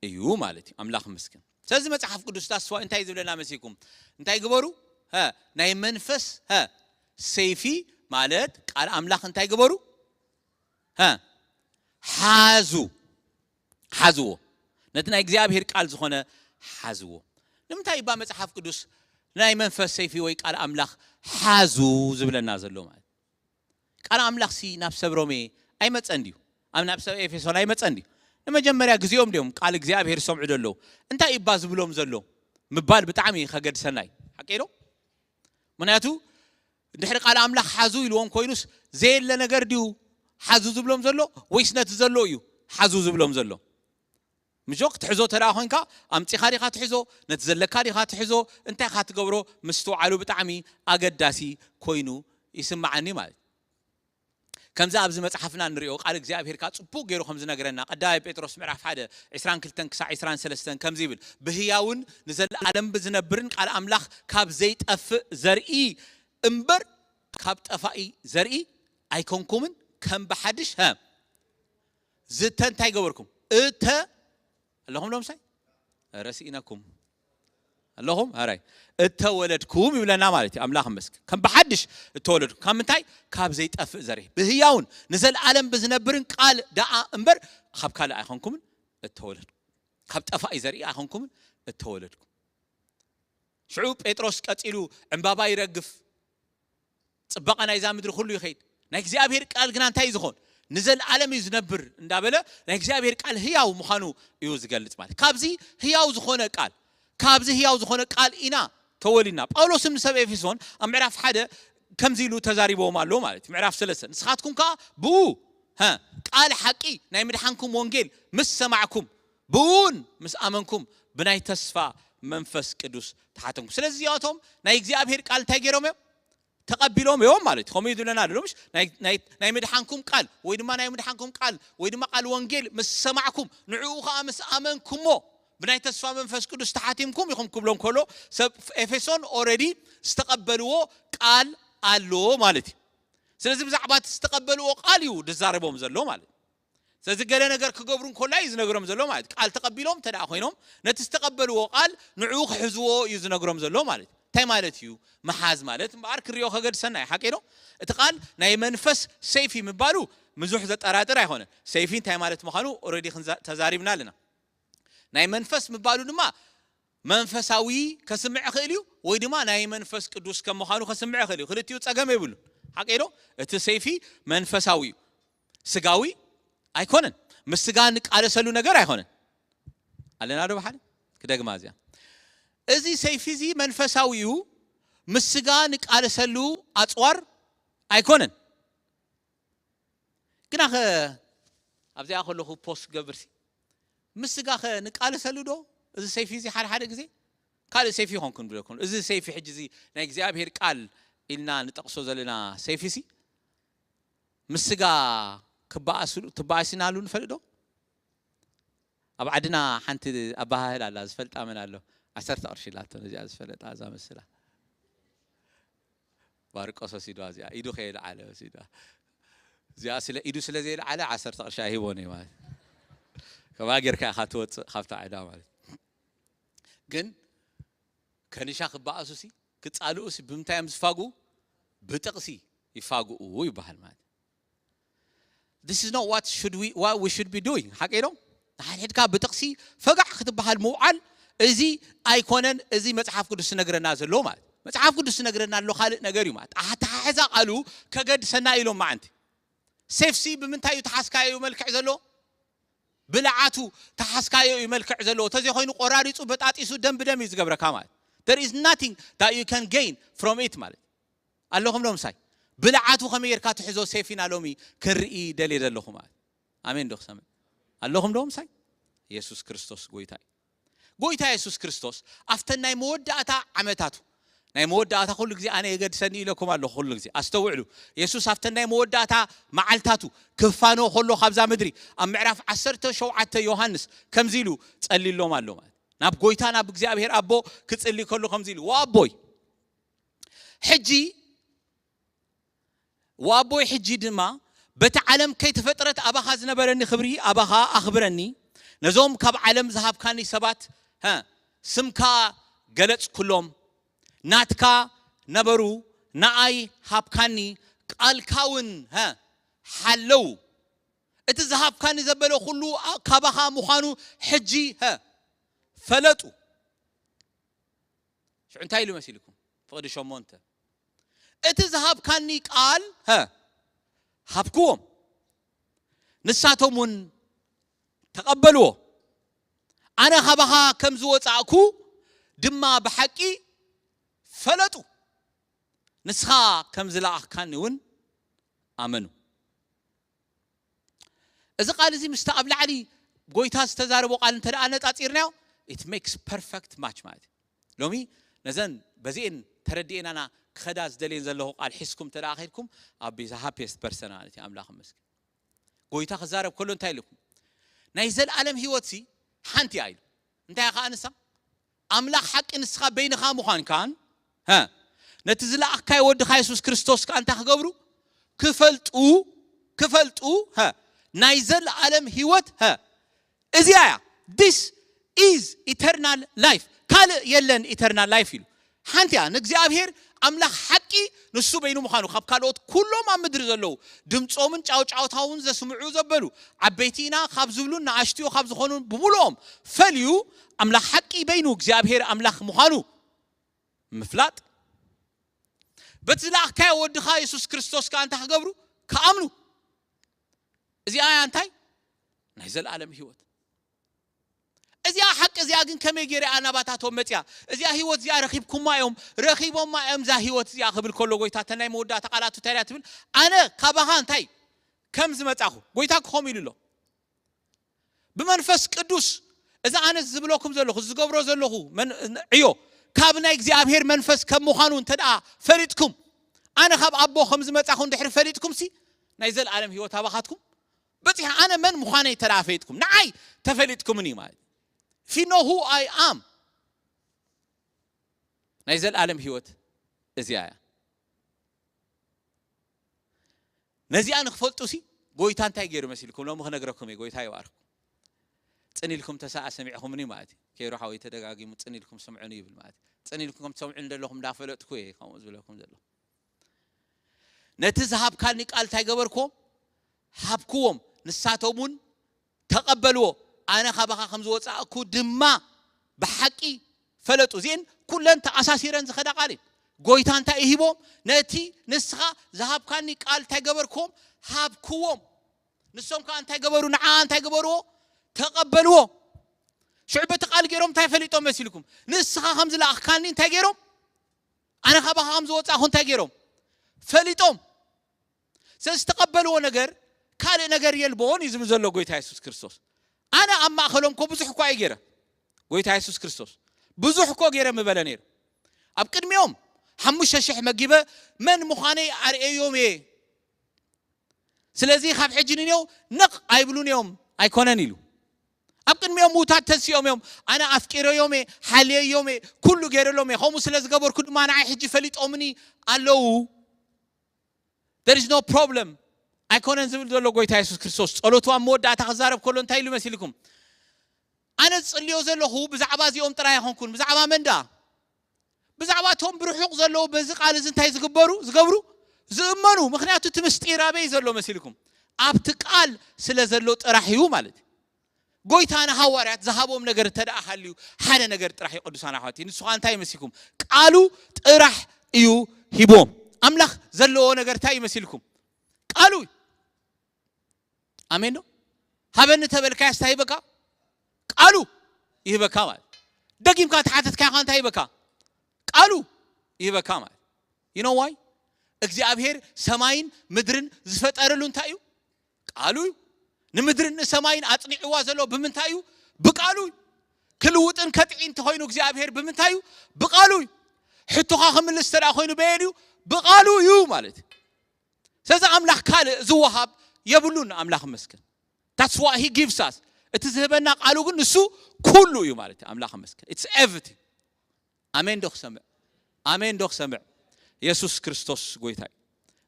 እዩ ማለት እዩ። ኣምላኽ ይመስገን። ስለዚ መጽሓፍ ቅዱስ ታስፋ እንታይ ዝብለና መሲልኩም? እንታይ ግበሩ? ሀ፣ ናይ መንፈስ፣ ሀ፣ ሰይፊ ማለት ቃል ኣምላኽ እንታይ ግበሩ? ሀ፣ ሓዙ፣ ሓዝዎ። ነቲ ናይ እግዚኣብሔር ቃል ዝኾነ ሓዝዎ። ንምንታይ እባ መጽሓፍ ቅዱስ ናይ መንፈስ ሰይፊ ወይ ቃል ኣምላኽ ሓዙ ዝብለና ዘሎ ማለት? ቃል ኣምላኽሲ ናብ ሰብ ሮሜ ኣይመጸን ድዩ? ኣብ ናብ ሰብ ኤፌሶን ኣይመጸን ድዩ? ንመጀመርያ ግዜኦም ድዮም ቃል እግዚኣብሔር ዝሰምዑ ዘለዉ? እንታይ እባ ዝብሎም ዘሎ ምባል ብጣዕሚ ከገድሰና እዩ። ሓቀይ ዶ? ምኽንያቱ እንድሕሪ ቃል ኣምላኽ ሓዙ ኢልዎም ኮይኑስ ዘየለ ነገር ድዩ ሓዙ ዝብሎም ዘሎ? ወይስ ነቲ ዘሎ እዩ ሓዙ ዝብሎም ዘሎ? ምጆ ክትሕዞ ተደኣ ኮይንካ ኣምጺኻ ዲኻ ትሕዞ? ነቲ ዘለካ ዲኻ ትሕዞ? እንታይ ኢኻ ትገብሮ? ምስትውዓሉ ብጣዕሚ ኣገዳሲ ኮይኑ ይስምዓኒ ማለት እዩ። ከምዚ ኣብዚ መጽሓፍና ንሪኦ ቃል እግዚኣብሔር ከኣ ጽቡቕ ገይሩ ከም ዝነግረና ቀዳማይ ጴጥሮስ ምዕራፍ ሓደ ዕስራን ክልተን ክሳዕ ዕስራን ሰለስተን ከምዚ ይብል፣ ብህያውን ንዘለኣለም ብዝነብርን ቃል ኣምላኽ ካብ ዘይጠፍእ ዘርኢ እምበር ካብ ጠፋኢ ዘርኢ ኣይኮንኩምን፣ ከም ብሓድሽ፣ ሀ፣ ዝተ እንታይ ገበርኩም? እተ ኣለኹም ዶ ምሳይ? ረሲእነኩም ኣለኹም? ኣራይ እተወለድኩም ይብለና ማለት እዩ። ኣምላኽ ይመስገን። ከም ብሓድሽ እተወለድኩም። ካብ ምንታይ? ካብ ዘይጠፍእ ዘርኢ ብህያውን ንዘለኣለም ብዝነብርን ቃል ደኣ እምበር ካብ ካልእ ኣይኮንኩምን እተወለድኩም። ካብ ጠፋኢ ዘርኢ ኣይኮንኩምን እተወለድኩም። ሽዑ ጴጥሮስ ቀጺሉ ዕምባባ ይረግፍ፣ ጽባቐ ናይዛ ምድሪ ኩሉ ይኸይድ። ናይ እግዚኣብሔር ቃል ግና እንታይ እዩ ዝኾን? ንዘለኣለም እዩ ዝነብር እንዳበለ ናይ እግዚኣብሔር ቃል ህያው ምዃኑ እዩ ዝገልጽ ማለት። ካብዚ ህያው ዝኾነ ቃል፣ ካብዚ ህያው ዝኾነ ቃል ኢና ተወሊድና። ጳውሎስ ንሰብ ኤፌሶን ኣብ ምዕራፍ ሓደ ከምዚ ኢሉ ተዛሪቦም ኣሎ ማለት እዩ። ምዕራፍ ሰለስተ ንስኻትኩም ከኣ ብኡ፣ ሀ፣ ቃል ሓቂ ናይ ምድሓንኩም ወንጌል ምስ ሰማዕኩም ብኡን ምስ ኣመንኩም ብናይ ተስፋ መንፈስ ቅዱስ ተሓተምኩም። ስለዚ እዚኣቶም ናይ እግዚኣብሔር ቃል እንታይ ገይሮም እዮም? ተቐቢሎም እዮም ማለት እዩ። ከምኡ እዩ ዝብለና ኣሎ። ምሽ ናይ፣ ናይ፣ ናይ ምድሓንኩም ቃል ወይ ድማ ናይ ምድሓንኩም ቃል ወይ ድማ ቃል ወንጌል ምስ ሰማዕኩም ንዕኡ ኸዓ ምስ ኣመንኩሞ ብናይ ተስፋ መንፈስ ቅዱስ ተሓቲምኩም ኢኹም ክብሎም ከሎ ሰብ ኤፌሶን ኦረዲ ዝተቐበልዎ ቃል ኣሎ ማለት እዩ። ስለዚ ብዛዕባ እቲ ዝተቐበልዎ ቃል እዩ ዝዛረቦም ዘሎ ማለት እዩ። ስለዚ ገለ ነገር ክገብሩ እንኮላ እዩ ዝነግሮም ዘሎ ማለት እዩ። ቃል ተቐቢሎም እንተ ደኣ ኮይኖም ነቲ ዝተቐበልዎ ቃል ንዕኡ ክሕዝዎ እዩ ዝነግሮም ዘሎ ማለት እዩ። እንታይ ማለት እዩ? ምሓዝ ማለት እምበኣር ክሪኦ ከገድሰና እዩ። ሓቂ ዶ? እቲ ቃል ናይ መንፈስ ሰይፊ ምባሉ ብዙሕ ዘጠራጥር ኣይኮነን። ሰይፊ እንታይ ማለት ምዃኑ ኦረዲ ክንዛ-፣ ተዛሪብና ኣለና። ናይ መንፈስ ምባሉ ድማ መንፈሳዊ ከስምዕ ይኽእል እዩ ወይ ድማ ናይ መንፈስ ቅዱስ ከም ምዃኑ ከስምዕ ይኽእል እዩ። ክልቲኡ ጸገም የብሉን። ሓቂ ዶ? እቲ ሰይፊ መንፈሳዊ እዩ። ስጋዊ ኣይኮነን። ምስ ስጋ ንቃለሰሉ ነገር ኣይኮነን። ኣለና ዶ ብሓደ? ክደግማ እዚኣ። እዚ ሰይፊ እዚ መንፈሳዊ እዩ። ምስ ስጋ ንቃለሰሉ ኣጽዋር ኣይኮነን። ግና ኸ ኣብዚኣ ከለኹ ፖስት ክገብር ሲ ምስ ስጋ ኸ ንቃለሰሉ ዶ? እዚ ሰይፊ እዚ ሓደ ሓደ ግዜ ካልእ ሰይፊ ይኾን ክንብለኩም። እዚ ሰይፊ ሕጂ እዚ ናይ እግዚኣብሔር ቃል ኢልና ንጠቕሶ ዘለና ሰይፊ ሲ ምስ ስጋ ክበኣስሉ፣ ትበኣሲናሉ ንፈልጥ ዶ? ኣብ ዓድና ሓንቲ ኣበሃህላ ኣላ፣ ዝፈልጣ መን ኣሎ? ዓሰርተ ቅርሺ ኢላቶ ነዚኣ ዝፈለጣ እዛ መስላ። ማርቆስ ወሲድዋ እዚኣ፣ ኢዱ ከየልዓለ ወሲድዋ። እዚኣ ስለ ኢዱ ስለ ዘየልዓለ ዓሰርተ ቅርሺ ኣይህቦን እዩ ማለት። ከምኣ ጌርካ ኢኻ ትወጽእ ካብታ ዕዳ ማለት። ግን ከኒሻ ክበኣሱሲ፣ ክጻልኡሲ ብምንታይ እዮም ዝፋግኡ? ብጥቕሲ ይፋግኡ ይበሃል ማለት። This is not what should we, what we should be doing። ሓቀይ ዶ? ንሓድሕድካ ብጥቕሲ ፈጋዕ ክትበሃል ምውዓል፣ እዚ ኣይኮነን። እዚ መጽሓፍ ቅዱስ ዝነግረና ዘሎ ማለት። መጽሓፍ ቅዱስ ዝነግረና ኣሎ ካልእ ነገር እዩ ማለት። ኣተሓሕዛ ቃሉ ከገድሰና ኢሎም መዓንቲ። ሴፍሲ ብምንታይ እዩ ተሓዝካዮ እዩ መልክዕ ዘሎ? ብልዓቱ ተሓዝካዮ እዩ መልክዕ ዘለዎ። ተዘይኮይኑ ቆራሪጹ በጣጢሱ ደም ብደም እዩ ዝገብረካ ማለት። There is nothing that you can gain from it ማለት። ኣለኹም ዶ ምሳይ? ብልዓቱ ከመይ ጌርካ ትሕዞ ሴፍ ኢና ሎሚ ክንርኢ ደልየ ዘለኹ ማለት። ኣሜን ዶ ክሰምዕ? ኣለኹም ዶ ምሳይ? የሱስ ክርስቶስ ጎይታ እዩ። ጎይታ የሱስ ክርስቶስ ኣብተን ናይ መወዳእታ ዓመታቱ፣ ናይ መወዳእታ ኩሉ ግዜ ኣነ የገድሰኒ ኢለኩም ኣለኹ። ኩሉ ግዜ ኣስተውዕሉ። የሱስ ኣብተን ናይ መወዳእታ መዓልታቱ ክፋኖ ከሎ ካብዛ ምድሪ ኣብ ምዕራፍ ዓሰርተ ሸውዓተ ዮሃንስ ከምዚ ኢሉ ጸሊሎም ኣሎ ማለት። ናብ ጎይታ ናብ እግዚኣብሔር ኣቦ ክጽሊ ከሎ ከምዚ ኢሉ፣ "ወኣቦይ፣ ሕጂ ወኣቦይ፣ ሕጂ ድማ በቲ ዓለም ከይተፈጥረት ኣባኻ ዝነበረኒ ክብሪ ኣባኻ ኣኽብረኒ። ነዞም ካብ ዓለም ዝሃብካኒ ሰባት፣ ሀ፣ ስምካ ገለጽኩሎም። ናትካ ነበሩ፣ ንኣይ ሃብካኒ፣ ቃልካ እውን፣ ሀ፣ ሓለው። እቲ ዝሃብካኒ ዘበለ ኩሉ ኣ-፣ ካባኻ ምዃኑ ሕጂ፣ ሀ፣ ፈለጡ። ሽዑ እንታይ ኢሉ መሲልኩም? ፍቕዲ ሸሞንተ። እቲ ዝሃብካኒ ቃል፣ ሀ፣ ሃብክዎም፣ ንሳቶም እውን ተቐበልዎ። ኣነ ካባኻ ከም ዝወጻእኩ ድማ ብሓቂ ፈለጡ። ንስኻ ከም ዝለኣኽካኒ እውን ኣመኑ። እዚ ቃል እዚ ምስቲ ኣብ ላዕሊ ጎይታ ዝተዛረቦ ቃል እንተ ደኣ ኣነጻጺርናዮ፣ it makes perfect match ማለት እዩ። ሎሚ ነዘን በዚኤን ተረዲኤናና ክኸዳ ዝደልየን ዘለኹ ቃል ሒዝኩም እንተ ደኣ ኸይድኩም፣ ኣብ ቤዛ ሃፒየስት ፐርሰን ማለት እዩ። ኣምላኽ ይመስገን። ጎይታ ክዛረብ ከሎ እንታይ ኢልኩም? ናይ ዘለኣለም ህይወት ሲ ሓንቲ እያ ኢሉ። እንታይ እያ ኸኣ ንሳ? ኣምላኽ ሓቂ ንስኻ በይንኻ ምዃንካን፣ ሀ፣ ነቲ ዝለኣኽካዮ ወድኻ የሱስ ክርስቶስ ከኣ እንታይ ክገብሩ? ክፈልጡ፣ ክፈልጡ፣ ሀ፣ ናይ ዘለኣለም ህይወት፣ ሀ፣ እዚኣ እያ። This is eternal life። ካልእ የለን eternal life ኢሉ። ሓንቲ እያ። ንእግዚኣብሔር ኣምላኽ ሓቂ ንሱ በይኑ ምዃኑ፣ ካብ ካልኦት ኩሎም ኣብ ምድሪ ዘለዉ ድምጾምን ጫውጫውታውን ዘስምዑ ዘበሉ፣ ዓበይቲ ኢና ካብ ዝብሉን ንኣሽትዮ ካብ ዝኾኑን ብምሉኦም ፈልዩ፣ ኣምላኽ ሓቂ በይኑ እግዚኣብሔር ኣምላኽ ምዃኑ ምፍላጥ፣ በቲ ዝለኣኽካዮ ወድኻ የሱስ ክርስቶስ ከኣ እንታይ ክገብሩ? ክኣምኑ። እዚኣ እያ እንታይ? ናይ ዘለኣለም ህይወት። እዚኣ ሓቂ እዚኣ ግን ከመይ ገይረ እያ ናባታቶም መጽያ? እዚኣ ህይወት እዚኣ ረኺብኩማ እዮም፣ ረኺቦማ እዮም እዛ ህይወት እዚኣ ክብል ከሎ ጎይታ፣ እተን ናይ መወዳእታ ቃላቱ እንታይ እያ ትብል? ኣነ ካባኻ እንታይ ከም ዝመጻኹ፣ ጎይታ ክኸም ኢሉ ኣሎ። ብመንፈስ ቅዱስ፣ እዚ ኣነ ዝብለኩም ዘለኹ፣ ዝገብሮ ዘለኹ መን-፣ ዕዮ፣ ካብ ናይ እግዚኣብሔር መንፈስ ከም ምዃኑ እንተ ደኣ ፈሊጥኩም፣ ኣነ ካብ ኣቦ ከም ዝመጻኹ እንድሕሪ ፈሊጥኩም ሲ፣ ናይ ዘለኣለም ህይወት ኣባኻትኩም በጺሐ። ኣነ መን ምዃነይ እንተ ደኣ ፈሊጥኩም፣ ንዓይ ተፈሊጥኩምኒ ማለት እዩ። If you know who I am፣ ናይ ዘለኣለም ህይወት እዚኣ እያ። ነዚኣ ንክፈልጡ ሲ፣ ጎይታ እንታይ ገይሩ መሲልኩም? ሎሚ ክነግረኩም እየ፣ ጎይታ ይባርኩም። ጽን ኢልኩም ተሰኣ ሰሚዕኹምኒ ማለት እዩ። ከይሩ ሓወይ ተደጋጊሙ፣ ጽን ኢልኩም ስምዑኒ ይብል ማለት እዩ። ጽን ኢልኩም ከም ትሰምዑኒ ዘለኹም እንዳፈለጥኩ እየ ከምኡ ዝብለኩም ዘለኹ። ነቲ ዝሃብካኒ ቃል እንታይ ገበርኩዎም? ሃብክዎም፣ ንሳቶም እውን ተቐበልዎ። ኣነ ካባኻ ከም ዝወጻእኩ ድማ ብሓቂ ፈለጡ። እዚኤን ኩለን ተኣሳሲረን ዝኸዳ ቃል እዩ። ጎይታ እንታይ ይሂቦም? ነቲ ንስኻ ዝሃብካኒ ቃል እንታይ ገበርክዎም? ሃብክዎም። ንሶም ከኣ እንታይ ገበሩ? ንዓ እንታይ ገበርዎ? ተቐበልዎ። ሽዑ በቲ ቃል ገይሮም እንታይ ፈሊጦም መሲልኩም? ንስኻ ከም ዝለኣኽካኒ እንታይ ገይሮም? ኣነ ካባኻ ከም ዝወጻእኹ እንታይ ገይሮም? ፈሊጦም። ስለዚ ዝተቐበልዎ ነገር ካልእ ነገር የልቦን እዩ ዝብል ዘሎ ጎይታ የሱስ ክርስቶስ። ኣነ ኣብ ማእኸሎም እኮ ብዙሕ እኳ እየ ገይረ፣ ጎይታ የሱስ ክርስቶስ፣ ብዙሕ እኮ ገይረ ምበለ ነይሩ። ኣብ ቅድሚኦም ሓሙሽተ ሽሕ መጊበ መን ምዃነይ ኣርእዮም እየ። ስለዚ ካብ ሕጂ ንኔው ነቕ ኣይብሉን እዮም ኣይኮነን ኢሉ። ኣብ ቅድሚኦም ምዉታት ተንሲኦም እዮም። ኣነ ኣፍቂረዮም እየ፣ ሓልየዮም እየ፣ ኩሉ ገይረሎም እየ። ከምኡ ስለ ዝገበርኩ ድማ ንዓይ ሕጂ ፈሊጦምኒ ኣለዉ። There is no problem ኣይኮነን ዝብል ዘሎ ጎይታ የሱስ ክርስቶስ። ጸሎቱ ኣብ መወዳእታ ክዛረብ ከሎ እንታይ ኢሉ መሲልኩም? ኣነ ዝጽልዮ ዘለኹ ብዛዕባ እዚኦም ጥራይ ኣይኮንኩን። ብዛዕባ መን ደኣ? ብዛዕባ እቶም ብርሑቕ ዘለዉ በዚ ቃል እዚ እንታይ ዝግበሩ፣ ዝገብሩ? ዝእመኑ። ምኽንያቱ እቲ ምስጢር ኣበይ ዘሎ መሲልኩም? ኣብቲ ቃል ስለ ዘሎ ጥራሕ እዩ ማለት እዩ። ጎይታ ንሃዋርያት ዝሃቦም ነገር እንተ ደኣ ሃልዩ ሓደ ነገር ጥራሕ እዩ ቅዱሳን ኣሕዋት። ንሱ ኸኣ እንታይ መሲልኩም? ቃሉ ጥራሕ እዩ ሂቦም። ኣምላኽ ዘለዎ ነገር እንታይ እዩ መሲልኩም? ቃሉ እዩ። ኣሜን ዶ? ሃበኒ ተበልካያስ እንታይ ይበካ? ቃሉ ይህበካ ማለት። ደጊምካ ተሓተትካያ እንታይ ይበካ? ቃሉ ይህበካ ማለት። You know why? እግዚኣብሔር ሰማይን ምድርን ዝፈጠረሉ እንታይ እዩ? ቃሉ እዩ። ንምድርን ንሰማይን ኣጽኒዕዋ ዘሎ ብምንታይ እዩ? ብቃሉ እዩ። ክልውጥን ከጥዒን እንተኾይኑ እግዚኣብሔር ብምንታይ እዩ? ብቃሉ እዩ። ሕቶኻ ክምልስ እንተ ደኣ ኮይኑ በየን እዩ? ብቃሉ እዩ ማለት እዩ። ስለዚ ኣምላኽ ካልእ ዝወሃብ የብሉን። ኣምላኽ ይመስገን። That's what he gives us። እቲ ዝህበና ቃሉ ግን ንሱ ኩሉ እዩ ማለት እዩ። ኣምላኽ ይመስገን። It's everything። ኣሜን ዶ ክሰምዕ? ኣሜን ዶ ክሰምዕ? የሱስ ክርስቶስ ጎይታ እዩ።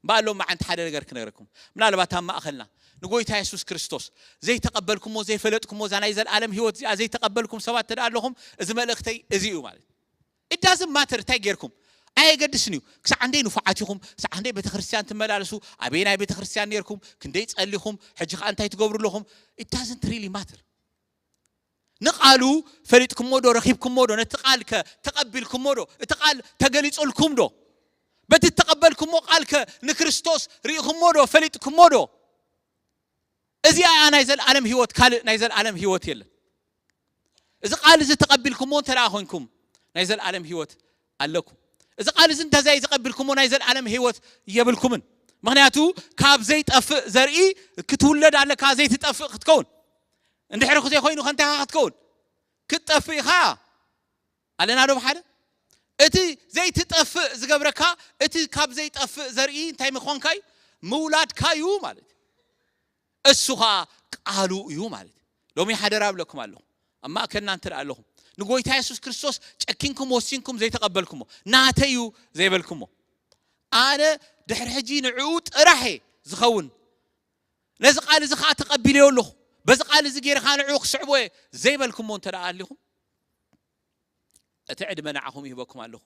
እምበኣር ሎም መዓንቲ ሓደ ነገር ክነግረኩም። ምናልባት ኣብ ማእኸልና ንጎይታ የሱስ ክርስቶስ ዘይተቐበልኩሞ፣ ዘይፈለጥኩሞ፣ እዛ ናይ ዘለኣለም ህይወት እዚኣ ዘይተቐበልኩም ሰባት እንተ ደኣ ኣለኹም፣ እዚ መልእኽተይ እዚ እዩ ማለት እዩ። It doesn't matter እንታይ ጌርኩም፣ ኣየገድስን እዩ። ክሳዕ ክንደይ ንፉዓት ኢኹም፣ ክሳዕ ክንደይ ቤተክርስትያን ትመላለሱ፣ ኣበይ ናይ ቤተክርስትያን ኔርኩም፣ ክንደይ ጸሊኹም፣ ሕጂ ከኣ እንታይ ትገብሩ ኣለኹም፣ it doesn't really matter። ንቓሉ ፈሊጥኩሞ ዶ፣ ረኺብኩሞ ዶ፣ ነቲ ቃል ከ ተቐቢልኩሞ ዶ፣ እቲ ቃል ተገሊጹልኩም ዶ፣ በቲ እተቐበልኩሞ ቃል ከ ንክርስቶስ ርኢኹሞ ዶ፣ ፈሊጥኩሞ ዶ? እዚኣ እያ ናይ ዘለኣለም ህይወት፣ ካልእ ናይ ዘለኣለም ህይወት የለን። እዚ ቃል እዚ ተቐቢልኩሞ እንተ ደኣ ኮይንኩም፣ ናይ ዘለኣለም ህይወት ኣለኩም። እዚ ቃል እዚ እንተዘይ ተቐቢልኩሞ፣ ናይ ዘለኣለም ህይወት የብልኩምን። ምኽንያቱ ካብ ዘይጠፍእ ዘርኢ ክትውለድ ኣለካ፣ ዘይትጠፍእ ክትከውን። እንድሕሪ ዘይኮይኑ ከ እንታይ ኢኻ ክትከውን? ክትጠፍእ ኢኻ። ኣለና ዶ ብሓደ? እቲ ዘይትጠፍእ ዝገብረካ፣ እቲ ካብ ዘይጠፍእ ዘርኢ እንታይ ምዃንካ እዩ? ምውላድካ እዩ ማለት እዩ። እሱ ኸኣ ቃሉ እዩ ማለት እዩ። ሎሚ ሓደራ እብለኩም ኣለኹ። ኣብ ማእከልና እንተ ደኣ ኣለኹም፣ ንጎይታ የሱስ ክርስቶስ ጨኪንኩም ወሲንኩም ዘይተቐበልኩሞ፣ ናተይ እዩ ዘይበልኩሞ፣ ኣነ ድሕሪ ሕጂ ንዕኡ ጥራሕ እየ ዝኸውን፣ ነዚ ቃል እዚ ኸኣ ተቐቢለዮ ኣለኹ፣ በዚ ቃል እዚ ገይረ ኸኣ ንዕኡ ክስዕቦ እየ ዘይበልኩሞ እንተ ደኣ ኣሊኹም፣ እቲ ዕድመ ንዓኹም ይህበኩም ኣለኹ።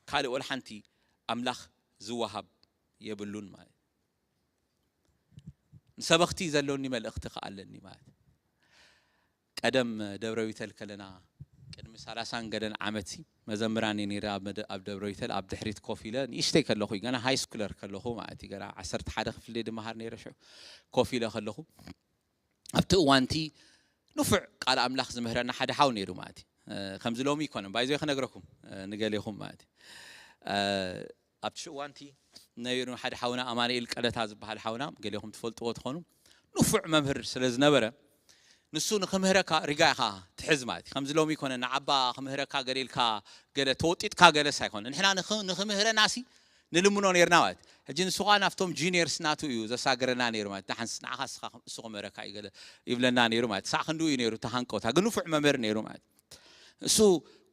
ካልእ ወላ ሓንቲ ኣምላኽ ዝወሃብ የብሉን ማለት እዩ። ንሰበኽቲ ዘለኒ መልእኽቲ ከኣ ኣለኒ ማለት እዩ። ቀደም ደብረ ቢተል ከለና ቅድሚ ሰላሳን ገለን ዓመት ሲ መዘምራን እየ ነይረ ኣብ መደ-፣ ኣብ ደብረ ቢተል ኣብ ድሕሪት ኮፍ ኢለ ንእሽተይ ከለኹ እዩ፣ ገና ሃይ ስኩለር ከለኹ ማለት እዩ። ገና ዓሰርተ ሓደ ክፍሊ እየ ድመሃር ነይረ ሽዑ ኮፍ ኢለ ከለኹ ኣብቲ እዋንቲ ንፉዕ ቃል ኣምላኽ ዝምህረና ሓደ ሓው ነይሩ ማለት እዩ። እ፣ ከምዚ ሎሚ ኣይኮነን፣ ባይዞ ክነግረኩም፣ እ፣ ንገሌኹም ማለት እዩ። እ፣ ኣብቲ ሽዑ እዋንቲ ነይሩ ሓደ ሓውና ኣማኑኤል ቀለታ ዝበሃል ሓውና፣ ገሌኹም ትፈልጥዎ ትኾኑ። ንፉዕ መምህር ስለ ዝነበረ፣ ንሱ ንኽምህረካ ሪጋ ኢኻ ትሕዝ ማለት እዩ። ከምዚ ሎሚ ኣይኮነን፣ ንዓባ ክምህረካ ገለ ኢልካ፣ ገለ ተወጢጥካ ገለስ ኣይኮነን። ንሕና ንኽ-፣ ንኽምህረናሲ ንልምኖ ነይርና ማለት። ሕጂ ንሱ ኸኣ ናብቶም ጁኒየርስ ናቱ እዩ ዘሳግረና ነይሩ ማለት። ደሓንስ ንዓኻ እስኻ እሱ ክምህረካ እዩ ገለ ይብለና ነይሩ ማለት። ሳዕ ክንድኡ እዩ ነይሩ፣ እቲ ሃንቀውታ። ግን ንፉዕ መምህር ነይሩ ማለት። እሱ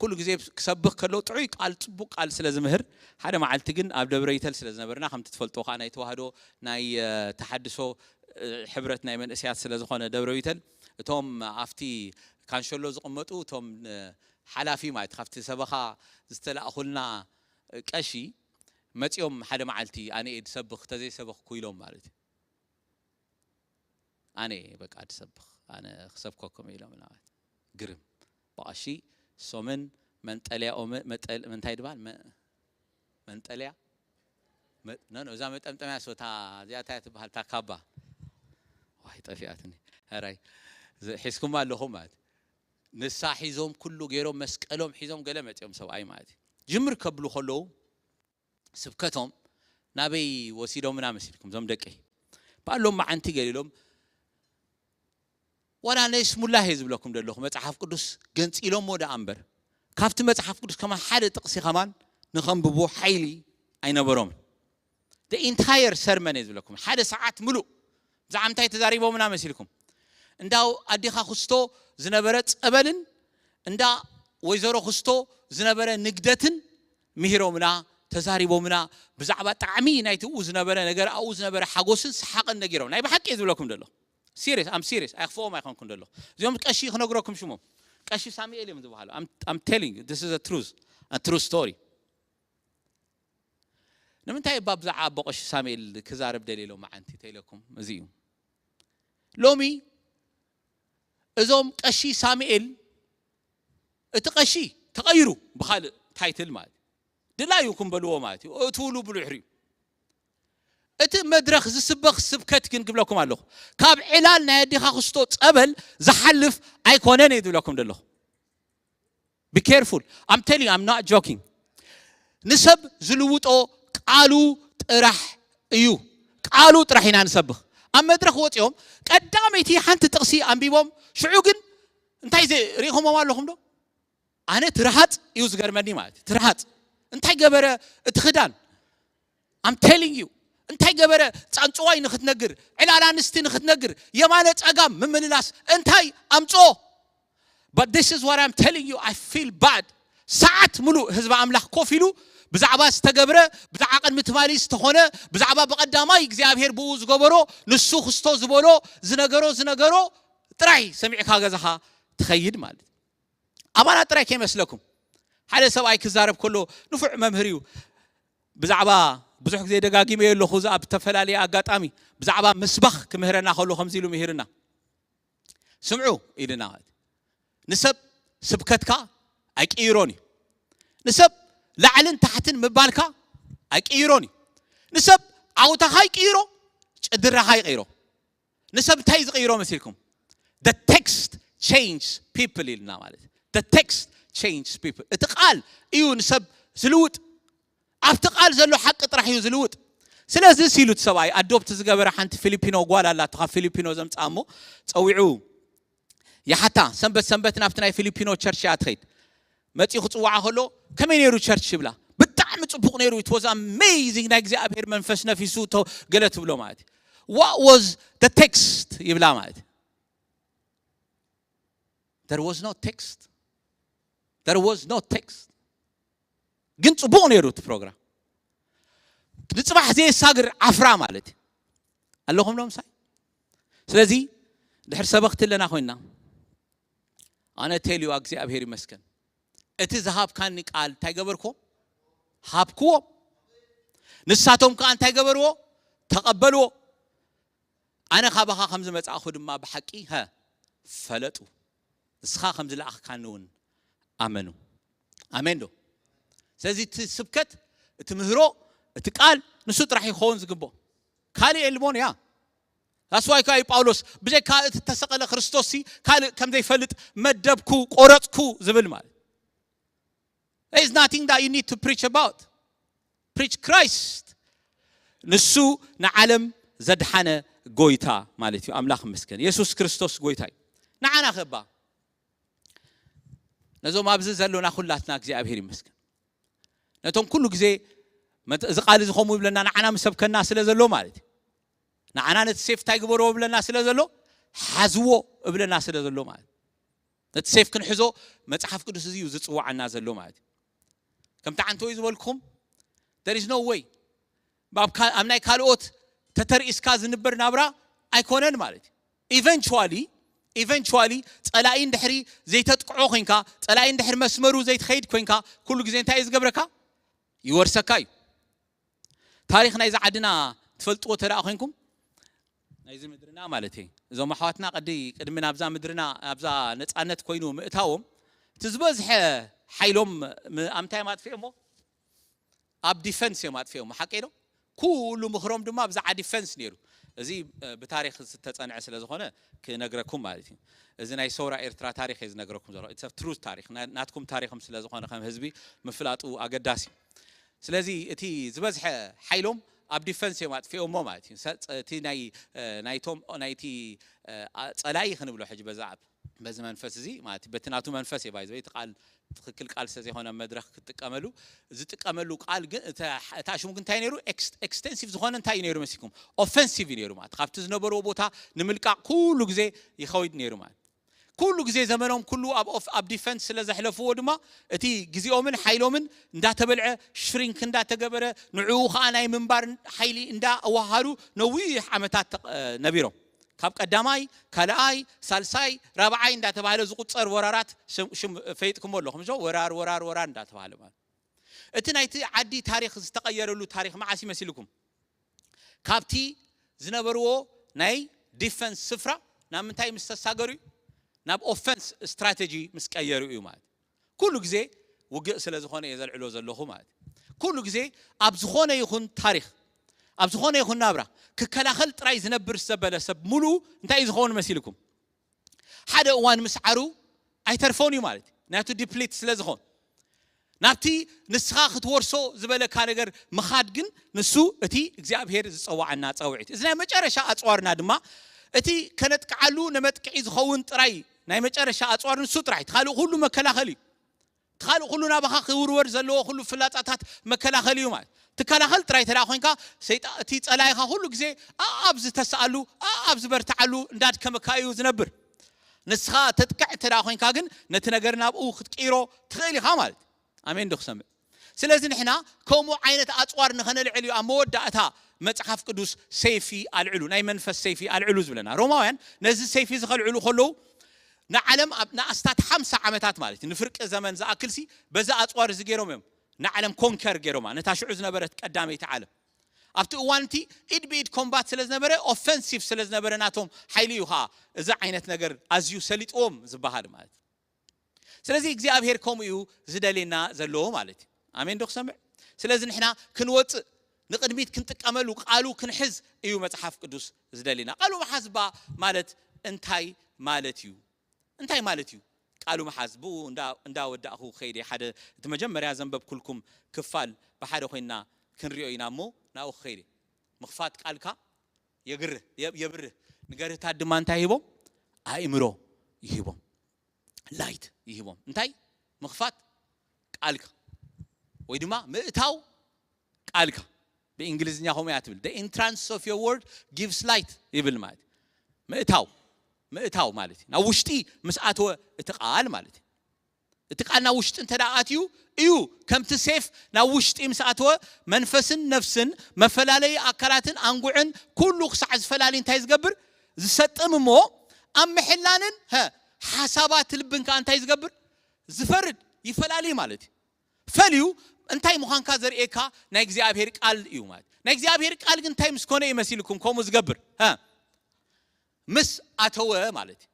ኩሉ ግዜ ክሰብኽ ከሎ ጥዑይ ቃል፣ ጽቡቕ ቃል ስለ ዝምህር፣ ሓደ መዓልቲ ግን ኣብ ደብረ ይተል ስለ ዝነበርና፣ ከምቲ ትፈልጦ ኸኣ ናይ ተዋህዶ፣ ናይ፣ እ፣ ተሓድሶ፣ እ፣ ሕብረት ናይ መንእሰያት ስለ ዝኾነ ደብረ ይተል፣ እቶም ኣብቲ ካንሸሎ ዝቕመጡ፣ እቶም፣ እ፣ ሓላፊ ማለት፣ ካብቲ ሰበኻ ዝተላእኹልና ቀሺ መጺኦም ሓደ መዓልቲ ኣነ እየ ዝሰብኽ፣ ተዘይሰበኽኩ ኢሎም ማለት እዩ። ኣነ እየ በቃ ዝሰብኽ፣ ኣነ ክሰብከኩም ኢሎም ማለት። ግርም። ብቐሺ ሶምን መንጠልያኦም፣ መጠል-፣ መንታይ ድባል? መ-፣ መንጠልያ? መ-፣ ኖ፣ ኖ፣ እዛ መጠምጠምያ ሶታ፣ እዚኣ እንታይ ትበሃል? እታ ካባ። ዋይ፣ ጠፊኣትኒ። ሕራይ። ዝ-፣ ሒዝኩማ ኣለኹም ማለት። ንሳ ሒዞም፣ ኩሉ ገይሮም፣ መስቀሎም ሒዞም፣ ገለ መጺኦም ሰብኣይ ማለት እዩ። ጅምር ከብሉ ከለዉ፣ ስብከቶም ናበይ ወሲዶምና መሲልኩም? እዞም ደቀይ። እምበኣር ሎም መዓንቲ ገሊሎም፣ ዋላ ነይስሙላ እየ ዝብለኩም ዘለኹ፣ መጽሓፍ ቅዱስ ገንጺሎሞ ደኣ እምበር፣ ካብቲ መጽሓፍ ቅዱስ ከማን ሓደ ጥቕሲ ከማን ንኸንብቦ ሓይሊ ኣይነበሮምን። The entire sermon እየ ዝብለኩም፣ ሓደ ሰዓት ምሉእ። ብዛዕባ እንታይ ተዛሪቦምና መሲልኩም? እንዳ ኣዴኻ ክስቶ ዝነበረ ጸበልን እንዳ ወይዘሮ ክስቶ ዝነበረ ንግደትን ምሂሮምና፣ ተዛሪቦምና። ብዛዕባ ጣዕሚ ናይቲ ኡ ዝነበረ ነገር፣ ኣብኡ ዝነበረ ሓጎስን ሰሓቕን ነጊሮም። ናይ ብሓቂ እየ ዝብለኩም ዘለኹ። ሲሪየስ፣ ኣም ሲሪየስ። ኣይኽፍኦም ኣይኮንኩን ዘለኹ። እዚኦም ቀሺ ክነግረኩም ሽሞም። ቀሺ ሳሙኤል እዮም ዝበሃሉ። I'm, I'm telling you, this is a truth, a true story። ንምንታይ እባ ብዛዕባ ኣቦ ቀሺ ሳሙኤል ክዛረብ ደልየ ሎም መዓንቲ ተኢለኩም? እዚ እዩ። ሎሚ እዞም ቀሺ ሳሙኤል፣ እቲ ቀሺ ተቐይሩ ብኻልእ ታይትል ማለት እዩ። ድላዩኩም በልዎ ማለት እዩ። እትውሉ ብድሕሪኡ። እቲ መድረኽ ዝስበኽ ስብከት ግን ክብለኩም ኣለኹ። ካብ ዕላል ናይ ኣዴኻ ክስቶ ጸበል ዝሓልፍ ኣይኮነን እየ ዝብለኩም ዘለኹ። Be careful. I'm telling you, I'm not joking. ንሰብ ዝልውጦ ቃሉ ጥራሕ እዩ። ቃሉ ጥራሕ ኢና ንሰብኽ። ኣብ መድረኽ ወጺኦም ቀዳመይቲ ሓንቲ ጥቕሲ ኣንቢቦም፣ ሽዑ ግን እንታይ ዘ-፣ ርኢኹሞም ኣለኹም ዶ? ኣነ ትርሃጽ እዩ ዝገርመኒ ማለት እዩ። ትርሃጽ። እንታይ ገበረ እቲ ክዳን? I'm telling you። እንታይ ገበረ? ጻንጽዋይ ንኽትነግር፣ ዕላል ኣንስቲ ንኽትነግር፣ የማነ ጸጋም ምምልላስ፣ እንታይ ኣምጽኦ? But this is what I'm telling you, I feel bad። ሰዓት ሙሉእ ህዝቢ ኣምላኽ ኮፍ ኢሉ ብዛዕባ ዝተገብረ፣ ብዛዕባ ቅድሚ ትማሊ ዝተኾነ፣ ብዛዕባ ብቐዳማይ እግዚኣብሔር ብኡ ዝገበሮ፣ ንሱ ክስቶ ዝበሎ፣ ዝነገሮ ዝነገሮ ጥራይ ሰሚዕካ ገዛኻ ትኸይድ ማለት እዩ። ኣባና ጥራይ ከይመስለኩም። ሓደ ሰብኣይ ክዛረብ ከሎ፣ ንፉዕ መምህር እዩ። ብዛዕባ፣ ብዙሕ ግዜ ደጋጊመዮ ኣለኹ፣ እዚ ኣብ ዝተፈላለየ ኣጋጣሚ ብዛዕባ ምስባኽ ክምህረና ከሎ ከምዚ ኢሉ ምሂርና። ስምዑ ኢልና ማለት እዩ። ንሰብ ስብከትካ ኣይቅይሮን እዩ። ንሰብ ላዕልን ታሕትን ምባልካ ኣይቅይሮን እዩ። ንሰብ ዓውታኻ ይቅይሮ፣ ጭድራኻ ይቅይሮ። ንሰብ እንታይ ዝቅይሮ መሲልኩም? The text change people ኢልና ማለት እዩ። The text change people። እቲ ቃል እዩ ንሰብ ዝልውጥ። ኣብቲ ቃል ዘሎ ሓቂ ጥራሕ እዩ ዝልውጥ። ስለዚ ሲሉ እቲ ሰብኣይ ኣዶፕት ዝገበረ ሓንቲ ፊሊፒኖ ጓል ኣላቶ፣ ካብ ፊሊፒኖ ዘምፅኣ እሞ ጸዊዑ ይሓታ። ሰንበት ሰንበት ናብቲ ናይ ፊሊፒኖ ቸርች እያ ትኸይድ። መፂኡ ክፅዋዓ ከሎ ከመይ ነይሩ ቸርች ይብላ። ብጣዕሚ ፅቡቕ ነይሩ፣ it was amazing፣ ናይ እግዚኣብሔር መንፈስ ነፊሱ ተ-፣ ገለ ትብሎ ማለት እዩ። What was the text ይብላ ማለት እዩ። There was no text. There was no text. ግን ፅቡቕ ነይሩ እቲ ፕሮግራም። ንፅባሕ ዘየሳግር ዓፍራ ማለት እዩ። ኣለኹም ዶ ምሳይ? ስለዚ ድሕር ሰበኽቲ ኣለና ኮይንና፣ ኣነ ቴልዩ እግዚኣብሔር ይመስገን፣ እቲ ዝሃብካኒ ቃል እንታይ ገበርኩዎ? ሃብክዎ። ንሳቶም ከዓ እንታይ ገበርዎ? ተቐበልዎ። ኣነ ካባኻ ከም ዝመጻእኹ ድማ ብሓቂ፣ ሀ፣ ፈለጡ። ንስኻ ከም ዝለኣኽካኒ እውን ኣመኑ። ኣሜን ዶ? ስለዚ እቲ ስብከት፣ እቲ ምህሮ፣ እቲ ቃል ንሱ ጥራሕ ይኸውን ዝግብኦ። ካልእ የልቦን እያ። That's why ከዓ እዩ ጳውሎስ ብዘይካ እቲ እተሰቐለ ክርስቶስ ሲ ካልእ ከም ዘይፈልጥ መደብኩ፣ ቆረጽኩ ዝብል ማለት። There is nothing that you need to preach about. Preach Christ. ንሱ ንዓለም ዘድሓነ ጎይታ ማለት እዩ። ኣምላኽ ይመስገን። የሱስ ክርስቶስ ጎይታ እዩ። ንዓና ኸባ ነዞም ኣብዚ ዘሎና ኩላትና እግዚኣብሔር ይመስገን። ነቶም ኩሉ ግዜ መት-፣ እዚ ቃል እዚ ከምኡ ይብለና፣ ንዓና ምሰብከና ስለ ዘሎ ማለት እዩ። ንዓና ነቲ ሴፍ እንታይ ግበርዎ እብለና ስለ ዘሎ፣ ሓዝዎ እብለና ስለ ዘሎ ማለት እዩ። ነቲ ሴፍ ክንሕዞ መጽሓፍ ቅዱስ እዚ እዩ ዝጽዋዓና ዘሎ ማለት እዩ። ከምቲ ዓንተወይ ዝበልኩም፣ there is no way። ኣብ ካ-፣ ኣብ ናይ ካልኦት ተተርኢስካ ዝንበር ናብራ ኣይኮነን ማለት እዩ። ኢቨንቹዋሊ፣ ኢቨንቹዋሊ ጸላኢ እንድሕሪ ዘይተጥቅዖ ኮይንካ፣ ጸላኢ እንድሕሪ መስመሩ ዘይትኸይድ ኮይንካ፣ ኩሉ ግዜ እንታይ እዩ ዝገብረካ? ይወርሰካ እዩ። ታሪኽ ናይዚ ዓድና ትፈልጥዎ ተደኣ ኮይንኩም፣ ናይዚ ምድርና ማለት እዩ፣ እዞም ኣሕዋትና ቅዲ፣ ቅድሚ ናብዛ ምድርና፣ ናብዛ ነጻነት ኮይኑ ምእታዎም፣ እቲ ዝበዝሐ ሓይሎም ም-፣ ኣብ ምንታይ እዮም ኣጥፊኦሞ? ኣብ ዲፈንስ እዮም ኣጥፊኦሞ። ሓቀይ ዶ? ኩሉ ምኽሮም ድማ ብዛዕባ ዲፈንስ ነይሩ። እዚ፣ እ፣ ብታሪኽ ዝተጸንዐ ስለ ዝኾነ ክነግረኩም ማለት እዩ። እዚ ናይ ሰውራ ኤርትራ ታሪኽ እየ ዝነግረኩም ዘሎ። It's a truth ታሪኽ። ና-፣ ናትኩም ታሪኽም ስለ ዝኾነ ከም ህዝቢ ምፍላጡ ኣገዳሲ እዩ። ስለዚ እቲ ዝበዝሐ ሓይሎም ኣብ ዲፈንስ እዮም ኣጥፊኦሞ ማለት እዩ። ሰ-፣ ጸ-፣ እቲ ናይ፣ እ፣ ናይቶም፣ ናይቲ፣ እ፣ ኣ-፣ ጸላኢ ክንብሎ ሕጂ በዛ ኣብ፣ በዚ መንፈስ እዚ ማለት እዩ። በቲ ናቱ መንፈስ እየ ባይዘ እቲ ቃል ትኽክል ቃል ስለ ዘይኮነ መድረኽ ክትጥቀመሉ፣ ዝጥቀመሉ ቃል ግን እተ-፣ እታ ሽሙ ግን እንታይ ነይሩ? ኤክስ-፣ ኤክስቴንሲቭ ዝኾነ እንታይ እዩ ነይሩ መሲልኩም? ኦፌንሲቭ እዩ ነይሩ ማለት። ካብቲ ዝነበርዎ ቦታ ንምልቃቕ ኩሉ ግዜ ይኸይድ ነይሩ ማለት። ኩሉ ግዜ ዘመኖም ኩሉ ኣብ ኦፍ-፣ ኣብ ዲፈንስ ስለ ዘሕለፍዎ ድማ እቲ ግዜኦምን ሓይሎምን እንዳተበልዐ ሽሪንክ እንዳተገበረ ንዕኡ ኸዓ ናይ ምንባር ሓይሊ እንዳኣዋሃዱ ነዊሕ ዓመታት ተቕ-፣ ነቢሮም። ካብ ቀዳማይ፣ ካልኣይ፣ ሳልሳይ፣ ራብዓይ እንዳተባህለ ዝቁጸር ወራራት ሽም፣ ሽም ፈይጥኩሞ ኣለኹም። እዞ ወራር፣ ወራር፣ ወራር እንዳተባህለ ማለት። እቲ ናይቲ ዓዲ ታሪኽ ዝተቐየረሉ ታሪኽ መዓስ ይመስልኩም? ካብቲ ዝነበርዎ ናይ ዲፈንስ ስፍራ ናብ ምንታይ ምስ ተሳገሩ እዩ? ናብ ኦፈንስ ስትራቴጂ ምስ ቀየሩ እዩ ማለት። ኩሉ ግዜ ውግእ ስለ ዝኾነ እየ ዘልዕሎ ዘለኹ ማለት። ኩሉ ግዜ ኣብ ዝኾነ ይኹን ታሪኽ፣ ኣብ ዝኾነ ይኹን ናብራ ክከላኸል ጥራይ ዝነብር ዘበለ ሰብ ሙሉ እንታይ እዩ ዝኸውን መሲልኩም? ሓደ እዋን ምስዓሩ ኣይተርፎን እዩ ማለት እዩ። ናቱ ዲፕሊት ስለ ዝኾን። ናብቲ ንስኻ ክትወርሶ ዝበለካ ነገር ምኻድ ግን ንሱ እቲ እግዚኣብሔር ዝጸዋዓና ጻውዒት። እዚ ናይ መጨረሻ ኣጽዋርና ድማ እቲ ከነጥቅዓሉ ንመጥቅዒ ዝኸውን ጥራይ ናይ መጨረሻ ኣጽዋር ንሱ ጥራይ። እቲ ካልእ ኩሉ መከላኸል እዩ። እቲ ካልእ ኩሉ ናባኻ ክውርወር ዘለዎ ኩሉ ፍላጻታት መከላኸል እዩ ማለት። ትከላኸል ጥራይ ተደኣ ኮይንካ ሰይጣ-፣ እቲ ጸላኢኻ ኩሉ ግዜ ኣብ ዝተሰኣሉ፣ ኣብ ዝበርትዓሉ እንዳድከመካ እዩ ዝነብር። ንስኻ ተጥቅዕ ተደኣ ኮይንካ ግን ነቲ ነገር ናብኡ ክትቅይሮ ትኽእል ኢኻ ማለት። ኣሜን ዶ ክሰምዕ? ስለዚ ንሕና ከምኡ ዓይነት ኣፅዋር ንኸነልዕል እዩ ኣብ መወዳእታ መፅሓፍ ቅዱስ ሰይፊ ኣልዕሉ፣ ናይ መንፈስ ሰይፊ ኣልዕሉ ዝብለና። ሮማውያን ነዚ ሰይፊ እዚ ከልዕሉ ከለዉ ንዓለም ኣብ ንኣስታት ሓምሳ ዓመታት ማለት እዩ፣ ንፍርቂ ዘመን ዝኣክልሲ በዚ ኣፅዋር እዚ ገይሮም እዮም ንዓለም ኮንከር ገይሮማ፣ ነታ ሽዑ ዝነበረት ቀዳመይቲ ዓለም። ኣብቲ እዋን እቲ ኢድ ብኢድ ኮምባት ስለ ዝነበረ፣ ኦፈንሲቭ ስለ ዝነበረ ናቶም ሓይሊ እዩ ከዓ እዚ ዓይነት ነገር ኣዝዩ ሰሊጥዎም ዝበሃል ማለት እዩ። ስለዚ እግዚኣብሔር ከምኡ እዩ ዝደልየና ዘለዎ ማለት እዩ። ኣሜን ዶ ክሰምዕ? ስለዚ ንሕና ክንወፅእ ንቅድሚት ክንጥቀመሉ ቃሉ ክንሕዝ እዩ መፅሓፍ ቅዱስ ዝደልየና። ቃሉ ምሓዝ ባ ማለት እንታይ ማለት እዩ? እንታይ ማለት እዩ ቃሉ ምሓዝ? ብኡ እንዳ- እንዳወዳእኹ ከይደ ሓደ እቲ መጀመርያ ዘንበብኩልኩም ክፋል ብሓደ ኮይና ክንሪኦ ኢና እሞ ናብኡ ክኸይደ። ምኽፋት ቃልካ የግርህ የ- የብርህ። ንገርህታት ድማ እንታይ ሂቦም? ኣእምሮ ይሂቦም፣ ላይት ይሂቦም። እንታይ? ምኽፋት ቃልካ ወይ ድማ ምእታው ቃልካ። ብእንግሊዝኛ ከምኡ እያ ትብል፣ the entrance of your word gives light ይብል ማለት እዩ። ምእታው ምእታው ማለት እዩ ናብ ውሽጢ ምስ ኣተወ እቲ ቃል ማለት እዩ። እቲ ቃል ናብ ውሽጢ እንተ ደኣ ኣትዩ እዩ ከምቲ ሴፍ ናብ ውሽጢ ምስ ኣተወ መንፈስን ነፍስን መፈላለዪ ኣካላትን ኣንጉዕን ኩሉ ክሳዕ ዝፈላሊ እንታይ ዝገብር? ዝሰጥም እሞ ኣብ ምሕላንን ሀ ሓሳባት ልብን ከኣ እንታይ ዝገብር? ዝፈርድ ይፈላሊ ማለት እዩ። ፈልዩ እንታይ ምዃንካ ዘርእየካ ናይ እግዚኣብሔር ቃል እዩ ማለት። ናይ እግዚኣብሔር ቃል ግን እንታይ ምስ ኮነ እዩ መሲልኩም ከምኡ ዝገብር? ሀ ምስ ኣተወ ማለት እዩ።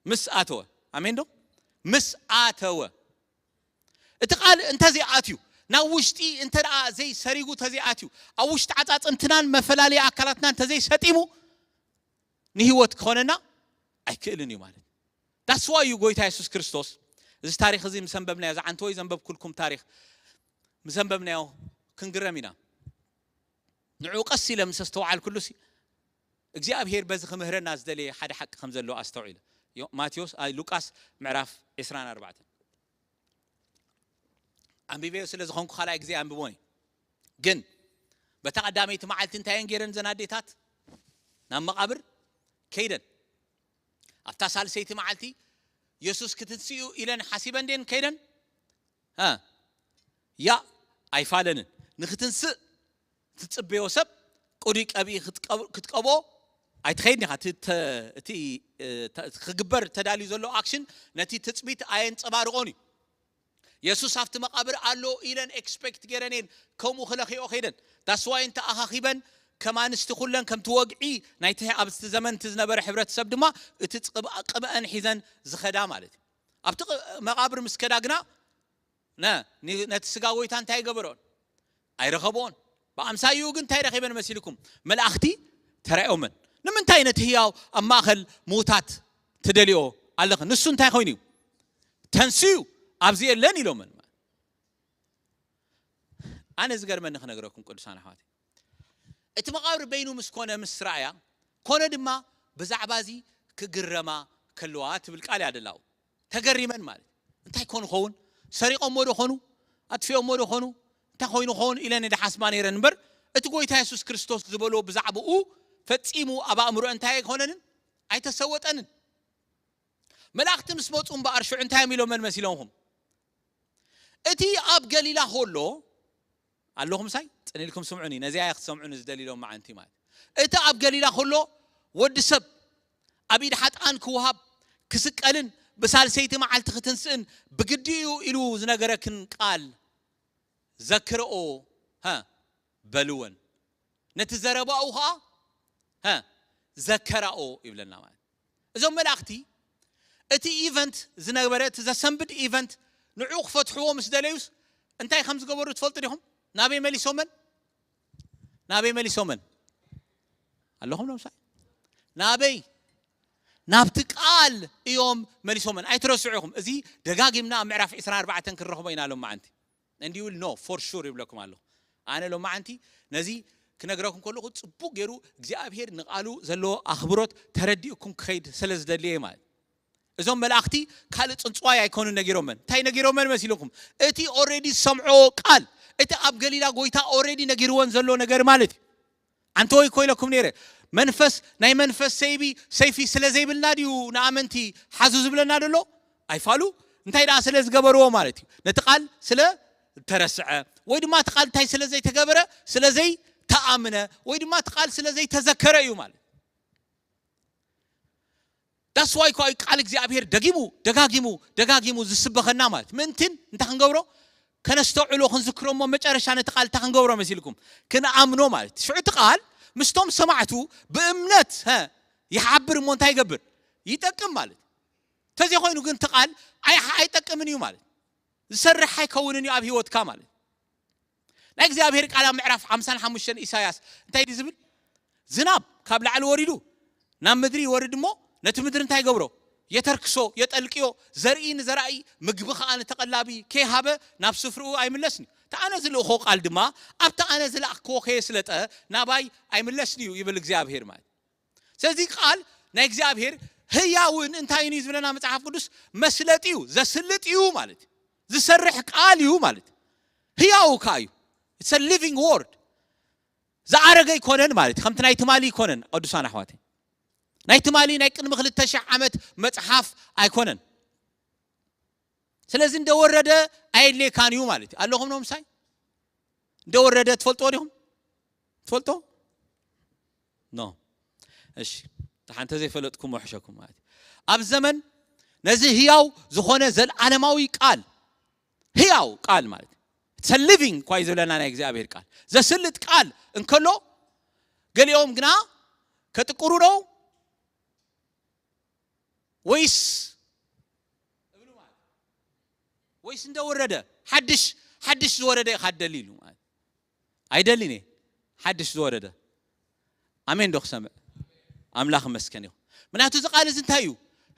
ምስ ኣተወ። ኣሜን ዶ? ምስ ኣተወ። እቲ ቃል እንተዘይኣትዩ ናብ ውሽጢ እንተ ደኣ ዘይሰሪጉ እንተዘይኣትዩ ኣብ ውሽጢ ዓፃፅምትናን መፈላለየ ኣካላትና እንተዘይሰጢሙ ንህይወት ክኾነና ኣይክእልን እዩ ማለት እዩ። ዳስዋ እዩ ጎይታ የሱስ ክርስቶስ እዚ ታሪክ እዚ ምስ ኣንበብናዮ ዝዓንተወይ ዘንበብኩልኩም ታሪክ ምስ ኣንበብናዮ ክንግረም ኢና። ንዑ ቀስ ኢለ ምስ ኣስተውዓልኩሉ ሲ እግዚኣብሔር በዚ ክምህረና ዝደለየ ሓደ ሓቂ ከም ዘሎ ኣስተውዒለ። ዮ- ማቴዎስ ኣይ ሉቃስ ምዕራፍ ዕስራን ኣርባዕተን ኣንቢበዮ ስለ ዝኾንኩ ካልኣይ ግዜ ኣንብቦን እዩ። ግን በታ ቀዳመይቲ መዓልቲ እንታይ እየን ገይረን ዘን ኣዴታት? ናብ መቓብር ከይደን ኣብታ ሳልሰይቲ መዓልቲ የሱስ ክትንስኡ ኢለን ሓሲበን ደን ከይደን? እ፣ ያ ኣይፋለንን። ንክትንስእ ትጽበዮ ሰብ ቅዱይ ቀብኢ ክትቀብ- ክትቀብኦ ኣይትኸይድን ኢኻ። እቲ ተ- እቲ፣ እ፣ ተ- ክግበር ተዳልዩ ዘሎ ኣክሽን ነቲ ትጽቢት ኣየንጸባርቖን እዩ። የሱስ ኣብቲ መቓብር ኣሎ ኢለን ኤክስፔክት ገይረን እየን ከምኡ ክለኽዮ ከይደን። ዳስዋይ እንተኣኻኺበን ከም ኣንስቲ ኩለን ከምቲ ወግዒ ናይቲ ኣብቲ ዘመን እቲ ዝነበረ ሕብረተሰብ ድማ እቲ ጽብ- ቅብአን ሒዘን ዝኸዳ ማለት እዩ። ኣብቲ ቅ- መቓብር ምስ ከዳ ግና ነ- ኒ- ነቲ ስጋ ጎይታ እንታይ ገበሮን? ኣይረኸብኦን። ብኣምሳይኡ ግን እንታይ ረኺበን መሲልኩም? መላእኽቲ ተራእዮመን። ንምንታይ ነቲ ህያው ኣብ ማእኸል ምዉታት ትደልዮ ኣለኽን? ንሱ እንታይ ኮይኑ እዩ? ተንስኡ፣ ኣብዚ የለን ኢሎመን። ኣነ ዝገርመኒ ክነግረኩም ቅዱሳን ኣሕዋተይ፣ እቲ መቓብር በይኑ ምስ ኮነ ምስ ረኣያ፣ ኮነ ድማ ብዛዕባ እዚ ክግረማ ከለዋ ትብል ቃል እያ ደላው። ተገሪመን ማለት እንታይ ኮን ኸውን? ሰሪቖሞ ዶ ኾኑ? ኣጥፊኦሞ ዶ ኾኑ? እንታይ ኮይኑ ኸውን ኢለን ድሓስባ ነይረን እምበር እቲ ጎይታ የሱስ ክርስቶስ ዝበሎ ብዛዕባኡ ፈጺሙ ኣብ ኣእምሮ እንታይ ኣይኮነንን? ኣይተሰወጠንን። መላእኽቲ ምስ መፁ እምበኣር ሽዑ እንታይ እዮም ኢሎመን መሲሎምኹም? እቲ ኣብ ገሊላ ከሎ ኣለኹም ሳይ ፅን ኢልኩም ስምዑኒ፣ ነዚኣ እያ ክትሰምዑኒ ዝደሊ ኢሎም መዓንቲ ማለት። እቲ ኣብ ገሊላ ከሎ ወዲ ሰብ ኣብ ኢድ ሓጥኣን ክወሃብ ክስቀልን ብሳልሰይቲ መዓልቲ ክትንስእን ብግዲ እዩ ኢሉ ዝነገረክን ቃል ዘክረኦ ሀ በልወን፣ ነቲ ዘረባኡ ኸዓ ሀ ዘከራኦ ይብለና ማለት። እዞም መላእኽቲ እቲ ኢቨንት ዝነበረ እቲ ዘሰንብድ ኢቨንት ንዑ ክፈትሕዎ ምስ ደለዩስ እንታይ ከም ዝገበሩ ትፈልጡ ዲኹም? ናበይ መሊሶመን? ናበይ መሊሶመን? ኣለኹም ዶ ምሳይ? ናበይ? ናብቲ ቃል እዮም መሊሶመን። ኣይትረስዑ ኢኹም። እዚ ደጋጊምና ኣብ ምዕራፍ ዕስራን ኣርባዕተን ክንረኽቦ ኢና ሎም መዓንቲ። And you will know for sure ይብለኩም ኣለኹ። ኣነ ሎም መዓንቲ ነዚ ክነግረኩም ከለኹ ጽቡቅ ገይሩ እግዚኣብሔር ንቃሉ ዘለዎ ኣኽብሮት ተረዲእኩም ክኸይድ ስለ ዝደልየ ማለት። እዞም መላእኽቲ ካልእ ጽንጽዋይ ኣይኮኑን ነጊሮመን። እንታይ ነጊሮመን መሲልኩም? እቲ ኦሬዲ ዝሰምዖ ቃል፣ እቲ ኣብ ገሊላ ጎይታ ኦሬዲ ነጊርወን ዘሎ ነገር ማለት እዩ። ኣንተ ወይ ኮይለኩም ነይረ መንፈስ ናይ መንፈስ ሰይቢ ሰይፊ ስለ ዘይብልና ድዩ ንኣመንቲ ሓዙ ዝብለና ደሎ? ኣይፋሉ እንታይ ደኣ ስለ ዝገበርዎ ማለት እዩ። ነቲ ቃል ስለ ተረስዐ ወይ ድማ እቲ ቃል እንታይ ስለ ዘይተገበረ፣ ስለ ዘይተኣምነ፣ ወይ ድማ እቲ ቃል ስለ ዘይተዘከረ እዩ ማለት። That's why እኮ ቃል እግዚኣብሔር ደጊሙ ደጋጊሙ ደጋጊሙ ዝስበኸና ማለት ምእንትን እንታይ ክንገብሮ? ከነስተውዕሎ ክንዝክሮ እሞ መጨረሻ ነቲ ቃል እንታይ ክንገብሮ መሲልኩም? ክንኣምኖ ማለት። ሽዑ እቲ ቃል ምስቶም ሰማዕቱ ብእምነት፣ ሀ፣ ይሓብር እሞ እንታይ ይገብር? ይጠቅም ማለት። ተዘይኮይኑ ግን እቲ ቃል ኣይ-፣ ኣይጠቅምን እዩ ማለት። ዝሰርሕ ኣይከውንን እዩ ኣብ ህይወትካ ማለት። ናይ እግዚኣብሔር ቃል ኣብ ምዕራፍ ሓምሳን ሓሙሽተን ኢሳያስ እንታይ ድዩ ዝብል? ዝናብ ካብ ላዕሊ ወሪዱ ናብ ምድሪ ይወርድ እሞ ነቲ ምድሪ እንታይ ይገብሮ? የተርክሶ፣ የጠልቅዮ። ዘርኢ ንዘራኢ፣ ምግቢ ከኣ ንተቐላቢ ከይሃበ ናብ ስፍርኡ ኣይምለስን እዩ። እቲ ኣነ ዝልእኾ ቃል ድማ ኣብቲ ኣነ ዝለኣኽክዎ ከየስለጠ ናባይ ኣይምለስን እዩ ይብል እግዚኣብሔር ማለት። ስለዚ ቃል ናይ እግዚኣብሔር ህያውን እንታይን እዩ ዝብለና መጽሓፍ ቅዱስ? መስለጥ እዩ፣ ዘስልጥ እዩ ማለት እዩ። ዝሰርሕ ቃል እዩ ማለት እዩ። ህያው ከኣ እዩ። It's a living word። ዝኣረገ ኣይኮነን ማለት እዩ። ከምቲ ናይ ትማሊ ኣይኮነን ቅዱሳን ኣሕዋተይ። ናይ ትማሊ ናይ ቅድሚ ክልተ ሺሕ ዓመት መጽሓፍ ኣይኮነን። ስለዚ እንደወረደ ኣየድልየካን እዩ ማለት እዩ። ኣለኹም ነው ምሳይ? እንደወረደ ትፈልጥዎ ዲኹም? ትፈልጥዎ? ኖ። እሺ። ተሓንተ ዘይፈለጥኩም ወሕሸኩም ማለት እዩ። ኣብ ዘመን ነዚ ህያው ዝኾነ ዘልዓለማዊ ቃል፣ ህያው ቃል ማለት እዩ። It's a living እኳ እዩ ዝብለና ናይ እግዚኣብሔር ቃል። ዘስልጥ ቃል እንከሎ፣ ገሊኦም ግና ከጥቅሩ ነው ወይስ እብሉ ማለት፣ ወይስ እንደወረደ ሓድሽ፣ ሓድሽ ዝወረደ ኢኻ ትደሊ ኢሉ ማለት። ኣይደልን እየ ሓድሽ ዝወረደ። ኣሜን ዶ ክሰምዕ? ኣምላኽ መስከን ይኹን። ምክንያቱ እዚ ቃል እዚ እንታይ እዩ?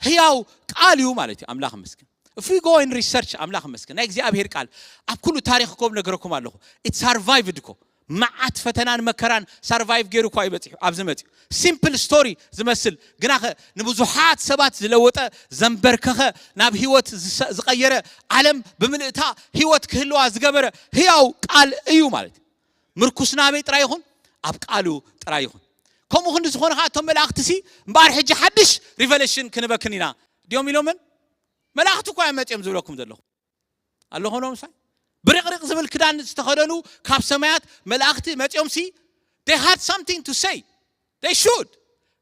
ህያው ቃል እዩ ማለት እዩ። ኣምላኽ መስከን። If we go and research፣ ኣምላኽ መስከን፣ ናይ እግዚኣብሔር ቃል ኣብ ኩሉ ታሪኽ ኮም ነገረኩም ኣለኹ። It survived እኮ። መዓት ፈተናን መከራን survive ገይሩ እኳ እዩ በፂሑ ኣብዚ መፂኡ። ሲምፕል ስቶሪ ዝመስል ግናኸ ንብዙሓት ሰባት ዝለወጠ፣ ዘንበርከኸ፣ ናብ ህይወት ዝሰ-፣ ዝቐየረ፣ ዓለም ብምልእታ ህይወት ክህልዋ ዝገበረ ህያው ቃል እዩ ማለት እዩ። ምርኩስና ኣበይ ጥራይ ይኹን? ኣብ ቃሉ ጥራይ ይኹን። ከምኡ ክንዲ ዝኾነ ከዓ እቶም መላእኽቲ ሲ እምበኣር ሕጂ ሓድሽ ሪቨሌሽን ክንበክን ኢና ድዮም ኢሎምን? መላእኽቲ እኳ እዮም መፂኦም ዝብለኩም ዘለኹ። ኣለኹም ዶ ምሳይ? ብርቕርቕ ዝብል ክዳን ዝተኸደኑ ካብ ሰማያት መላእኽቲ መፂኦም ሲ they had something to say. They should.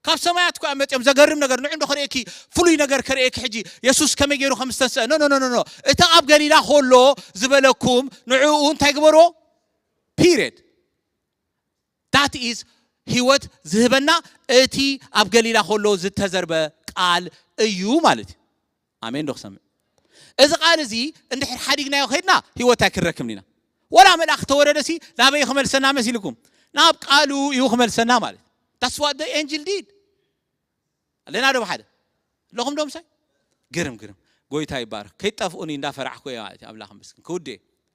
ካብ ሰማያት እኳ እዮም መፂኦም። ዘገርም ነገር ንዑ እንዶ ከርእየኪ፣ ፍሉይ ነገር ከርእየኪ። ሕጂ የሱስ ከመይ ገይሩ ከም ዝተንስአ፣ ኖ ኖ ኖ ኖ፣ እቲ ኣብ ገሊላ ከሎ ዝበለኩም ንዕኡ እንታይ ግበርዎ? ፒሪየድ። That is ህይወት ዝህበና እቲ ኣብ ገሊላ ከሎ ዝተዘርበ ቃል እዩ ማለት እዩ። ኣሜን ዶ ክሰምዕ? እዚ ቃል እዚ እንድሕር ሓዲግናዮ ከይድና ህይወት ኣይክንረክብን ኢና። ወላ መልኣኽ ተወረደ ሲ ናበይ ክመልሰና መሲልኩም? ናብ ቃሉ እዩ ክመልሰና ማለት። That's what the angel did። ኣለና ዶ ብሓደ? ኣለኹም ዶ ምሳይ? ግርም ግርም። ጎይታ ይባረክ። ከይጠፍኡኒ እንዳፈራሕኩ እየ ማለት እዩ። ኣምላኽ መስገን። ክውዴ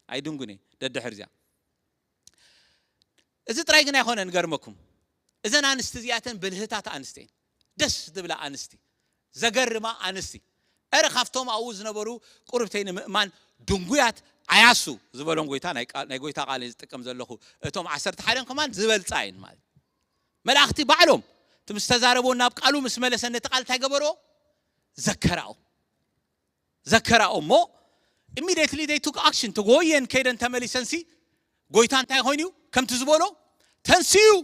ኣይድንጉን እየ። ደድሕር እዚኣ። እዚ ጥራይ ግን ኣይኮነን፣ ገርመኩም። እዘን ኣንስቲ እዚኣተን ብልህታት ኣንስቲ እየን። ደስ ዝብላ ኣንስቲ። ዘገርማ ኣንስቲ። እረ ካብቶም ኣብኡ ዝነበሩ ቁርብተይ ንምእማን ድንጉያት ኣያሱ ዝበሎም ጎይታ ናይ ቃል-፣ ናይ ጎይታ ቃል እየ ዝጥቀም ዘለኹ። እቶም ዓሰርተ ሓደን ከማን ዝበልጻ እየን ማለት። መላእኽቲ ባዕሎም እቲ ምስ ተዛረቦ ናብ ቃሉ ምስ መለሰ ነቲ ቃል እንታይ ገበርዎ? ዘከራኦ። ዘከራኦ እሞ immediately they took action። ተጎየን ከይደን ተመሊሰን ሲ ጎይታ እንታይ ኮይኑ እዩ? ከምቲ ዝበሎ ተንስኡ።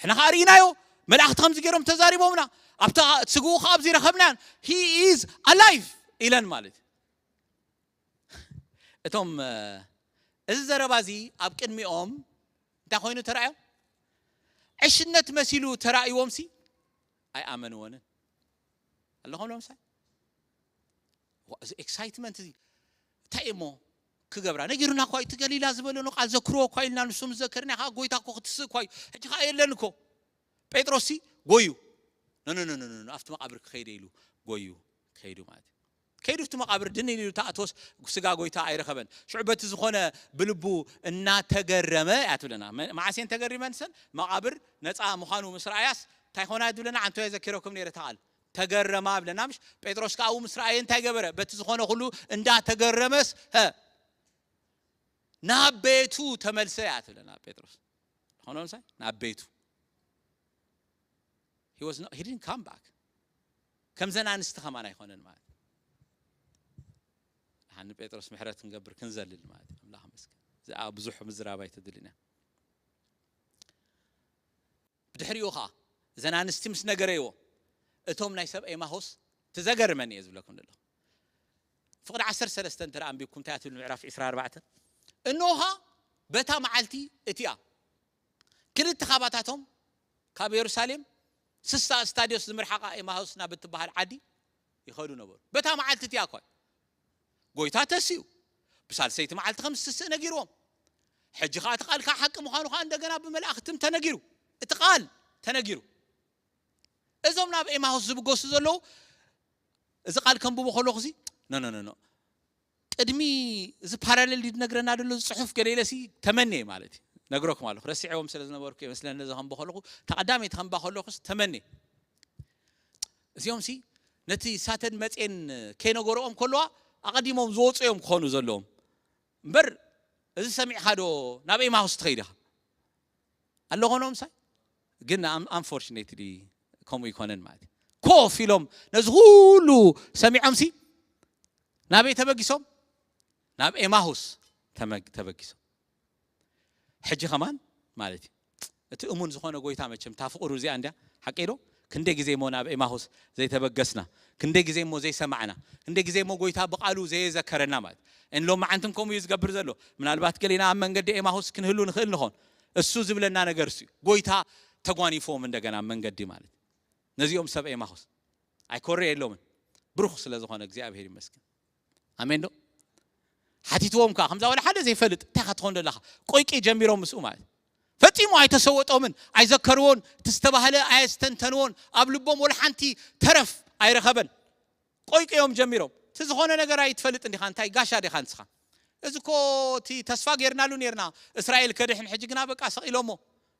ሕና ኸዓ ርኢናዮ። መላእኽቲ ከምዚ ገይሮም ተዛሪቦምና። ኣብታ ስግኡ ኸዓ ኣብዚ ረኸብናን። He is alive ኢለን ማለት እዩ። እቶም፣ እ፣ እዚ ዘረባ እዚ ኣብ ቅድሚኦም እንታይ ኮይኑ ተራእዮም? ዕሽነት መሲሉ ተራእይዎም ሲ ኣይኣመንዎንን። ኣለኹም ዶ ምሳይ? ዋ፣ እዚ ኤክሳይትመንት እዚ እንታይ እሞ ክገብራ? ነጊሩና እኳ እዩ፣ እቲ ገሊላ ዝበለኖ ቃል ዘክርዎ እኳ ኢልና፣ ንሱ ምስ ዘከርና ከዓ ጎይታ እኮ ክትስእ እኳ እዩ። ሕጂ ከዓ የለን እኮ። ጴጥሮስ ሲ ጎዩ። ኖ፣ ኖ፣ ኖ፣ ኖ፣ ኖ፣ ኖ፣ ኣብቲ መቃብር ክኸይደ ኢሉ ጎዩ። ከይዱ ማለት እዩ። ከይዱ ኣብቲ መቃብር ድን ኢሉ ተኣትወስ ስጋ ጎይታ ኣይረኸበን። ሽዑ በቲ ዝኾነ ብልቡ እናተገረመ እያ ትብለና። መ-፣ መዓስ እየን ተገሪመን ሰን? መቃብር ነፃ ምዃኑ ምስ ረኣያስ እንታይ ኾና እያ ትብለና? ዓንቶ እየ ዘኪረኩም ነይረ እታ ቃል። ተገረማ ብለና ምሽ? ጴጥሮስ ከዓ ኣብኡ ምስ ረኣየ እንታይ ገበረ? በቲ ዝኾነ ኩሉ እንዳተገረመስ፣ ሀ፣ ናብ ቤቱ ተመልሰ እያ ትብለና ጴጥሮስ። ዝኾነ ምሳይ? ናብ ቤቱ። He was not, he didn't come back። ከምዘን ኣንስቲ ከማን ኣይኮነን ማለት እዩ። ደሓን ንጴጥሮስ ምሕረት ክንገብር ክንዘልል ማለት እዩ። ኣምላኽ ይመስገን። እዚኣ ብዙሕ ምዝራብ ኣይተድልን እያ። ብድሕሪኡ ኸዓ እዘን ኣንስቲ ምስ ነገረይዎ፣ እቶም ናይ ሰብ ኤማሆስ፣ ትዘገርመኒ እየ ዝብለኩም ዘለኹ። ፍቕዲ ዓሰርተ ሰለስተ እንተ ደኣ ኣንቢብኩም እንታይ ትብል? ምዕራፍ ዕስራን ኣርባዕተን፣ እንሆ ኸዓ በታ መዓልቲ እቲኣ ክልተ ካባታቶም ካብ የሩሳሌም ስሳ ስታዲዮስ ዝምርሓቓ ኤማሆስ ናብ እትበሃል ዓዲ ይኸዱ ነበሩ። በታ መዓልቲ እቲኣ እኳ ጎይታ ተሲኡ ብሳልሰይቲ መዓልቲ ከም ዝትስእ ነጊርዎም። ሕጂ ኸዓ እቲ ቃል ከዓ ሓቂ ምዃኑ ከዓ እንደገና ብመላእኽትም ተነጊሩ። እቲ ቃል ተነጊሩ። እዞም ናብ ኤማሆስ ዝብገሱ ዘለዉ እዚ ቃል ከንብቦ ከለኹ ሲ፣ ኖ፣ ኖ፣ ኖ፣ ኖ። ቅድሚ እዚ ፓራሌል ድዩ ዝነግረና ዘሎ እዚ ጽሑፍ ገለ ኢለ ሲ ተመንየ ማለት እዩ። ነግረኩም ኣለኹ። ረሲዐዎም ስለ ዝነበርኩ እየ መስለኒ ነዚ ከንብቦ ከለኹ። እታ ቀዳመይቲ ከንባ ከለኹስ ተመንየ። እዚኦም ሲ ነቲ ሳተን መጼን ከይነገርኦም ከለዋ ኣቐዲሞም ዝወጹ እዮም ክኾኑ ዘለዎም። እምበር እዚ ሰሚዕኻ ዶ ናብ ኤማሁስ ትኸይድ ኢኻ? ኣሎ ኾኖ ምሳይ? ግን ኣም-፣ ኣንፎርቹኔትሊ ከምኡ ይኮነን ማለት እዩ። ኮፍ ኢሎም ነዚ ኩሉ ሰሚዖም ሲ ናበይ ተበጊሶም? ናብ ኤማሁስ ተመግ-፣ ተበጊሶም። ሕጂ ከማን ማለት እዩ። እቲ እሙን ዝኾነ ጎይታ መቸም እታ ፍቕሩ እዚኣ እንድያ፣ ሓቂ ዶ? ክንደይ ግዜ እሞ ናብ ኤማሁስ ዘይተበገስና፣ ክንደይ ግዜ እሞ ዘይሰማዕና፣ ክንደይ ግዜ እሞ ጎይታ ብቓሉ ዘየዘከረና ማለት እዩ። ሎሚ መዓንትን ከምኡ እዩ ዝገብር ዘሎ። ምናልባት ገሊና ኣብ መንገዲ ኤማሁስ ክንህሉ ንኽእል ንኾን። እሱ ዝብለና ነገር እሱ እዩ። ጎይታ ተጓኒፍዎም እንደገና ኣብ መንገዲ ማለት እዩ። ነዚኦም ሰብ ኤማሁስ ኣይኮረ የሎምን። ብሩኽ ስለ ዝኾነ እግዚኣብሔር ይመስገን። ኣሜን ዶ? ሓቲትዎም ከዓ ከምዛ ወላ ሓደ ዘይፈልጥ እንታይ ኢኻ ትኾን ዘለኻ? ቆይቂ ጀሚሮም ምስኡ ማለት እዩ። ፈጺሙ ኣይተሰወጦምን፣ ኣይዘከርዎን፣ እቲ ዝተባህለ ኣየስተንተንዎን፣ ኣብ ልቦም ወላ ሓንቲ ተረፍ ኣይረኸበን። ቆይቂ እዮም ጀሚሮም። እቲ ዝኾነ ነገር ኣይትፈልጥ እንዲኻ፣ እንታይ ጋሻ ዲኻ ንስኻ? እዚ እኮ እቲ ተስፋ ጌርናሉ ኔርና፣ እስራኤል ከድሕን፣ ሕጂ ግና በቃ ሰቒሎሞ።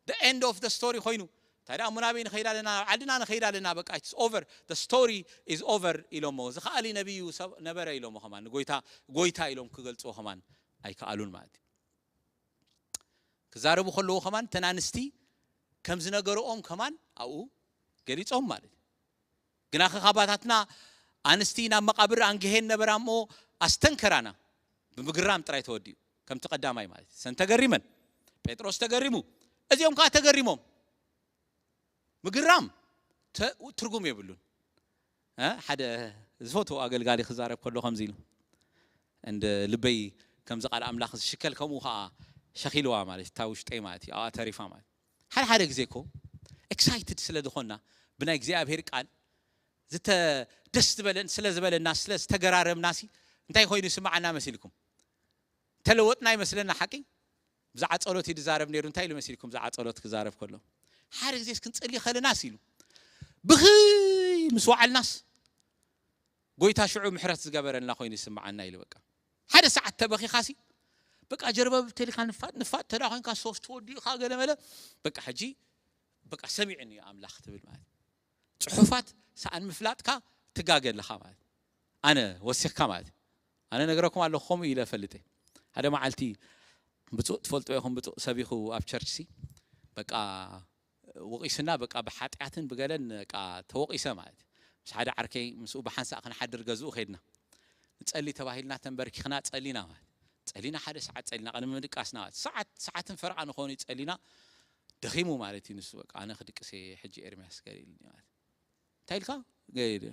The end of the story ኮይኑ። ታዲያ እሞ ናበይ ንኸይድ ኣለና? ዓድና ንኸይድ ኣለና፣ በቃ it's over, the story is over ኢሎሞ። እዚ ከኣሊ ነቢዩ ሰብ ነበረ ኢሎሞ ከማን፣ ንጎይታ፣ ጎይታ ኢሎም ክገልጽዎ ከማን ኣይከኣሉን ማለት እዩ። ክዛረቡ ከለዉ ከማን እተን ኣንስቲ ከም ዝነገርኦም ከማን ኣብኡ ገሊጾም ማለት እዩ። ግና ኸ ካባታትና ኣንስቲ ናብ መቓብር ኣንግሄን ነበራ እሞ ኣስተንከራና። ብምግራም ጥራይ ተወዲኡ። ከምቲ ቀዳማይ ማለት እዩ። ሰን ተገሪመን። ጴጥሮስ ተገሪሙ። እዚኦም ከኣ ተገሪሞም። ምግራም ተ-፣ ትርጉም የብሉን። እ፣ ሓደ ዝፈትዎ ኣገልጋሊ ክዛረብ ከሎ ከምዚ ኢሉ፣ እንደ ልበይ ከምዚ ቃል ኣምላኽ ዝሽከል ከምኡ ኸኣ ሸኺልዋ ማለት እዩ፣ እታ ውሽጠይ ማለት እዩ፣ ኣብኣ ተሪፋ ማለት እዩ። ሓደ ሓደ ግዜ እኮ ኤክሳይትድ ስለ ዝኾንና ብናይ እግዚኣብሔር ቃል ዝተ-፣ ደስ ዝበለን ስለ ዝበለና ስለ ዝተገራረብናሲ እንታይ ኮይኑ ይስምዓና መሲልኩም? ተለወጥና ይመስለና ሓቂ? ብዛዕባ ጸሎት እዩ ዝዛረብ ነይሩ። እንታይ ኢሉ መሲልኩም ብዛዕባ ጸሎት ክዛረብ ከሎ? ሓደ ግዜስ ክንጸሊ ከለናስ ኢሉ ብኽይ ምስ ወዓልናስ ጎይታ ሽዑ ምሕረት ዝገበረልና ኮይኑ ይስምዓና ኢሉ። በቃ ሓደ ሰዓት ተበኺኻሲ በቃ ጀርበብ ተሊካ ንፋጥ ንፋጥ ተዳ ኮይንካ ሶፍት ወዲእካ ገለ መለ በቃ ሕጂ በቃ ሰሚዕኒ እዩ ኣምላኽ ትብል ማለት እዩ። ጽሑፋት ሰኣን ምፍላጥካ ትጋገ ኣለኻ ማለት እዩ። ኣነ ወሲኽካ ማለት እዩ። ኣነ ነግረኩም ኣለኹ፣ ከምኡ ኢለ እፈልጥ እየ። ሓደ መዓልቲ ብፁዕ ትፈልጡ ኢኹም፣ ብፁዕ ሰቢኹ ኣብ ቸርች ሲ በቃ ወቒሱና፣ በቃ ብሓጢኣትን ብገለን በቃ ተወቒሰ ማለት እዩ። ምስ ሓደ ዓርከይ ምስኡ ብሓንሳእ ክንሓድር ገዝኡ ኸድና። ንጸሊ ተባሂልና ተንበርኪኽና ጸሊና ማለት እዩ። ጸሊና ሓደ ሰዓት ጸሊና፣ ቅድሚ ምድቃስና ማለት እዩ። ሰዓት፣ ሰዓትን ፈረቓ ንኾኑ ጸሊና፣ ደኺሙ ማለት እዩ ንሱ። በቃ ኣነ ክድቅስ እየ ሕጂ ኤርምያስ ገለ ኢሉኒ ማለት እዩ። እንታይ ኢልካ? ገለ ኢሉ።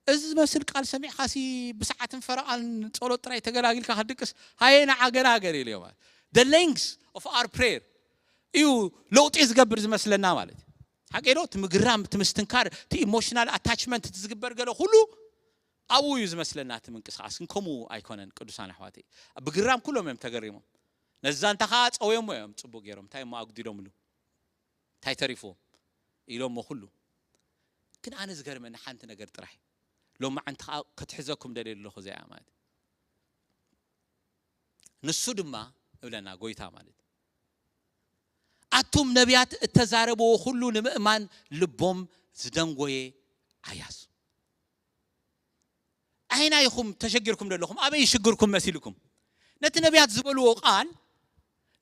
እዚ ዝመስል ቃል ሰሚዕካሲ ብሰዓትን ፈረቓን ጸሎት ጥራይ ተገላጊልካ ክትድቅስ፣ ሃየ ንዓ ገና ገለ ኢሉ ማለት እዩ። The length of our prayer እዩ ለውጢ ዝገብር ዝመስለና ማለት እዩ። ሓቂ ዶ? እቲ ምግራም፣ እቲ ምስትንካር፣ እቲ ኢሞሽናል ኣታችመንት፣ እቲ ዝግበር ገለ ኩሉ ኣብኡ እዩ ዝመስለና እቲ ምንቅስቓስ። ግን ከምኡ ኣይኮነን ቅዱሳን ኣሕዋተይ። ብግራም ኩሎም እዮም ተገሪሞም። ነዛ እንታ ኸዓ ጸውዮሞ እዮም ጽቡቕ ገይሮም። እንታይ እሞ ኣጉዲሎምሉ? እንታይ ተሪፍዎም? ኢሎሞ ኩሉ። ግን ኣነ ዝገርመኒ ሓንቲ ነገር ጥራሕ እዩ። ሎሚ መዓንቲ ኸዓ ክትሕዘኩም ደልየ ኣለኹ እዚኣ ማለት እዩ። ንሱ ድማ እብለና ጎይታ ማለት እዩ። ኣቱም ነቢያት እተዛረብዎ ኩሉ ንምእማን ልቦም ዝደንጎየ ኣያሱ። ኣይና ኢኹም ተሸጊርኩም ዘለኹም? ኣበይ ሽግርኩም መሲልኩም? ነቲ ነቢያት ዝበልዎ ቃል፣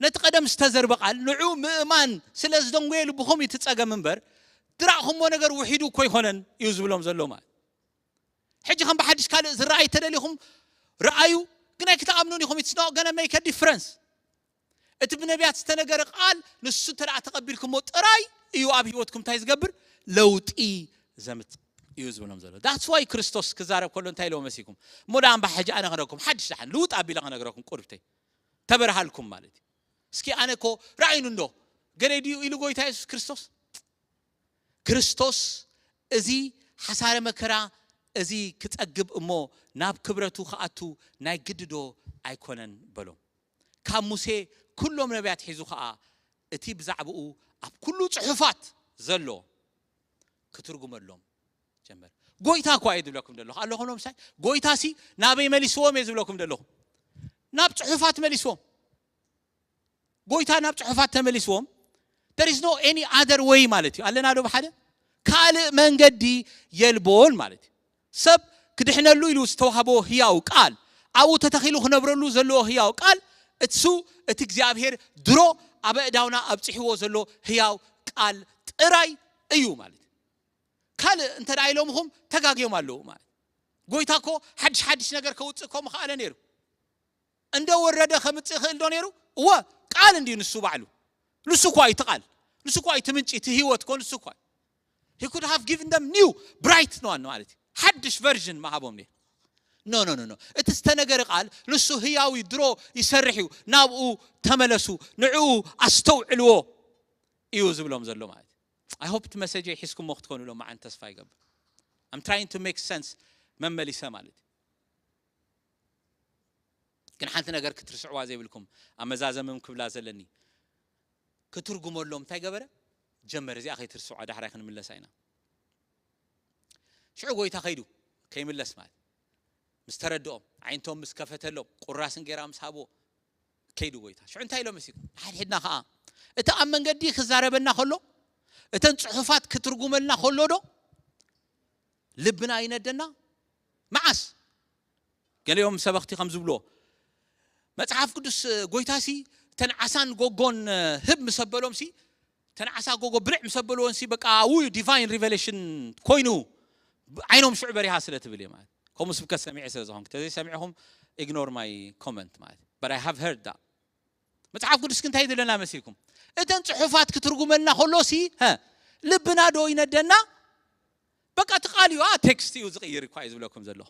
ነቲ ቀደም ዝተዘርበ ቃል፣ ንዑ ምእማን ስለ ዝደንጎየ ልብኹም እዩ እቲ ጸገም እምበር፣ ድራእኹሞ ነገር ውሒዱ እኮ ኣይኮነን እዩ ዝብሎም ዘሎ ማለት። ሕጂ ከም ብሓድሽ ካልእ ዝረኣይ ተደሊኹም ረኣዩ፣ ግን ኣይክትኣምኑን ኢኹም። It's not gonna make a difference። እቲ ብነቢያት ዝተነገረ ቃል ንሱ እንተ ደኣ ተቐቢልኩሞ ጥራይ እዩ ኣብ ህይወትኩም እንታይ ዝገብር? ለውጢ ዘምጽእ እዩ ዝብሎም ዘሎ። That's why ክርስቶስ ክዛረብ ከሎ እንታይ ኢልዎ መሲልኩም? እሞ ደኣ እምባ ሕጂ ኣነ ክነግረኩም ሓድሽ ደሓን ልውጥ ኣቢለ ክነግረኩም ቁርብተይ ተበርሃልኩም ማለት እዩ። እስኪ ኣነ እኮ ራእይኑ እንዶ ገለ ድዩ ኢሉ ጎይታ የሱስ ክርስቶስ? ክርስቶስ እዚ ሓሳረ መከራ እዚ ክጸግብ እሞ ናብ ክብረቱ ክኣቱ ናይ ግድዶ ኣይኮነን በሎም። ካብ ሙሴ ኩሎም ነቢያት ሒዙ ኸኣ እቲ ብዛዕባኡ ኣብ ኩሉ ጽሑፋት ዘሎ ክትርጉመሎም ጀመር። ጎይታ እኳ እዩ ዝብለኩም ዘለኹ ኣለኹ ኖምሳይ ጎይታ ሲ ናበይ መሊስዎም እየ ዝብለኩም ዘለኹ ናብ ጽሑፋት መሊስዎም። ጎይታ ናብ ጽሑፋት ተመሊስዎም there is no any other way ማለት እዩ። ኣለና ዶ ብሓደ ካልእ መንገዲ የልቦን ማለት እዩ። ሰብ ክድሕነሉ ኢሉ ዝተዋህቦ ህያው ቃል ኣብኡ ተተኺሉ ክነብረሉ ዘለዎ ህያው ቃል እሱ እቲ እግዚኣብሔር ድሮ ኣብ ኣእዳውና ኣብጽሕዎ ዘሎ ህያው ቃል ጥራይ እዩ ማለት እዩ። ካልእ እንተ ደኣ ኢሎምኹም ተጋግዮም ኣለዉ ማለት ጎይታ እኮ ሓድሽ ሓድሽ ነገር ከውፅእ እኮ ምኽኣለ ነይሩ። እንደ ወረደ ከምጽእ ይኽእል ዶ ነይሩ? እወ ቃል እንዲዩ ንሱ ባዕሉ። ንሱ እኳ እዩ እቲ ቃል። ንሱ እኳ እዩ እቲ ምንጪ እቲ ህይወት እኮ ንሱ እኳ እዩ። He could have given them new bright one ማለት እዩ። ሓድሽ version ምሃቦም ነይሩ። No no no no እቲ ዝተነገረ ቃል ንሱ ህያው እዩ ድሮ ይሰርሕ እዩ ናብኡ ተመለሱ ንዕኡ ኣስተውዕልዎ እዩ ዝብሎም ዘሎ ማለት እዩ። I hope እቲ መሰጀይ ሒዝኩሞ ክትኮኑ ሎም መዓን ተስፋ ይገብር። I'm trying to make sense መመሊሰ ማለት እዩ። ግን ሓንቲ ነገር ክትርስዕዋ ዘይብልኩም ኣመዛዘምም ክብላ ዘለኒ ክትርጉመሎም እንታይ ገበረ ጀመረ እዚኣ ከይትርስዖ ዳሕራይ ክንምለሳ ኢና። ሽዑ ጎይታ ከይዱ ከይምለስ ማለት ምስ ተረድኦም ዓይንቶም ምስ ከፈተሎም ቁራስ እንጌራ ምስ ሃብዎ ከይዱ ጎይታ ሽዑ እንታይ ኢሎም መሲኩም ንሓድሕድና ከዓ እቲ ኣብ መንገዲ ክዛረበና ከሎ እተን ፅሑፋት ክትርጉመልና ከሎ ዶ ልብና ይነደና መዓስ ገሊኦም ሰበኽቲ ከም ዝብልዎ መጽሓፍ ቅዱስ ጎይታሲ ተን ዓሳን ጎጎን ህብ ምስ ኣበሎምሲ ተን ዓሳ ጎጎ ብልዕ ምስ ኣበልዎንሲ በቃ ው ዲቫይን ሪቨሌሽን ኮይኑ ዓይኖም ሽዑ በሪሃ ስለ ትብል እየ ማለት ከምኡ ስብከት ሰሚዐ ስለ ዝኾንኩ ተዘይሰሚዕኹም ኢግኖር ማይ ኮመንት ማለት but I have heard that መጽሓፍ ቅዱስ እንታይ ይብለና መሲልኩም እተን ጽሑፋት ክትርጉመልና ከሎሲ ልብና ዶ ይነደና በቃ ትቃልዩ ቴክስት እዩ ዝቕይር እኳ እዩ ዝብለኩም ዘለኹ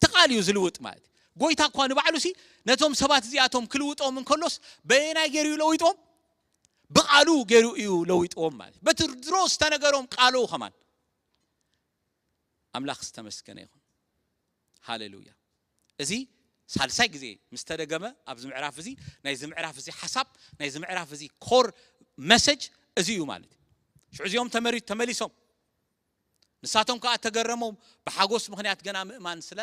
ትቃል እዩ ዝልውጥ ማለት ጎይታ እኳ ንባዕሉ ሲ ነቶም ሰባት እዚኣቶም ክልውጦም እንከሎስ በየናይ ገይሩ እዩ ለዊጦም ብቃሉ ገይሩ እዩ ለዊጥዎም ማለት በቲ ድሮ ዝተነገሮም ቃሉ ከማን ኣምላኽ ዝተመስገነ ይኹን ሃሌሉያ እዚ ሳልሳይ ግዜ ምስ ተደገመ ኣብዚ ምዕራፍ እዚ ናይዚ ምዕራፍ እዚ ሓሳብ ናይዚ ምዕራፍ እዚ ኮር መሰጅ እዚ እዩ ማለት እዩ ሽዑ እዚኦም ተመሪ ተመሊሶም ንሳቶም ከዓ ተገረሞም ብሓጎስ ምኽንያት ገና ምእማን ስለ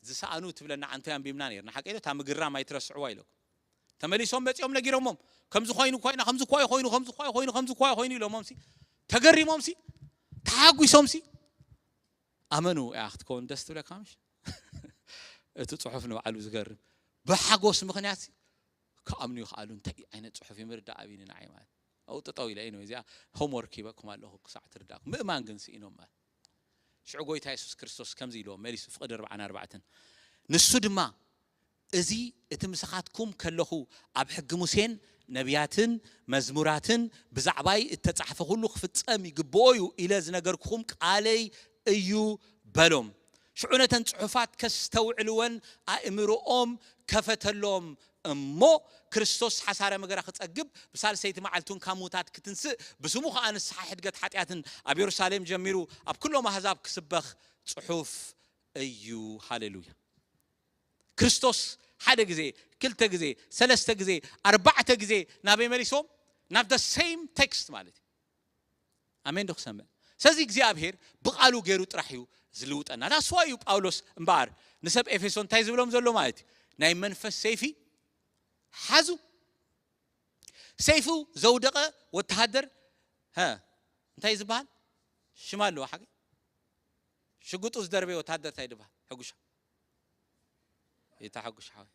ዝሰኣኑ ትብለና ዓንቶ ኣንቢብና ነርና ሓቂ እታ ምግራም ኣይትረስዕዋ ኢለኩም ተመሊሶም መፂኦም ነጊሮሞም ከምዚ ኮይኑ ኮይና ከምዚ ኳይ ኮይኑ ከምዚ ኳይ ኮይኑ ከምዚ ኳይ ኮይኑ ኢሎሞም ሲ ተገሪሞም ሲ ተሓጒሶም ሲ ኣመኑ እያ ክትከውን ደስ ትብለካ ምሽ እቲ ፅሑፍ ንባዕሉ ዝገርም ብሓጎስ ምኽንያት ክኣምኑ ይኽኣሉ እንታይ ዓይነት ፅሑፍ ይምርዳእ ኣብኒ ንዓይ ማለት ኣብኡ ጠጠው ኢለ ኢነ እዚኣ ሆምወርክ ሂበኩም ኣለኹ ክሳዕ ትርዳእኩም ምእማን ግን ስኢኖም ማለት ሽዑ ጎይታ የሱስ ክርስቶስ ከምዚ ኢልዎ መሊሱ ፍቕዲ ኣርባዓን ኣርባዕተን ንሱ ድማ እዚ እቲ ምሳኻትኩም ከለኹ ኣብ ሕጊ ሙሴን ነቢያትን መዝሙራትን ብዛዕባይ እተጻሕፈ ኩሉ ክፍጸም ይግብኦ እዩ ኢለ ዝነገርኩኹም ቃለይ እዩ በሎም ሽዑ ነተን ጽሑፋት ከስተውዕልወን ኣእምሮኦም ከፈተሎም እሞ ክርስቶስ ሓሳረ መገራ ክጸግብ ብሳልሰይቲ መዓልቱን ካብ ሙታት ክትንስእ ብስሙ ከኣ ንስሓ ሕድገት ሓጢኣትን ኣብ የሩሳሌም ጀሚሩ ኣብ ኩሎም ኣህዛብ ክስበኽ ጽሑፍ እዩ ሃሌሉያ ክርስቶስ ሓደ ግዜ ክልተ ግዜ ሰለስተ ግዜ ኣርባዕተ ግዜ ናበይ መሊሶም ናብ the same text ማለት እዩ ኣሜን ዶ ክሰምዕ ስለዚ እግዚኣብሄር ብቃሉ ገይሩ ጥራሕ እዩ ዝልውጠና ዳስዋ እዩ ጳውሎስ እምበኣር ንሰብ ኤፌሶ እንታይ ዝብሎም ዘሎ ማለት እዩ ናይ መንፈስ ሰይፊ ሓዙ ሰይፉ ዘውደቐ ወተሃደር እንታይ ዝበሃል ሽማ ኣለዎ ሓቂ ሽጉጡ ዝደርበየ ወተሃደር እንታይ ዝበሃል ሕጉሻ ይታ ሕጉሽ ሓወይ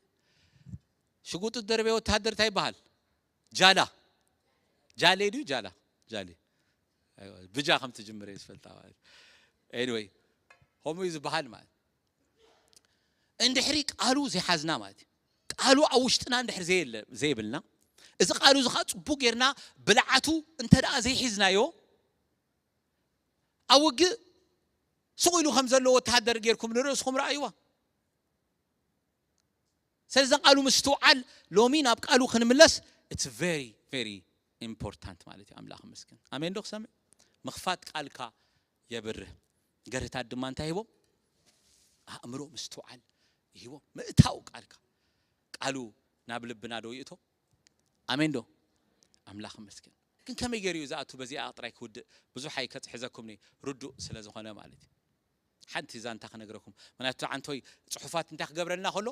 ሽጉጡ ዝደርበየ ወተሃደር እንታይ ይበሃል ጃላ ጃሌ ድዩ ጃላ ጃሌ ብጃ ከም ትጅምር ዝፈልጣ ማለት anyway ከምኡ እዩ ዝበሃል ማለት እንድሕሪ ቃሉ ዘይሓዝና ማለት እዩ ቃሉ ኣብ ውሽጥና እንድሕር ዘይብልና እዚ ቃሉ እዚ ከዓ ፅቡቅ ጌርና ብልዓቱ እንተ ደኣ ዘይሒዝናዮ፣ ኣብ ውግእ ስቕ ኢሉ ከም ዘሎ ወተሃደር ጌርኩም ንርእስኹም ረኣይዋ። ስለዚ ቃሉ ምስትውዓል፣ ሎሚ ናብ ቃሉ ክንምለስ፣ it's very very important ማለት እዩ። ኣምላኽ ይመስገን። ኣሜን ዶ ክሰምዕ? ምኽፋት ቃልካ የብርህ። ገርህታት ድማ እንታይ ሂቦም? ኣእምሮ ምስትውዓል ይሂቦም። ምእታው ቃልካ፣ ቃሉ ናብ ልብና ዶ ይእቶ? ኣሜን ዶ? ኣምላኽ ይመስገን። ግን ከመይ ገይሩ እዩ ዝኣቱ? በዚኣ ጥራይ ክውድእ፣ ብዙሕ ኣይከጽሕዘኩም እየ፣ ርዱእ ስለ ዝኾነ ማለት እዩ። ሓንቲ ዛንታ ክነግረኩም። ምክንያቱ ዓንቶይ ጽሑፋት እንታይ ክገብረልና ከሎ፣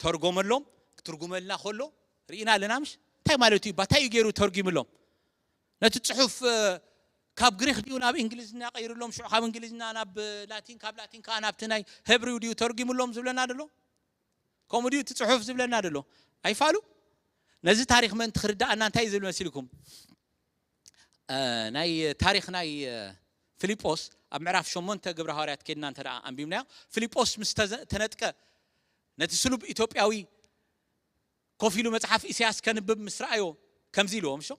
ተርጎመሎም፣ ክትርጉመልና ከሎ ርኢና ኣለና። ምሽ እንታይ ማለት እዩ? እንታይ እዩ ገይሩ ተርጉምሎም? ነቲ ጽሑፍ እ፣ ካብ ግሪክ ድዩ ናብ እንግሊዝኛ ቀይርሎም፣ ሽዑ ካብ እንግሊዝኛ ናብ እ፣ ላቲን፣ ካብ ላቲን ከዓ ናብቲ ናይ ሄብሪው ድዩ ተርጉምሎም ዝብለና ደሎ? ከምኡ ድዩ እቲ ጽሑፍ ዝብለና ደሎ? ኣይፋሉ። ነዚ ታሪክ መን ትክርዳእና እንታይ እዩ ዝብል መሲልኩም? እ፣ ናይ ታሪክ ናይ እ፣ ፊልጶስ ኣብ ምዕራፍ ሸሞንተ ግብረ ሃዋርያት ኬድና እንተ ደኣ ኣንቢብናዮ፣ ፊልጶስ ምስ ተዘ- ተነጥቀ፣ ነቲ ስሉብ ኢትዮጵያዊ ኮፍ ኢሉ መጽሓፍ ኢሳያስ ከንብብ ምስ ረኣዮ ከምዚ ኢልዎ፣ ምሾ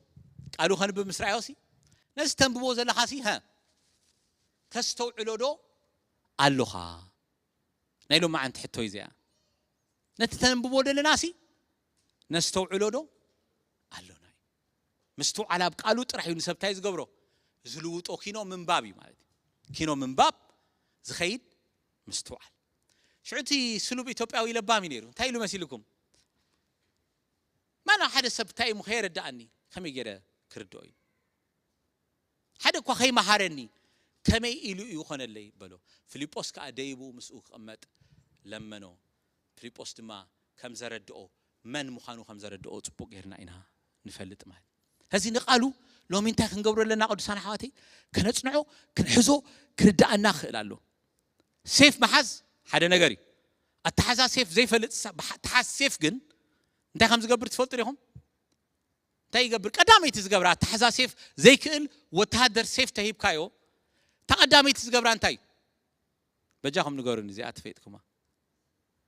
ቃሉ ከንብብ ምስ ረኣዮ ሲ፣ ነዚ ተንብቦ ዘለኻ ሲ፣ ሀ፣ ተስተውዕሎ ዶ ኣሎኻ? ናይ ሎማዓንቲ ሕቶ እዩ እዚኣ። ነቲ ተንብቦ ዘለና ሲ ነስተውዕሎ ዶ ኣሎና እዩ። ምስትውዓል ኣብ ቃሉ ጥራሕ እዩ ንሰብ እንታይ ዝገብሮ? ዝልውጦ ኪኖ ምንባብ እዩ ማለት እዩ። ኪኖ ምንባብ ዝኸይድ ምስትውዓል። ሽዑ እቲ ስሉብ ኢትዮጵያዊ ለባም እዩ ነይሩ። እንታይ ኢሉ መሲልኩም? ማና ሓደ ሰብ እንታይ እዩ ከየረዳእኒ ከመይ ገይረ ክርድኦ እዩ? ሓደ እኳ ከይመሃረኒ ከመይ ኢሉ እዩ ኾነለይ በሎ። ፊልጶስ ከኣ ደይቡ ምስኡ ክቕመጥ ለመኖ። ፊልጶስ ድማ ከም ዘረድኦ፣ መን ምዃኑ ከም ዘረድኦ ጽቡቕ ጌርና ኢና ንፈልጥ ማለት። ከዚ ንቃሉ ሎሚ እንታይ ክንገብሮ ኣለና ቅዱሳን ኣሕዋተይ? ከነጽንዖ፣ ክንሕዞ፣ ክርዳኣና ክኽእል ኣሎ። ሴፍ ምሓዝ ሓደ ነገር እዩ። ኣተሓዛ ሴፍ ዘይፈልጥ ሰብ፣ ብሓ- ተሓዝ ሴፍ ግን እንታይ ከም ዝገብር ትፈልጡ ዲኹም? እንታይ ይገብር? ቀዳመይቲ ዝገብራ ኣተሓዛ ሴፍ ዘይክእል ወተሃደር ሴፍ ተሂብካዮ፣ እታ ቀዳመይቲ ዝገብራ እንታይ? በጃኹም ንገሩኒ፣ እዚኣ ትፈይጥኩማ።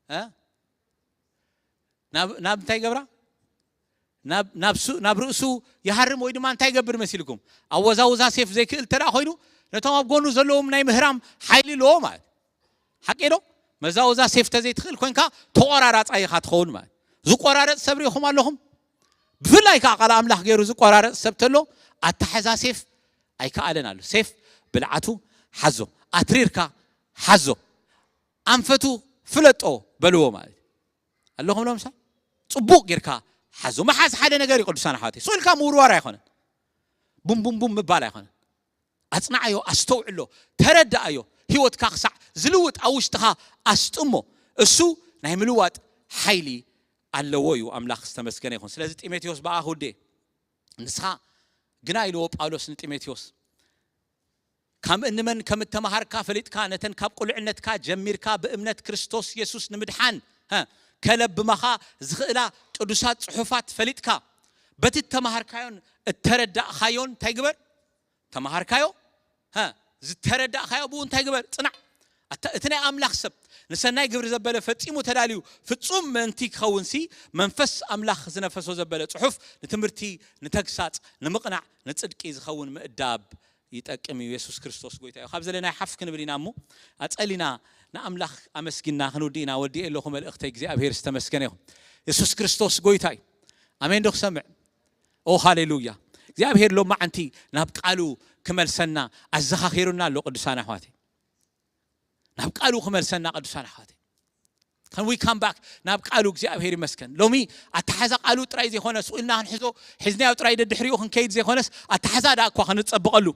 እ? ናብ ናብ እንታይ ይገብራ? ናብ ናብ ሱ- ናብ ርእሱ ይሃርም ወይ ድማ እንታይ ይገብር መሲልኩም? ኣወዛውዛ ሴፍ ዘይክእል ተደኣ ኮይኑ ነቶም ኣብ ጎኑ ዘለዎም ናይ ምህራም ሓይሊ ኣለዎ ማለት። ሓቂ ዶ? መዛወዛ ሴፍ ተዘይትኽእል ኮንካ ተቆራራፃ ኢኻ ትኸውን ማለት። ዝቆራረፅ ሰብ ሪኢኹም ኣለኹም? ብፍላይ ከዓ ቃል ኣምላኽ ገይሩ ዝቆራረፅ ሰብ ተሎ ኣተሓዛ ሴፍ ኣይከኣለን ኣሎ። ሴፍ ብልዓቱ ሓዞ፣ ኣትሪርካ ሓዞ፣ ኣንፈቱ ፍለጦ በልዎ ማለት ኣለኹም። ሎምሳ ፅቡቕ ጌርካ ሓዞ። መሓዝ ሓደ ነገር እዩ ቅዱሳን ኣሕዋተይ። ስቕ ኢልካ ምውርዋር ኣይኮነን። ቡም ቡም ቡም ምባል ኣይኮነን። ኣጽንዓዮ፣ ኣስተውዕሎ፣ ተረድኣዮ። ህይወትካ ክሳዕ ዝልውጥ ኣብ ውሽጥኻ ኣስጥሞ። እሱ ናይ ምልዋጥ ሓይሊ ኣለዎ እዩ። ኣምላኽ ዝተመስገነ ይኹን። ስለዚ ጢሞቴዎስ ብኣ ክውድእ፣ ንስኻ ግና ኢልዎ ጳውሎስ ንጢሞቴዎስ፣ ካብ እንመን ከም እተመሃርካ ፈሊጥካ፣ ነተን ካብ ቁልዕነትካ ጀሚርካ ብእምነት ክርስቶስ የሱስ ንምድሓን፣ ሀ፣ ከለብማኻ ዝኽእላ ቅዱሳት ጽሑፋት ፈሊጥካ፣ በቲ እተመሃርካዮን እተረዳእኻዮን እንታይ ግበር? ተመሃርካዮ፣ ሀ፣ ዝተረዳእካዮ ብኡ እንታይ ግበር? ጽናዕ። ኣታ- እቲ ናይ ኣምላኽ ሰብ ንሰናይ ግብሪ ዘበለ ፈጺሙ ተዳልዩ ፍጹም ምእንቲ ክኸውንሲ፣ መንፈስ ኣምላኽ ዝነፈሶ ዘበለ ጽሑፍ ንትምህርቲ፣ ንተግሳጽ፣ ንምቕናዕ፣ ንጽድቂ ዝኸውን ምእዳብ ይጠቅም እዩ። የሱስ ክርስቶስ ጎይታ እዩ። ካብ ዘለና ሓፍ ክንብል ኢና እሞ፣ ኣጸሊና ንኣምላኽ ኣመስጊና ክንውዲ ኢና። ወዲኤ ኣለኹ መልእኽተይ። እግዚኣብሔር ዝተመስገነ ይኹን። የሱስ ክርስቶስ ጎይታ እዩ። ኣሜን ዶ ክሰምዕ? ኦ ሃሌሉያ። እግዚኣብሔር ሎማዓንቲ ናብ ቃሉ ክመልሰና ኣዘኻኺሩና ኣሎ ቅዱሳን ኣሕዋተይ። ናብ ቃሉ ክመልሰና ቅዱሳን ኣሕዋተይ። Can we come back ናብ ቃሉ? እግዚኣብሔር ይመስገን። ሎሚ ኣተሓዛ ቃሉ ጥራይ ዘይኮነ ስቕ ኢልና ክንሕዞ፣ ሒዝናዮ ጥራይ ደድሕሪኡ ክንከይድ ዘይኮነስ ኣተሓዛ ደኣ እኳ ክንጸብቐሉ፣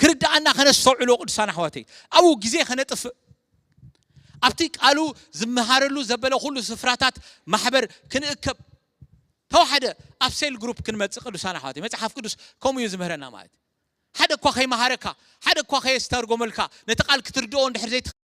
ክርድኣና ከነስተውዕሎ ቅዱሳን ኣሕዋተይ። ኣብኡ ግዜ ከነጥፍእ፣ ኣብቲ ቃሉ ዝመሃረሉ ዘበለ ኩሉ ስፍራታት ማሕበር ክንእከብ፣ ተዋሓደ ኣብ ሴል ግሩፕ ክንመጽእ ቅዱሳን ኣሕዋተይ። መጽሓፍ ቅዱስ ከምኡ እዩ ዝምህረና ማለት እዩ። ሓደ እኳ ከይመሃረካ፣ ሓደ እኳ ከየስተርጎመልካ፣ ነቲ ቃል ክትርድኦ እንድሕር ዘይትኽእል